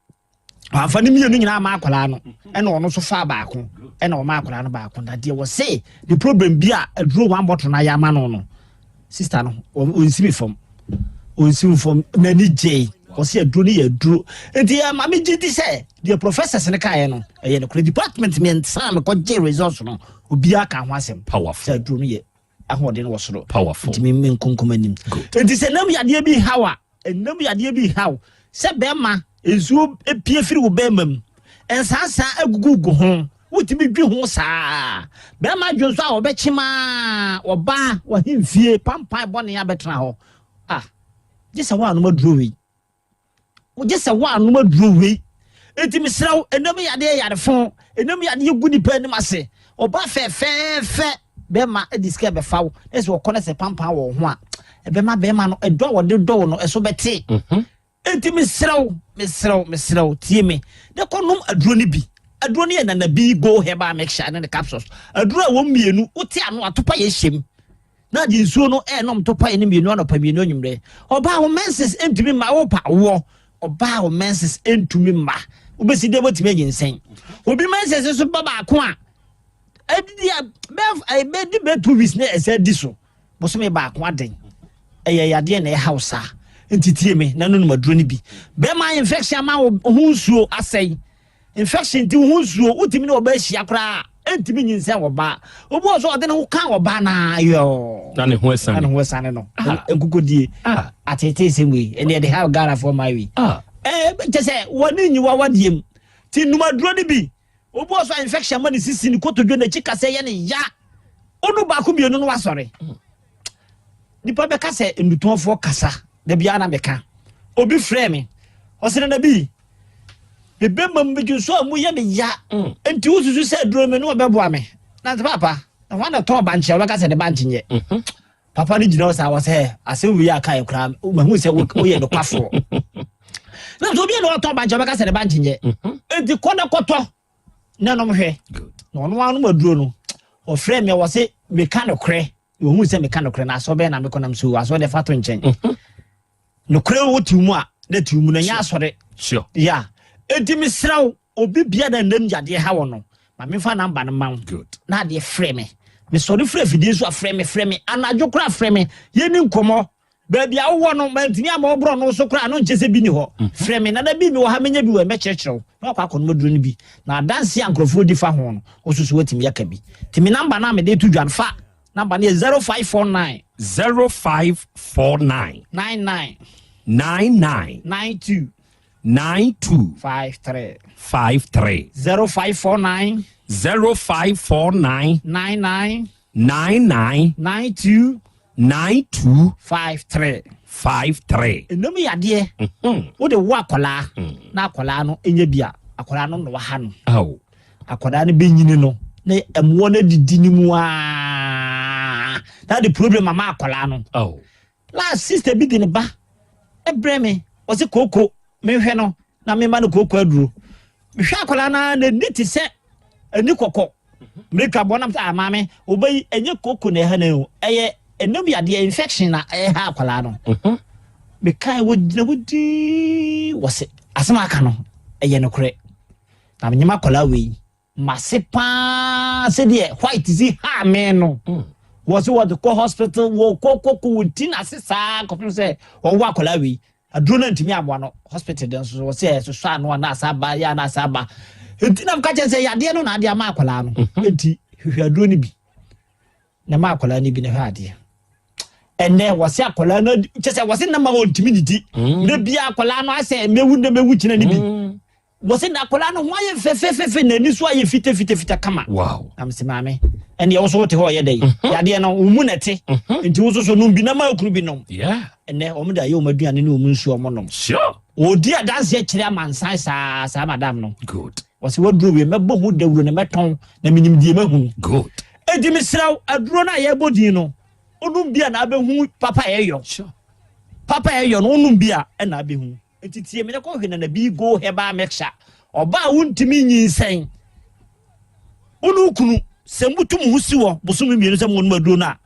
wamfa ne mmienu nyinaa ma akwadaa no ɛna ɔno nso faa baako ɛna ɔma akwadaa no baako na deɛ wɔse the problem bi a aduro one bottle na ayɛ ama no no sister no ɔnsi mi fam ɔnsi mi fam n'ani gyee wɔse aduro no yɛ aduro nti yɛ maame gye di sɛ deɛ professors no kaeɛ no ɛyɛ nokorɛ department mmiɛnsa a mekɔgye results no obiara ka ho asɛm powerful sɛ aduro no yɛ ahoɔden wɔ soro powerful nti me nkonkom anim nti sɛ nam yadeɛ bi haw a ɛnam yadeɛ bi haw sɛ bɛrima nsuo pie firi wo bɛrima mu nsansan agugugu ho wotumi dwi ho saa bɛrima dwo nso a wɔbɛkye maa ɔbaa wahemfie pampan bɔne abɛtena hɔ ah gye sɛ woanom aduro wei Gye sɛ woanom aduro wei. Enti mesrɛ wo, ɛnam yadeɛ yarefo, ɛnam yadeɛ gu nipa anim ase. Ɔba fɛfɛɛfɛ bɛrima de sika bɛfa wo, na sɛ ɔkɔ na sɛ pampan wɔ wo ho a, ɛbɛma bɛrima no ɛdɔ a wɔde dɔ wo no ɛso bɛte. Mhm. Enti mesrɛ wo, mesrɛ wo, mesrɛ wo, tie me na kɔnom aduro no bi. Aduro no yɛ Nanabi Go Herbal Mixture ne ne capsules. Aduro a wɔn mmienu, wote ano atopa yɛ hyɛm. Na de nsuo no ɛɛnom topae no mmienu anɔpa mmienu anwummerɛ. Ɔbaa wo menses ntumi mma wo pa woɔ. Ɔbaa wo menses ntumi mma. Wobɛsi dɛ wobɛtumi anyinsɛn. Obi menses nso ba baako a ɛdidi a bɛɛ bɛdi bɛɛ two weeks na ɛsɛ di so. Bosome baako aden. Ɛyɛ yadeɛ na ɛhaw saa. Nti tie me na nonom aduro no bi. Bɛrima infection ama wo ho nsuo asɛe. Infection nti wo ho nsuo wotumi ne ɔbaa hyia koraa ɛntumi nyinsɛn ɔbaa obi wɔ so ɔde ne ho ka ɔbaa na yɔɔ na ne ho asiane na ne ho asiane no ah. nkukodie ah. atetee sɛm wei ɛne ɛde ha Ghanafoɔ maa wei ah. ɛɛ kyɛ sɛ wɔne nyi wawadeɛ mu ti nnumaduro no bi obi wɔ so a infection ma ne sisi ne kotodwe n'akyi kasɛ yɛ ne ya onu baako mmienu no wasɔre hmm. nipa bɛka sɛ nnutɔnfoɔ kasa da biara na meka obi frɛ me ɔsɛ na bi Me bɛma mu medwo nso a mu yɛ me ya. Mm. Nti wosusu sɛ aduro me no ɔbɛboa me. Na sɛ papa, na hwan na tɔn bankye a wɔbɛka sɛ ne bankye nyɛ. Mhm. Papa no gyina hɔ saa wɔ sɛ asɛm wei aka yɛ koraa mahu sɛ woyɛ nokwafoɔ. Na sɛ obi a na ɔtɔn bankye a wɔbɛka sɛ ne bankye nyɛ. Mhm. Nti kɔ na kɔtɔ na nom hwɛ. Na ɔno ara nom aduro no. Ɔfrɛ me wɔ se meka nokorɛ. Wɔhu sɛ meka nokorɛ na asɔ bɛn na mekɔ nam so asɔ de fa to nkyɛn. Mhm. Nokorɛ wo te mu a na te mu na nyɛ asɔre. Sure. Yeah. Enti mesrɛ wo obi bia na nam yadeɛ ha wɔ no ma memfa namba no ma wo. Good. Na adeɛ frɛ me. Mesɔre frɛ afidie so a frɛ me frɛ me anadwo koraa frɛ me yɛni nkɔmmɔ. Baabi a wowɔ no mantumi ama wo borɔ no so koraa no nkyɛ sɛ bi ni hɔ. Mm. Frɛ me nana bi mewɔ ha menya bi wɔ mɛkyerɛkyerɛ wo na wakɔ akɔnom aduro no bi. Na adanse a nkurɔfoɔ di fa ho no wo so so woatumi aka bi. Nti me namba no a mede to dwa no fa. Number no yɛ 0549. 0549. 99. 99. 92. 92. 53. 53. 0549. 0549. 99. 99. 92. 92. 53. 53. Ɛnam yɛ adeɛ. Mhm. Wode wo akwadaa mm. na akwadaa no nyɛ bi a akwadaa no na waha no. Akwadaa no bɛnyini no na mmoa no adidi ne mu aa na de problem ama akwadaa no. Oh. Last sister bi de ne ba ɛbrɛ me ɔsɛ kooko menhwɛ no na mema no kooko aduro. Mehwɛ akwadaa no ara n'ani te sɛ ani kɔkɔ. Mmereka bɔ nam sɛ ah maame ɔba yi ɛnyɛ kooko na ɛha no ɛyɛ ɛnam yadeɛ infection na ɛha akwadaa no. Mhm. Mekae wɔgyina hɔ dii wɔsɛ asɛm aka no ɛyɛ nokorɛ. Na menyem akwadaa wei mase paa sɛdeɛ white si haa me no mm. wɔ so wɔde kɔ hospital wɔkɔ kɔkɔ wɔn ti n'ase saa kɔpem sɛ wɔwɔ akwadaa wei aduro no ntumi aboa no hospital de nso wɔ sɛ ɛsosɔ ano anaasɛ aba yɛ anaasɛ aba nti na mka kyerɛ sɛ yadeɛ no na adeɛ ama akwadaa no mhm. nti hwehwɛ aduro no bi na ma akwadaa no bi na hwɛ adeɛ ɛnɛ wɔsi akwadaa no kyɛ sɛ wɔsi nam a wɔntumi didi mm. ne bia akwadaa no asɛ mɛwu ne mɛwu kyerɛ ne bi mm. Wɔsi na akwadaa no ho ayɛ fɛfɛɛfɛ n'ani so ayɛ fitafitafita kama. Wow. Na mese maame, ɛnneɛ wo so wote hɔ ɔyɛ dɛ yi. Mhm. Yadeɛ no, wo mu na ɛte. Mhm. Nti wo soso nom bi na ma okunu bi nom. Yeah. Ɛnɛ wɔn de ayɛ wɔn aduane ne wɔn nsuo wɔn nom. Sure. Wɔdi adanseɛ kyerɛ amansan saa saa madam no. Good. Wɔsi waduro wie mɛbɔ ho dawuro na mɛtɔn na menim deɛ mahunu. Good. Enti mesrɛ wo aduro no a yɛbɔ din no, wonom bi a na abɛhu papa ɛyɔ. Sure. Papa ɛyɔ no wonom bi a ɛna abɛhu. Nti tie me na kɔhwɛ Nana Bii Go Herbal Mixture. Ɔbaa a wontumi nyinsɛn. Wo ne wo kunu, sɛ motu mo ho si hɔ bosome mmienu sɛ monom aduro no a,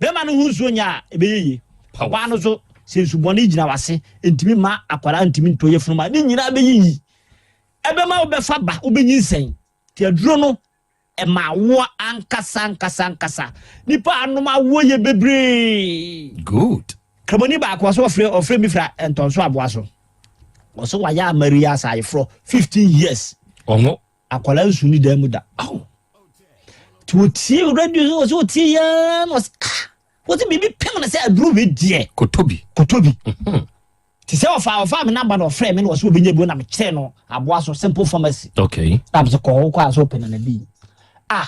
Bɛrima no ho nsuo nyɛ a, ɛbɛyɛ yie. Ɔbaa no nso, sɛ nsubɔne gyina w'ase, ntumi mma akwadaa ntumi ntɔ yafunu ma, ne nyinaa bɛyiyi. Ɛbɛma wobɛfa ba, wobɛnyinsɛn. Nti aduro no, ɛma awoɔ ankasa ankasa ankasa. Nipa anom awoɔ yɛ bebree. Good. Kramoni baako ɔsɛ ɔfrɛ ɔfrɛ mi fira ntɔnso aboa so. Ɔsɛ wayɛ amari asa ayeforɔ 15 years. Ɔho. Akwadaa nsu ni dan mu da. Nti wɔtie radio so ɔsɛ ɔtie yaa na ɔsɛ ah wɔsɛ biribi pem no sɛ aduro wei deɛ. Kɔtɔ bi. Kɔtɔ bi. Te sɛ ɔfa ɔfa me namba na ɔfrɛ me na ɔsɛ ɔbɛnya bi na mekyerɛ no aboa so simple pharmacy. Okay. Na mesɛ kɔ hɔ kɔ a sɛ ɔpɛ nana bi. Ah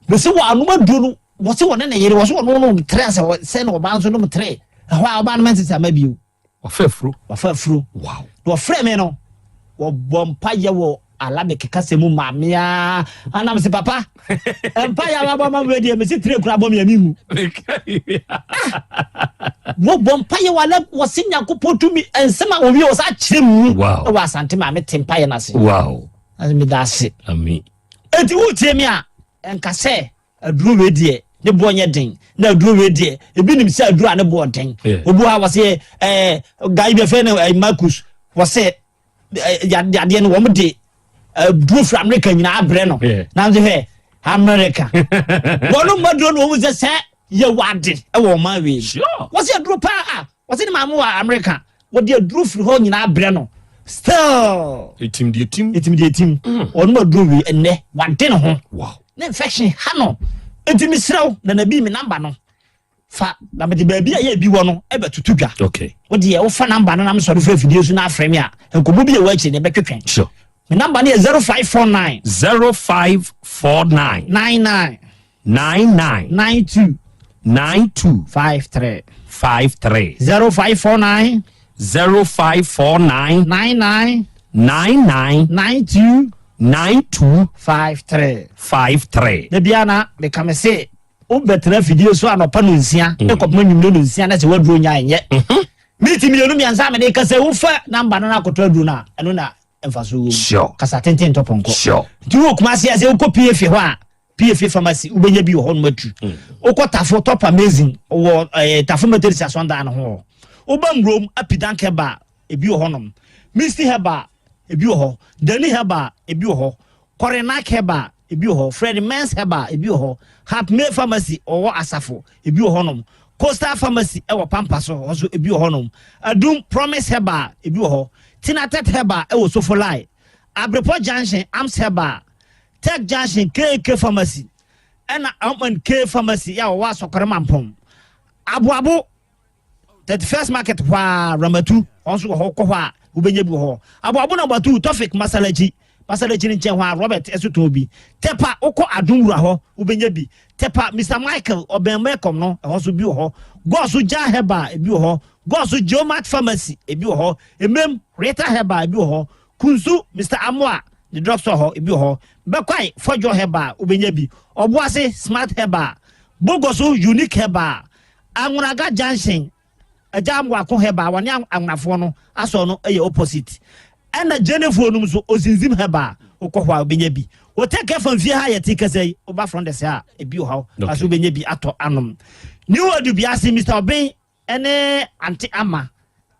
mese wɔ anom aduro no wɔse wɔne ne yere wɔse wɔno nom tere asɛ sɛ na ɔbaa nso nom tere ɛhɔ a ɔbaa no mɛnsesa ma bio. Wafa afuro. Wafa afuro. Wow. Na ɔfrɛ me no, wɔbɔ mpaeɛ wɔ Arabic kasa mu maa me aa. Ana mese papa, mpaeɛ a wabɔ ama me deɛ mese tire kura bɔ me a menwu. Wɔbɔ mpaeɛ wɔ Arabic, wɔse Nyankopɔn tumi nsɛm a wɔwie wɔsa akyerɛ mu wow. wɔ Asante maa me te mpaeɛ no ase. Wow. Ase meda ase. Amen. Enti wotie me a, ɛnka sɛ Aduro wei deɛ ne boɔ nyɛ den na aduro wei deɛ ebi nim sɛ aduro a ne boɔ den. Obi wɔ ha wɔsɛ ɛɛ guy bi fɛ no ɛɛ Marcus wɔsɛ ɛɛ yadeɛ no wɔn de aduro firi America nyinaa abrɛ no. Nanso hwɛ America wɔn mma aduro no wɔn sɛ sɛ yɛ wɔ ade ɛwɔ ɔman wei. Wɔsɛ aduro paa a wɔsɛ ne maame wɔ America Wɔde aduro firi hɔ nyinaa brɛ no still. Etim deɛ etim. Etim deɛ etim. Ɔnom aduro wie ɛnɛ wade ne ho. Wow. Ne infection ha no. Eti mi srɛw na na bi mi namba no fa na mede baabi a yɛ bi wɔ no ɛbɛ tutu dwa. Okay. Wo deɛ wofa namba no na mesɔre firi afidie so na afrɛ me a nkɔmmɔ bi a ɛwɔ akyire no ɛbɛtwetwɛn. Sure. Me namba no yɛ 0549. 0549. 99. 99. 92. 92. 53. 53. 0549. 0549. 99. 99. 92. 92. 53. 53. Da biara na meka me se wobɛtena afidie so anɔpa no nsia mm. kɔpem anwummerɛ no nsia na sɛ woaduro nya ɛnyɛ mhm. miniti mmienu mmiɛnsa a mede ka sɛ wofa namba no no akɔtɔ aduro no a ɛno na mfaso wɔ mu sure. kasa tenten ntɔ pɔnkɔ sure. nti wowɔ Kumase a sɛ wokɔ PFA hɔ a PFA pharmacy wobɛnya bi wɔ hɔ nom atu mm. wokɔ Tafo Top Amazing wɔ eh, Tafo Methodist asɔndan no ho hɔ woba Mmurom Apidan Kɛba ebi wɔ hɔ nom Misty Herbal ebi wɔ hɔ Dani Herbal ebi wɔ hɔ Kɔrenak Herbal ebi wɔ hɔ Fred Mens Herbal ebi wɔ hɔ Hapmay Pharmacy ɔwɔ Asafo ebi wɔ hɔ nom Coastal Pharmacy ɛwɔ Pampa so hɔ nso ebi wɔ hɔ nom Adum Promise Herbal ebi wɔ hɔ Tinatet Herbal ɛwɔ Sofolai Abrepɔ Junction Arms Herbal Tech Junction KK Pharmacy ɛna M&K Pharmacy yɛ a wɔwɔ Asɔkɔre Mampɔn Aboabo 31st Market hɔ a Ramatu wɔn nso wɔ hɔ kɔ hɔ a wobɛnya bi wɔ hɔ Aboabo number 2 Tofik Masalachi Masalachi no nkyɛn hɔ a Robert ɛso tɔn bi Tepa wokɔ Adom Wura hɔ wobɛnya bi Tepa Mr Michael ɔbɛn Melcom no ɛhɔ nso bi wɔ hɔ Gɔɔso Gya Herbal ebi wɔ hɔ Gɔɔso Geomat Pharmacy ebi wɔ hɔ Emem Rita Herbal ebi wɔ hɔ Kunsu, Mister Amoah ne drugstore hɔ, ebi wɔ hɔ. Bɛkwae, Fɔdwo Herbal, wobɛnya bi. Ɔboase, Smart Herbal. Bogoso, Unique Herbal. Anwonaga Junction, Agya Amoako Herbal, wɔne Anwonafoɔ no asɔr no yɛ opposite. Ɛna Gyenefoɔ nom nso, Ozinzim Herbal, wokɔ hɔ a wobɛnya bi. Wotɛkɛ fa mfie ha a yɛte kasa yi, woba Frondɛse a, ebi wɔ hɔ, nanso wobɛnya bi atɔ anom. New Adubiase, Mister Obeng ne Ante Ama,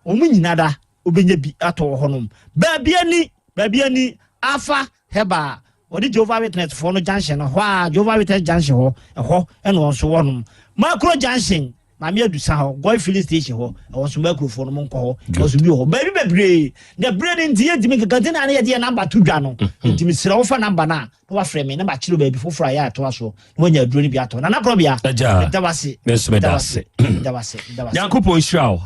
wɔn nyina da wobɛnya bi atɔ wɔ hɔnom. Baabi ani, baabi ani, Alpha Herbal, wɔde Jehovah Witness foɔ no junction no hɔ a, Jehovah Witness junction hɔ, ɛhɔ ɛna wɔn nso wɔ nom. Makro junction, Maame Adusa hɔ, Goy filling station hɔ, ɛhɔ nso Makro foɔ no mo nkɔ hɔ, ɛhɔ nso bi wɔ hɔ. Baabi bebree, na berɛ no nti yɛntumi nkeka nti na ne yɛde yɛ namba to dwa no. Nti mesrɛ wofa namba no a, na wafrɛ me na makyerɛ baabi foforɔ a yɛ atoa soɔ na wanya aduro no bi atɔ. Nana Korɔbea, meda wase. Me nso meda ase. Meda wase. Meda wase. Nyankopɔn nhyira wo.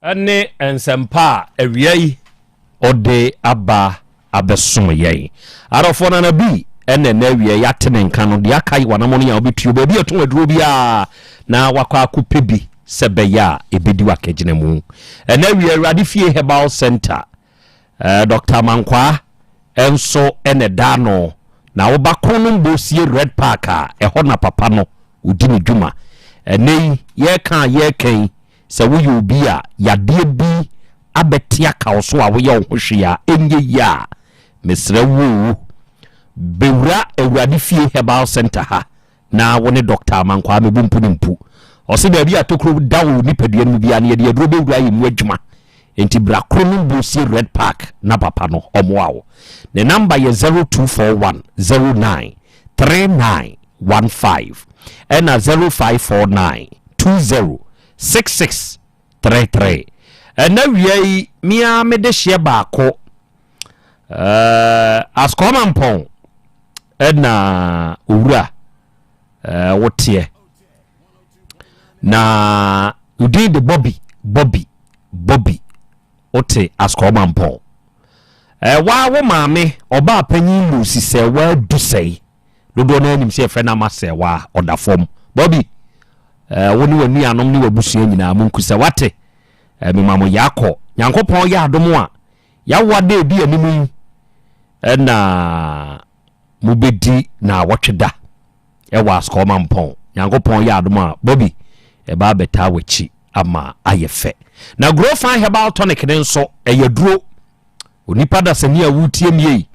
Ɛne nsɛmpa a awia yi ɔde aba abɛsom yɛn. Adɔfoɔ Nana B ɛna ɛnɛ awia yi ate ne nka no deɛ aka yi wanamɔ no yɛ a wobɛtuo baabi a ɛtɔn aduro biara na wakɔ akɔpɛ bi sɛ bɛyɛ a ɛbɛdi wakagyina mu. Ɛnɛ awia Awurade Fie Herbal Center Eh, Doctor Amankwaa nso na ɛda ano. Na woba Kronom Bosie Red Park a, ɛhɔ na papa no ɔdi ne dwuma. Ɛnnɛ yi, yɛreka a yɛreka yi, sɛ woyɛ obi a yadeɛ bi abɛte aka wo so a woyɛ wo ho hwee a ɛnyɛ yie a, mesrɛ wo o, bɛwura Awurade Fie Herbal Centre ha. na wo ne Dɔkta Amankwaa mɛbu mpu ne mpu. Ɔse baabi a tokuro da wo nipadua no mu biara no yɛde aduro bɛwura ayɛ mu adwuma. Enti bra Kronom Bosie Red Park na papa no ɔmoa wo. Ne namba yɛ 0241 09 3915 ɛna 0549 20 66 33. Ɛna wia yi me ara me dehyeɛ baako eh, Askɔmampɔn ɛna owura eh, woteɛ na wodin de Bobby Bobby Bobby wote Askɔmampɔn eh, waa wo maame ɔbaa panyin Lucy sɛ waadu sɛe Dodoɔ no ara nim sɛ yɛfrɛ no ama sɛwa a ɔda fam. Bobby, eh, wo ne w'anuanom ne w'abusua nyinaa monku sɛ wate. Eh, mema mo yakɔ. Nyankopɔn yɛ adom a, yawoa da ɛdi anim yi ɛna mobɛdi naawɔtwe da ɛwɔ Asukɔɔ Mampɔn. Nyankopɔn yɛ adom a, Bobby, ɛba abɛtaa w'akyi ama ayɛ fɛ. Na Grow Fine Herbal Tonic ne nso, ɛyɛ duro. Onipa dasani a woretie me ei,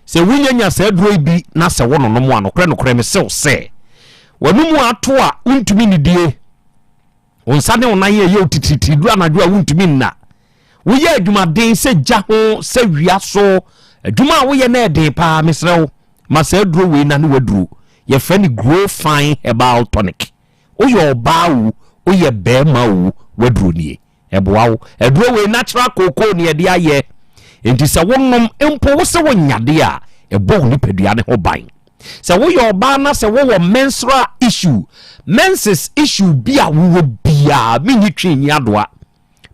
sɛ wonya nya saa aduro yi bi na sɛ wononom a, nokorɛ nokorɛ mese wo sɛ, w'anomu ato a wontumi nnidie, wo nsa ne wo nan ɛyɛ wo titiritiri duru anadwo a wontumi nna, woyɛ adwumaden sɛ gya ho sɛ wia so, adwuma a woyɛ no ɛden paa, mesrɛ wo, ma saa aduro wei na ne w'aduro. Yɛfrɛ no Grow Fine Herbal Tonic. Woyɛ ɔbaa o, woyɛ bɛrima o, w'aduro nie. Ɛboa wo. Aduro wei natural cocoa ne yɛde ayɛ. Enti sɛ wonom mpo wo se wonya deɛ a, ɛbɔ wo nipadua no ho ban. Sɛ woyɛ ɔbaa na sɛ wowɔ menstrual issue, menses issue bi a wowɔ biara, menyi twi nyi adoa,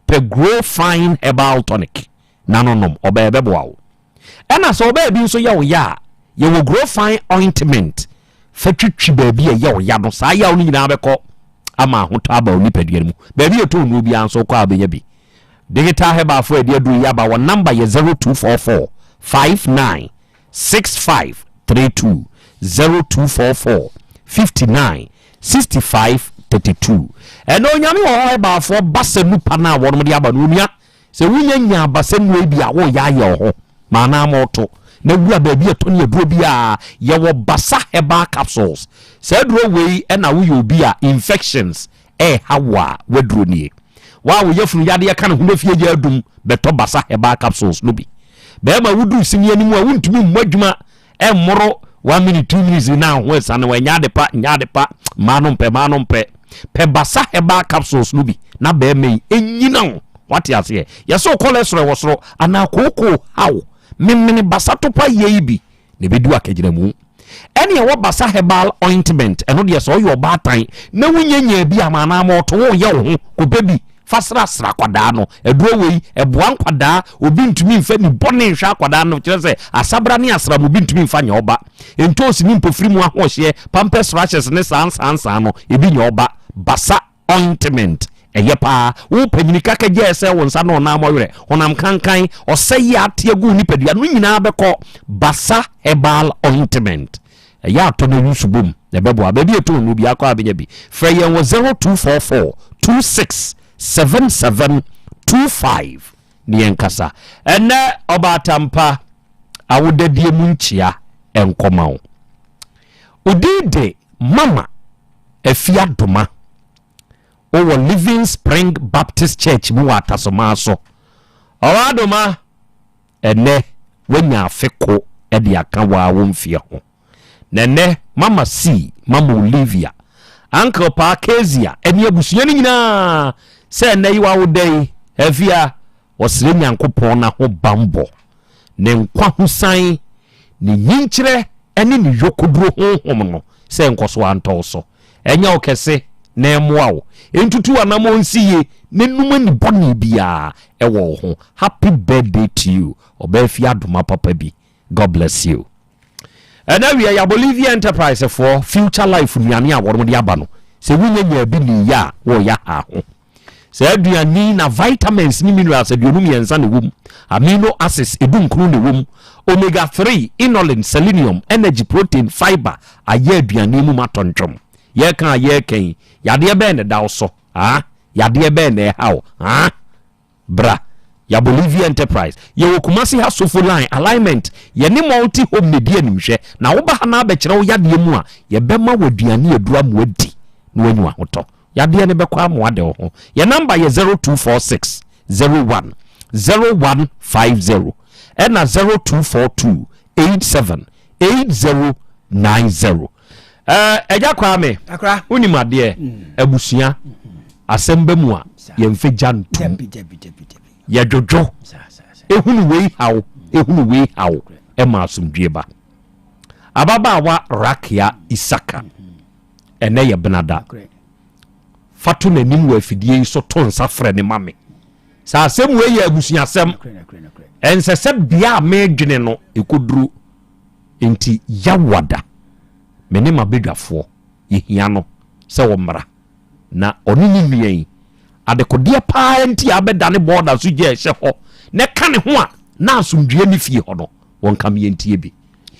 pɛ Grow Fine Herbal Tonic na no nom, ɔbaa ɛbɛboa wo. Ɛna sɛ ɔbaa bi nso yɛ wo ya a, yɛwɔ Grow Fine Ointment fa twitwi baabi a ɛyɛ wo ya no, saa yaw no nyinaa bɛkɔ ama ahotɔ aba wo nipadua no mu. Baabi a ɛtɔ nnuro biara nso wokɔ a wobɛnya bi. Digital Herbalfoɔ a ɛde aduro yi aba, wɔn namba yɛ 0244 59 65 32, 0244 59 65 32. Ɛna Onyame wɔ hɔ Herbalfoɔ basa nupa no a wɔnom de aba no, onua Sɛ wunya nyaa abasa nnuro yi bi a, woreyɛ ayɛ wo ho ma anaa ma ɔto na wura baabi a ɛtɔ ne aduro biara. Yɛwɔ Basa Herbal Capsules. Saa aduro wei na woyɛ obi a infections ɛreha wo a, w'aduro nie. Wo a wo yafunu yadeɛ ka ne ho na fie gya adum, bɛtɔ Basa Herbal Capsules no bi. Bɛrima woduru sini anim a wontumi mmɔ adwuma ɛmmoro one minute two minutes na ho asiane wɔ ɛnyɛ ade pa nyɛ ade pa mmaa no mpɛ mmaa no mpɛ pɛ basa herbal capsules no bi na bɛrima yi ɛnyina wo wate aseɛ yɛsɛ wo cholesterol wɔ soro anaa kookoo haw memene basa topa yie yi bi na ɛbɛdu akagyinamu ɛne ɛwɔ basa herbal ointment ɛno deɛ sɛ ɔyɛ ɔbaatan na wonya nyaa bi ama anaa ma ɔto wo yɛ wo ho kɔpɛ bi Fa srasra akwadaa no. Aduro wei, ɛboa nkwadaa. Obi ntumi mfa ni bɔne nhwɛ akwadaa no. Kyerɛ sɛ, asabra ne asram obi ntumi mfa nyɛ ɔba. Ntoosi ne mpofiri mu ahoɔhyeɛ, pampers rashes ne saa nsaa nsaa no, ebi nyɛ ɔba. Basa ointment, ɛyɛ paa. Wo panyini kaka gyae sɛ wo nsa ne ɔnan mɔwerɛ, honam kankan, ɔsɛeɛ a ate agu wo nipadua no nyinaa bɛkɔ. Basa herbal ointment. Ɛyɛ a tɔ na use bom na ɛbɛboa. Baabi a ɛtɔn nnuro biara kɔ a bɛnya bi. Frɛ yɛn wɔ 0244 26 77 25 ne yɛn kasa. Ɛnnɛ Ɔbaatampa awodadie mu nkyea nkɔma wo. Wo din de Mama Afiadoma. Wowɔ Living Spring Baptist Church mu wɔ Atasomaa so. Ɔwadoma! Ɛnnɛ, woanya afe ko de aka wo ara wo mfeɛ ho. Na ɛnnɛ, Mama C, Mama Olivia, Uncle Paa Kezia ne abusua no nyinaa sɛ ɛnnɛ yi w'awoda yi, Afia, wɔsrɛ Nyankopɔn n'ahobanbɔ, Ne nkwa ho san, Ne nyinkyerɛ ne Ne yokoduro honhom no sɛ nkɔso ara ntɔ wo so. Ɛnyɛ wo kɛse na ɛmmoa wo. Ɛntutu w'anammɔn nsi yie na ɛnum ani bɔne biara ɛwɔ wo ho. Happy birthday to you ɔbaa fie adoma papa bi. God bless you. Ɛna wia ya Bolivia Enterprise foɔ Future Life nnuane a wɔn de aba no sɛ wonya nyaa bi ni yɛ a wɔyɛ ha ho. Saa aduane yi na vitamins ne minerals 53 na ɛwɔ mu, amino acids 19 na ɛwɔ mu, omega 3, inulin, selenium, energy, protein, fiber ayɛ aduane yi mu ma tɔntwom. Yɛreka a yɛreka yi, yadeɛ bɛn na ɛda wo so? Ah, yadeɛ bɛn na ɛha wo? Ah, bra. Ya Bolivia Enterprise. Yɛwɔ Kumasi ha Sofo Line, Alignment. Yɛne Multi Home na ɛdi animhwɛ. Na woba ha na abɛkyerɛ wo yadeɛ mu a, yɛbɛma wo aduane aduru ama woadi na woanya ahotɔ. Yadeɛ no bɛkɔ ama woade wo ho. Yɛn namba yɛ 0246 01 0150 ɛna 0242 87 8090. Ɛɛ Agya Kwame, wonim adeɛ, abusua asɛm ba mu a yɛmfa gya ntom. Yɛdwodwo, ehunu wei haw, ehunu wei haw, ɛma asomdwie ba. Ababaawa Rakia Isaka, ɛnɛ yɛ benada. Fa to n'anim wɔ afidie yi so to nsa frɛ ne ma me. Sɛ asɛm wei yɛ abusuasɛm, ɛnsɛ sɛ bea a medwene no ɛkɔduru. Enti Yawada, me ne m'abadwafoɔ, yɛhia no sɛ ɔmmra na ɔne ne nua yi, adekodeɛ pa ara nti a abɛdane bɔɔda so gya ɛhyɛ hɔ na ɛka ne ho a na asomdwoeɛ nni fie hɔ no, wɔnka me yɛntie bi.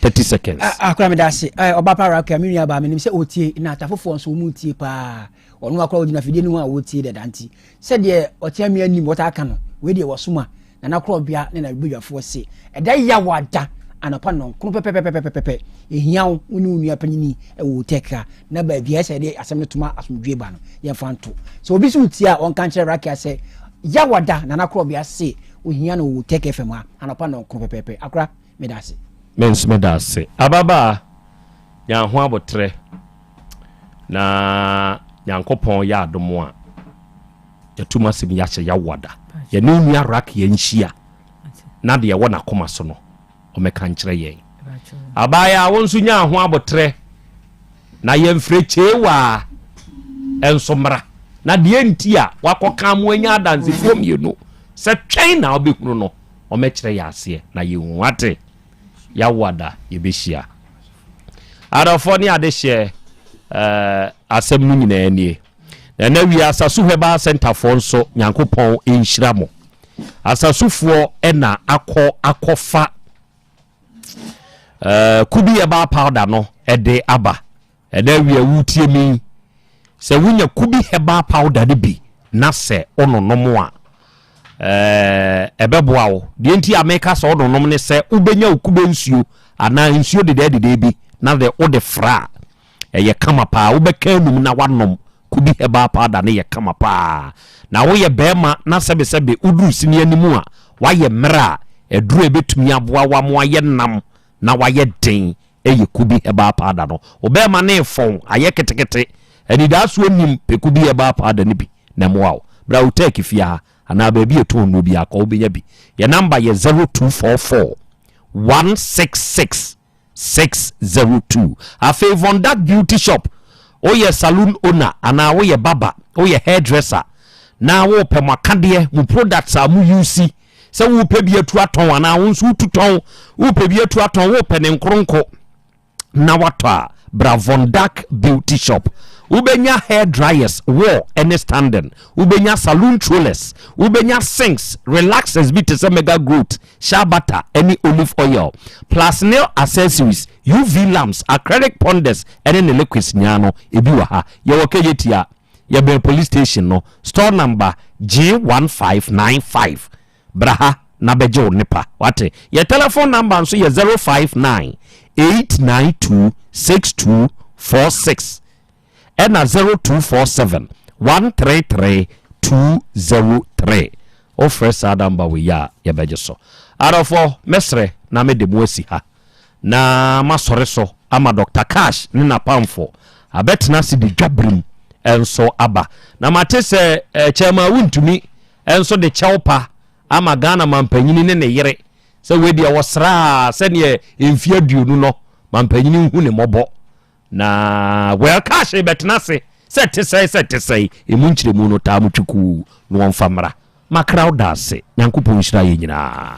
30 seconds. Ah, akora meda ase. Eh, ɔba pa Rakia, me nua baa menim sɛ ɔtie na atafofoɔ nso wɔn tie paa. Ɔno akora ɔgyina fidie no ho a wɔtie dada nti. Sɛdeɛ ɔtea me anim wɔtaa ka no, wei deɛ wɔsoma Nana Korɔbea ne n'abadwafoɔ se, ɛda Yawada anɔpa nnɔnkron pɛpɛpɛpɛpɛpɛ, yɛhia wo, wo ne wo nua panyini wɔ Otec ha, na baabi a ɛsɛ yɛde asɛm no toma asomdwoeɛ ba no, yɛmfa nto. Sɛ obi nso retie a, ɔnka nkyerɛ Rakia sɛ, Yawada, Nana Korɔbea se ohia no wɔ Otec FM ha anɔpa nnɔnkron pɛpɛɛpɛ. Akora, meda ase. Me nso meda ase. Ababaa, nya ho aboterɛ na Nyankopɔn yɛ adom a, Yɛatum asɛm yi ahyɛ Yawada. Yɛne onua Rakia nhyia na deɛ ɛwɔ n'akoma so no, ɔmmɛka nkyerɛ yɛn. Abaayaa, wo nso nyaa ho aboterɛ na yɛmfrɛ Kyewaa nso mmra. Na deɛ nti a wakɔka mo anya adansefoɔ mmienu sɛ twɛn na wobɛhunu no, ɔmmɛkyerɛ yɛn aseɛ na yɛnhu. Wate? Yawada yɛbɛhyia. Adɔfoɔ ne adehyeɛ, eh, asɛm no nyinaa nie. Na ɛnɛ wia Asasu Herbal Center foɔ nso Nyankopɔn nhyira mo. Asasufoɔ ɛna akɔ akɔfa uh, kubi herbal powder no ɛde aba. Ɛnɛ wia wutie mi sɛ wonya kubi herbal powder no bi na sɛ wononom a eh, ɛbɛboa wo. Deɛ nti a meka sɛ wononom ne sɛ wobɛnya wo kube nsuo anaa nsuo dedɛɛdedɛɛ bi na de wode fra a Ɛyɛ kama paa. Wobɛka anum na woanom Kubi herbal powder no yɛ kama paa. Na woyɛ barima na sɛbesɛbe woduru sini anim a, woayɛ mmerɛ a, aduro a ɛbɛtumi aboa wo ama woayɛ nam na woayɛ den yɛ Kubi herbal powder no. Wo barima no refɔn, ayɛ ketekete, anidaasoɔ nnim, pɛ Kubi herbal powder no bi na ɛmmoa wo. Bra Utech fie ha anaa baabi a yɛtɔn nnuro biara kɔ, wobɛnya bi. Yɛn namba yɛ 0244 166 602. Afei Vondak Beauty Shop, woyɛ saloon owner anaa woyɛ barber, woyɛ hairdresser na wopɛ mo akadeɛ, mo products a mo use, sɛ wopɛ bi atu atɔn anaa wo nso wotu tɔn, wopɛ bi atu atɔn, wopɛ ne nkoronko na watɔ a, bra Vondak Beauty Shop. Wobɛnya hair dryers, wall ne standing, wobɛnya saloon trollers, wobɛnya sinks, relaxers bi te sɛ mega growth, shea butter ne olive oil, plus nail accessories, UV lamps, acrylic ponders ne ne liquids nyinaa no, ebi wɔ ha. Yɛwɔ Kejetia, yɛbɛn police station no, store number G1595. Bra ha na bɛgye wo nnepa, wate? Yɛ telephone number nso yɛ 059 892 6246. ɛna 0247 133 203 wofrɛ saa namba wei a yɛbɛgye so. Adɔfoɔ mɛsrɛ na mede mo asi ha na masɔre so ama Dr. Cash ne n'apamfo abɛtena ase de dwabirim nso aba na mate sɛ eh, Chairman Wontumi nso de kyɛw pa ama Ghana mampanyini ne ne yere sɛ wei deɛ wɔsraa sɛdeɛ mfeɛ 20 no mampanyini nhu ne mmɔbɔ Na well cash bɛtena ase sɛ te sɛe sɛ te sɛe emu nkyerɛmu no taa mo twikuu na wɔmfa mmra. Makra wo da ase. Nyankopɔn nhyira yɛn nyinaa.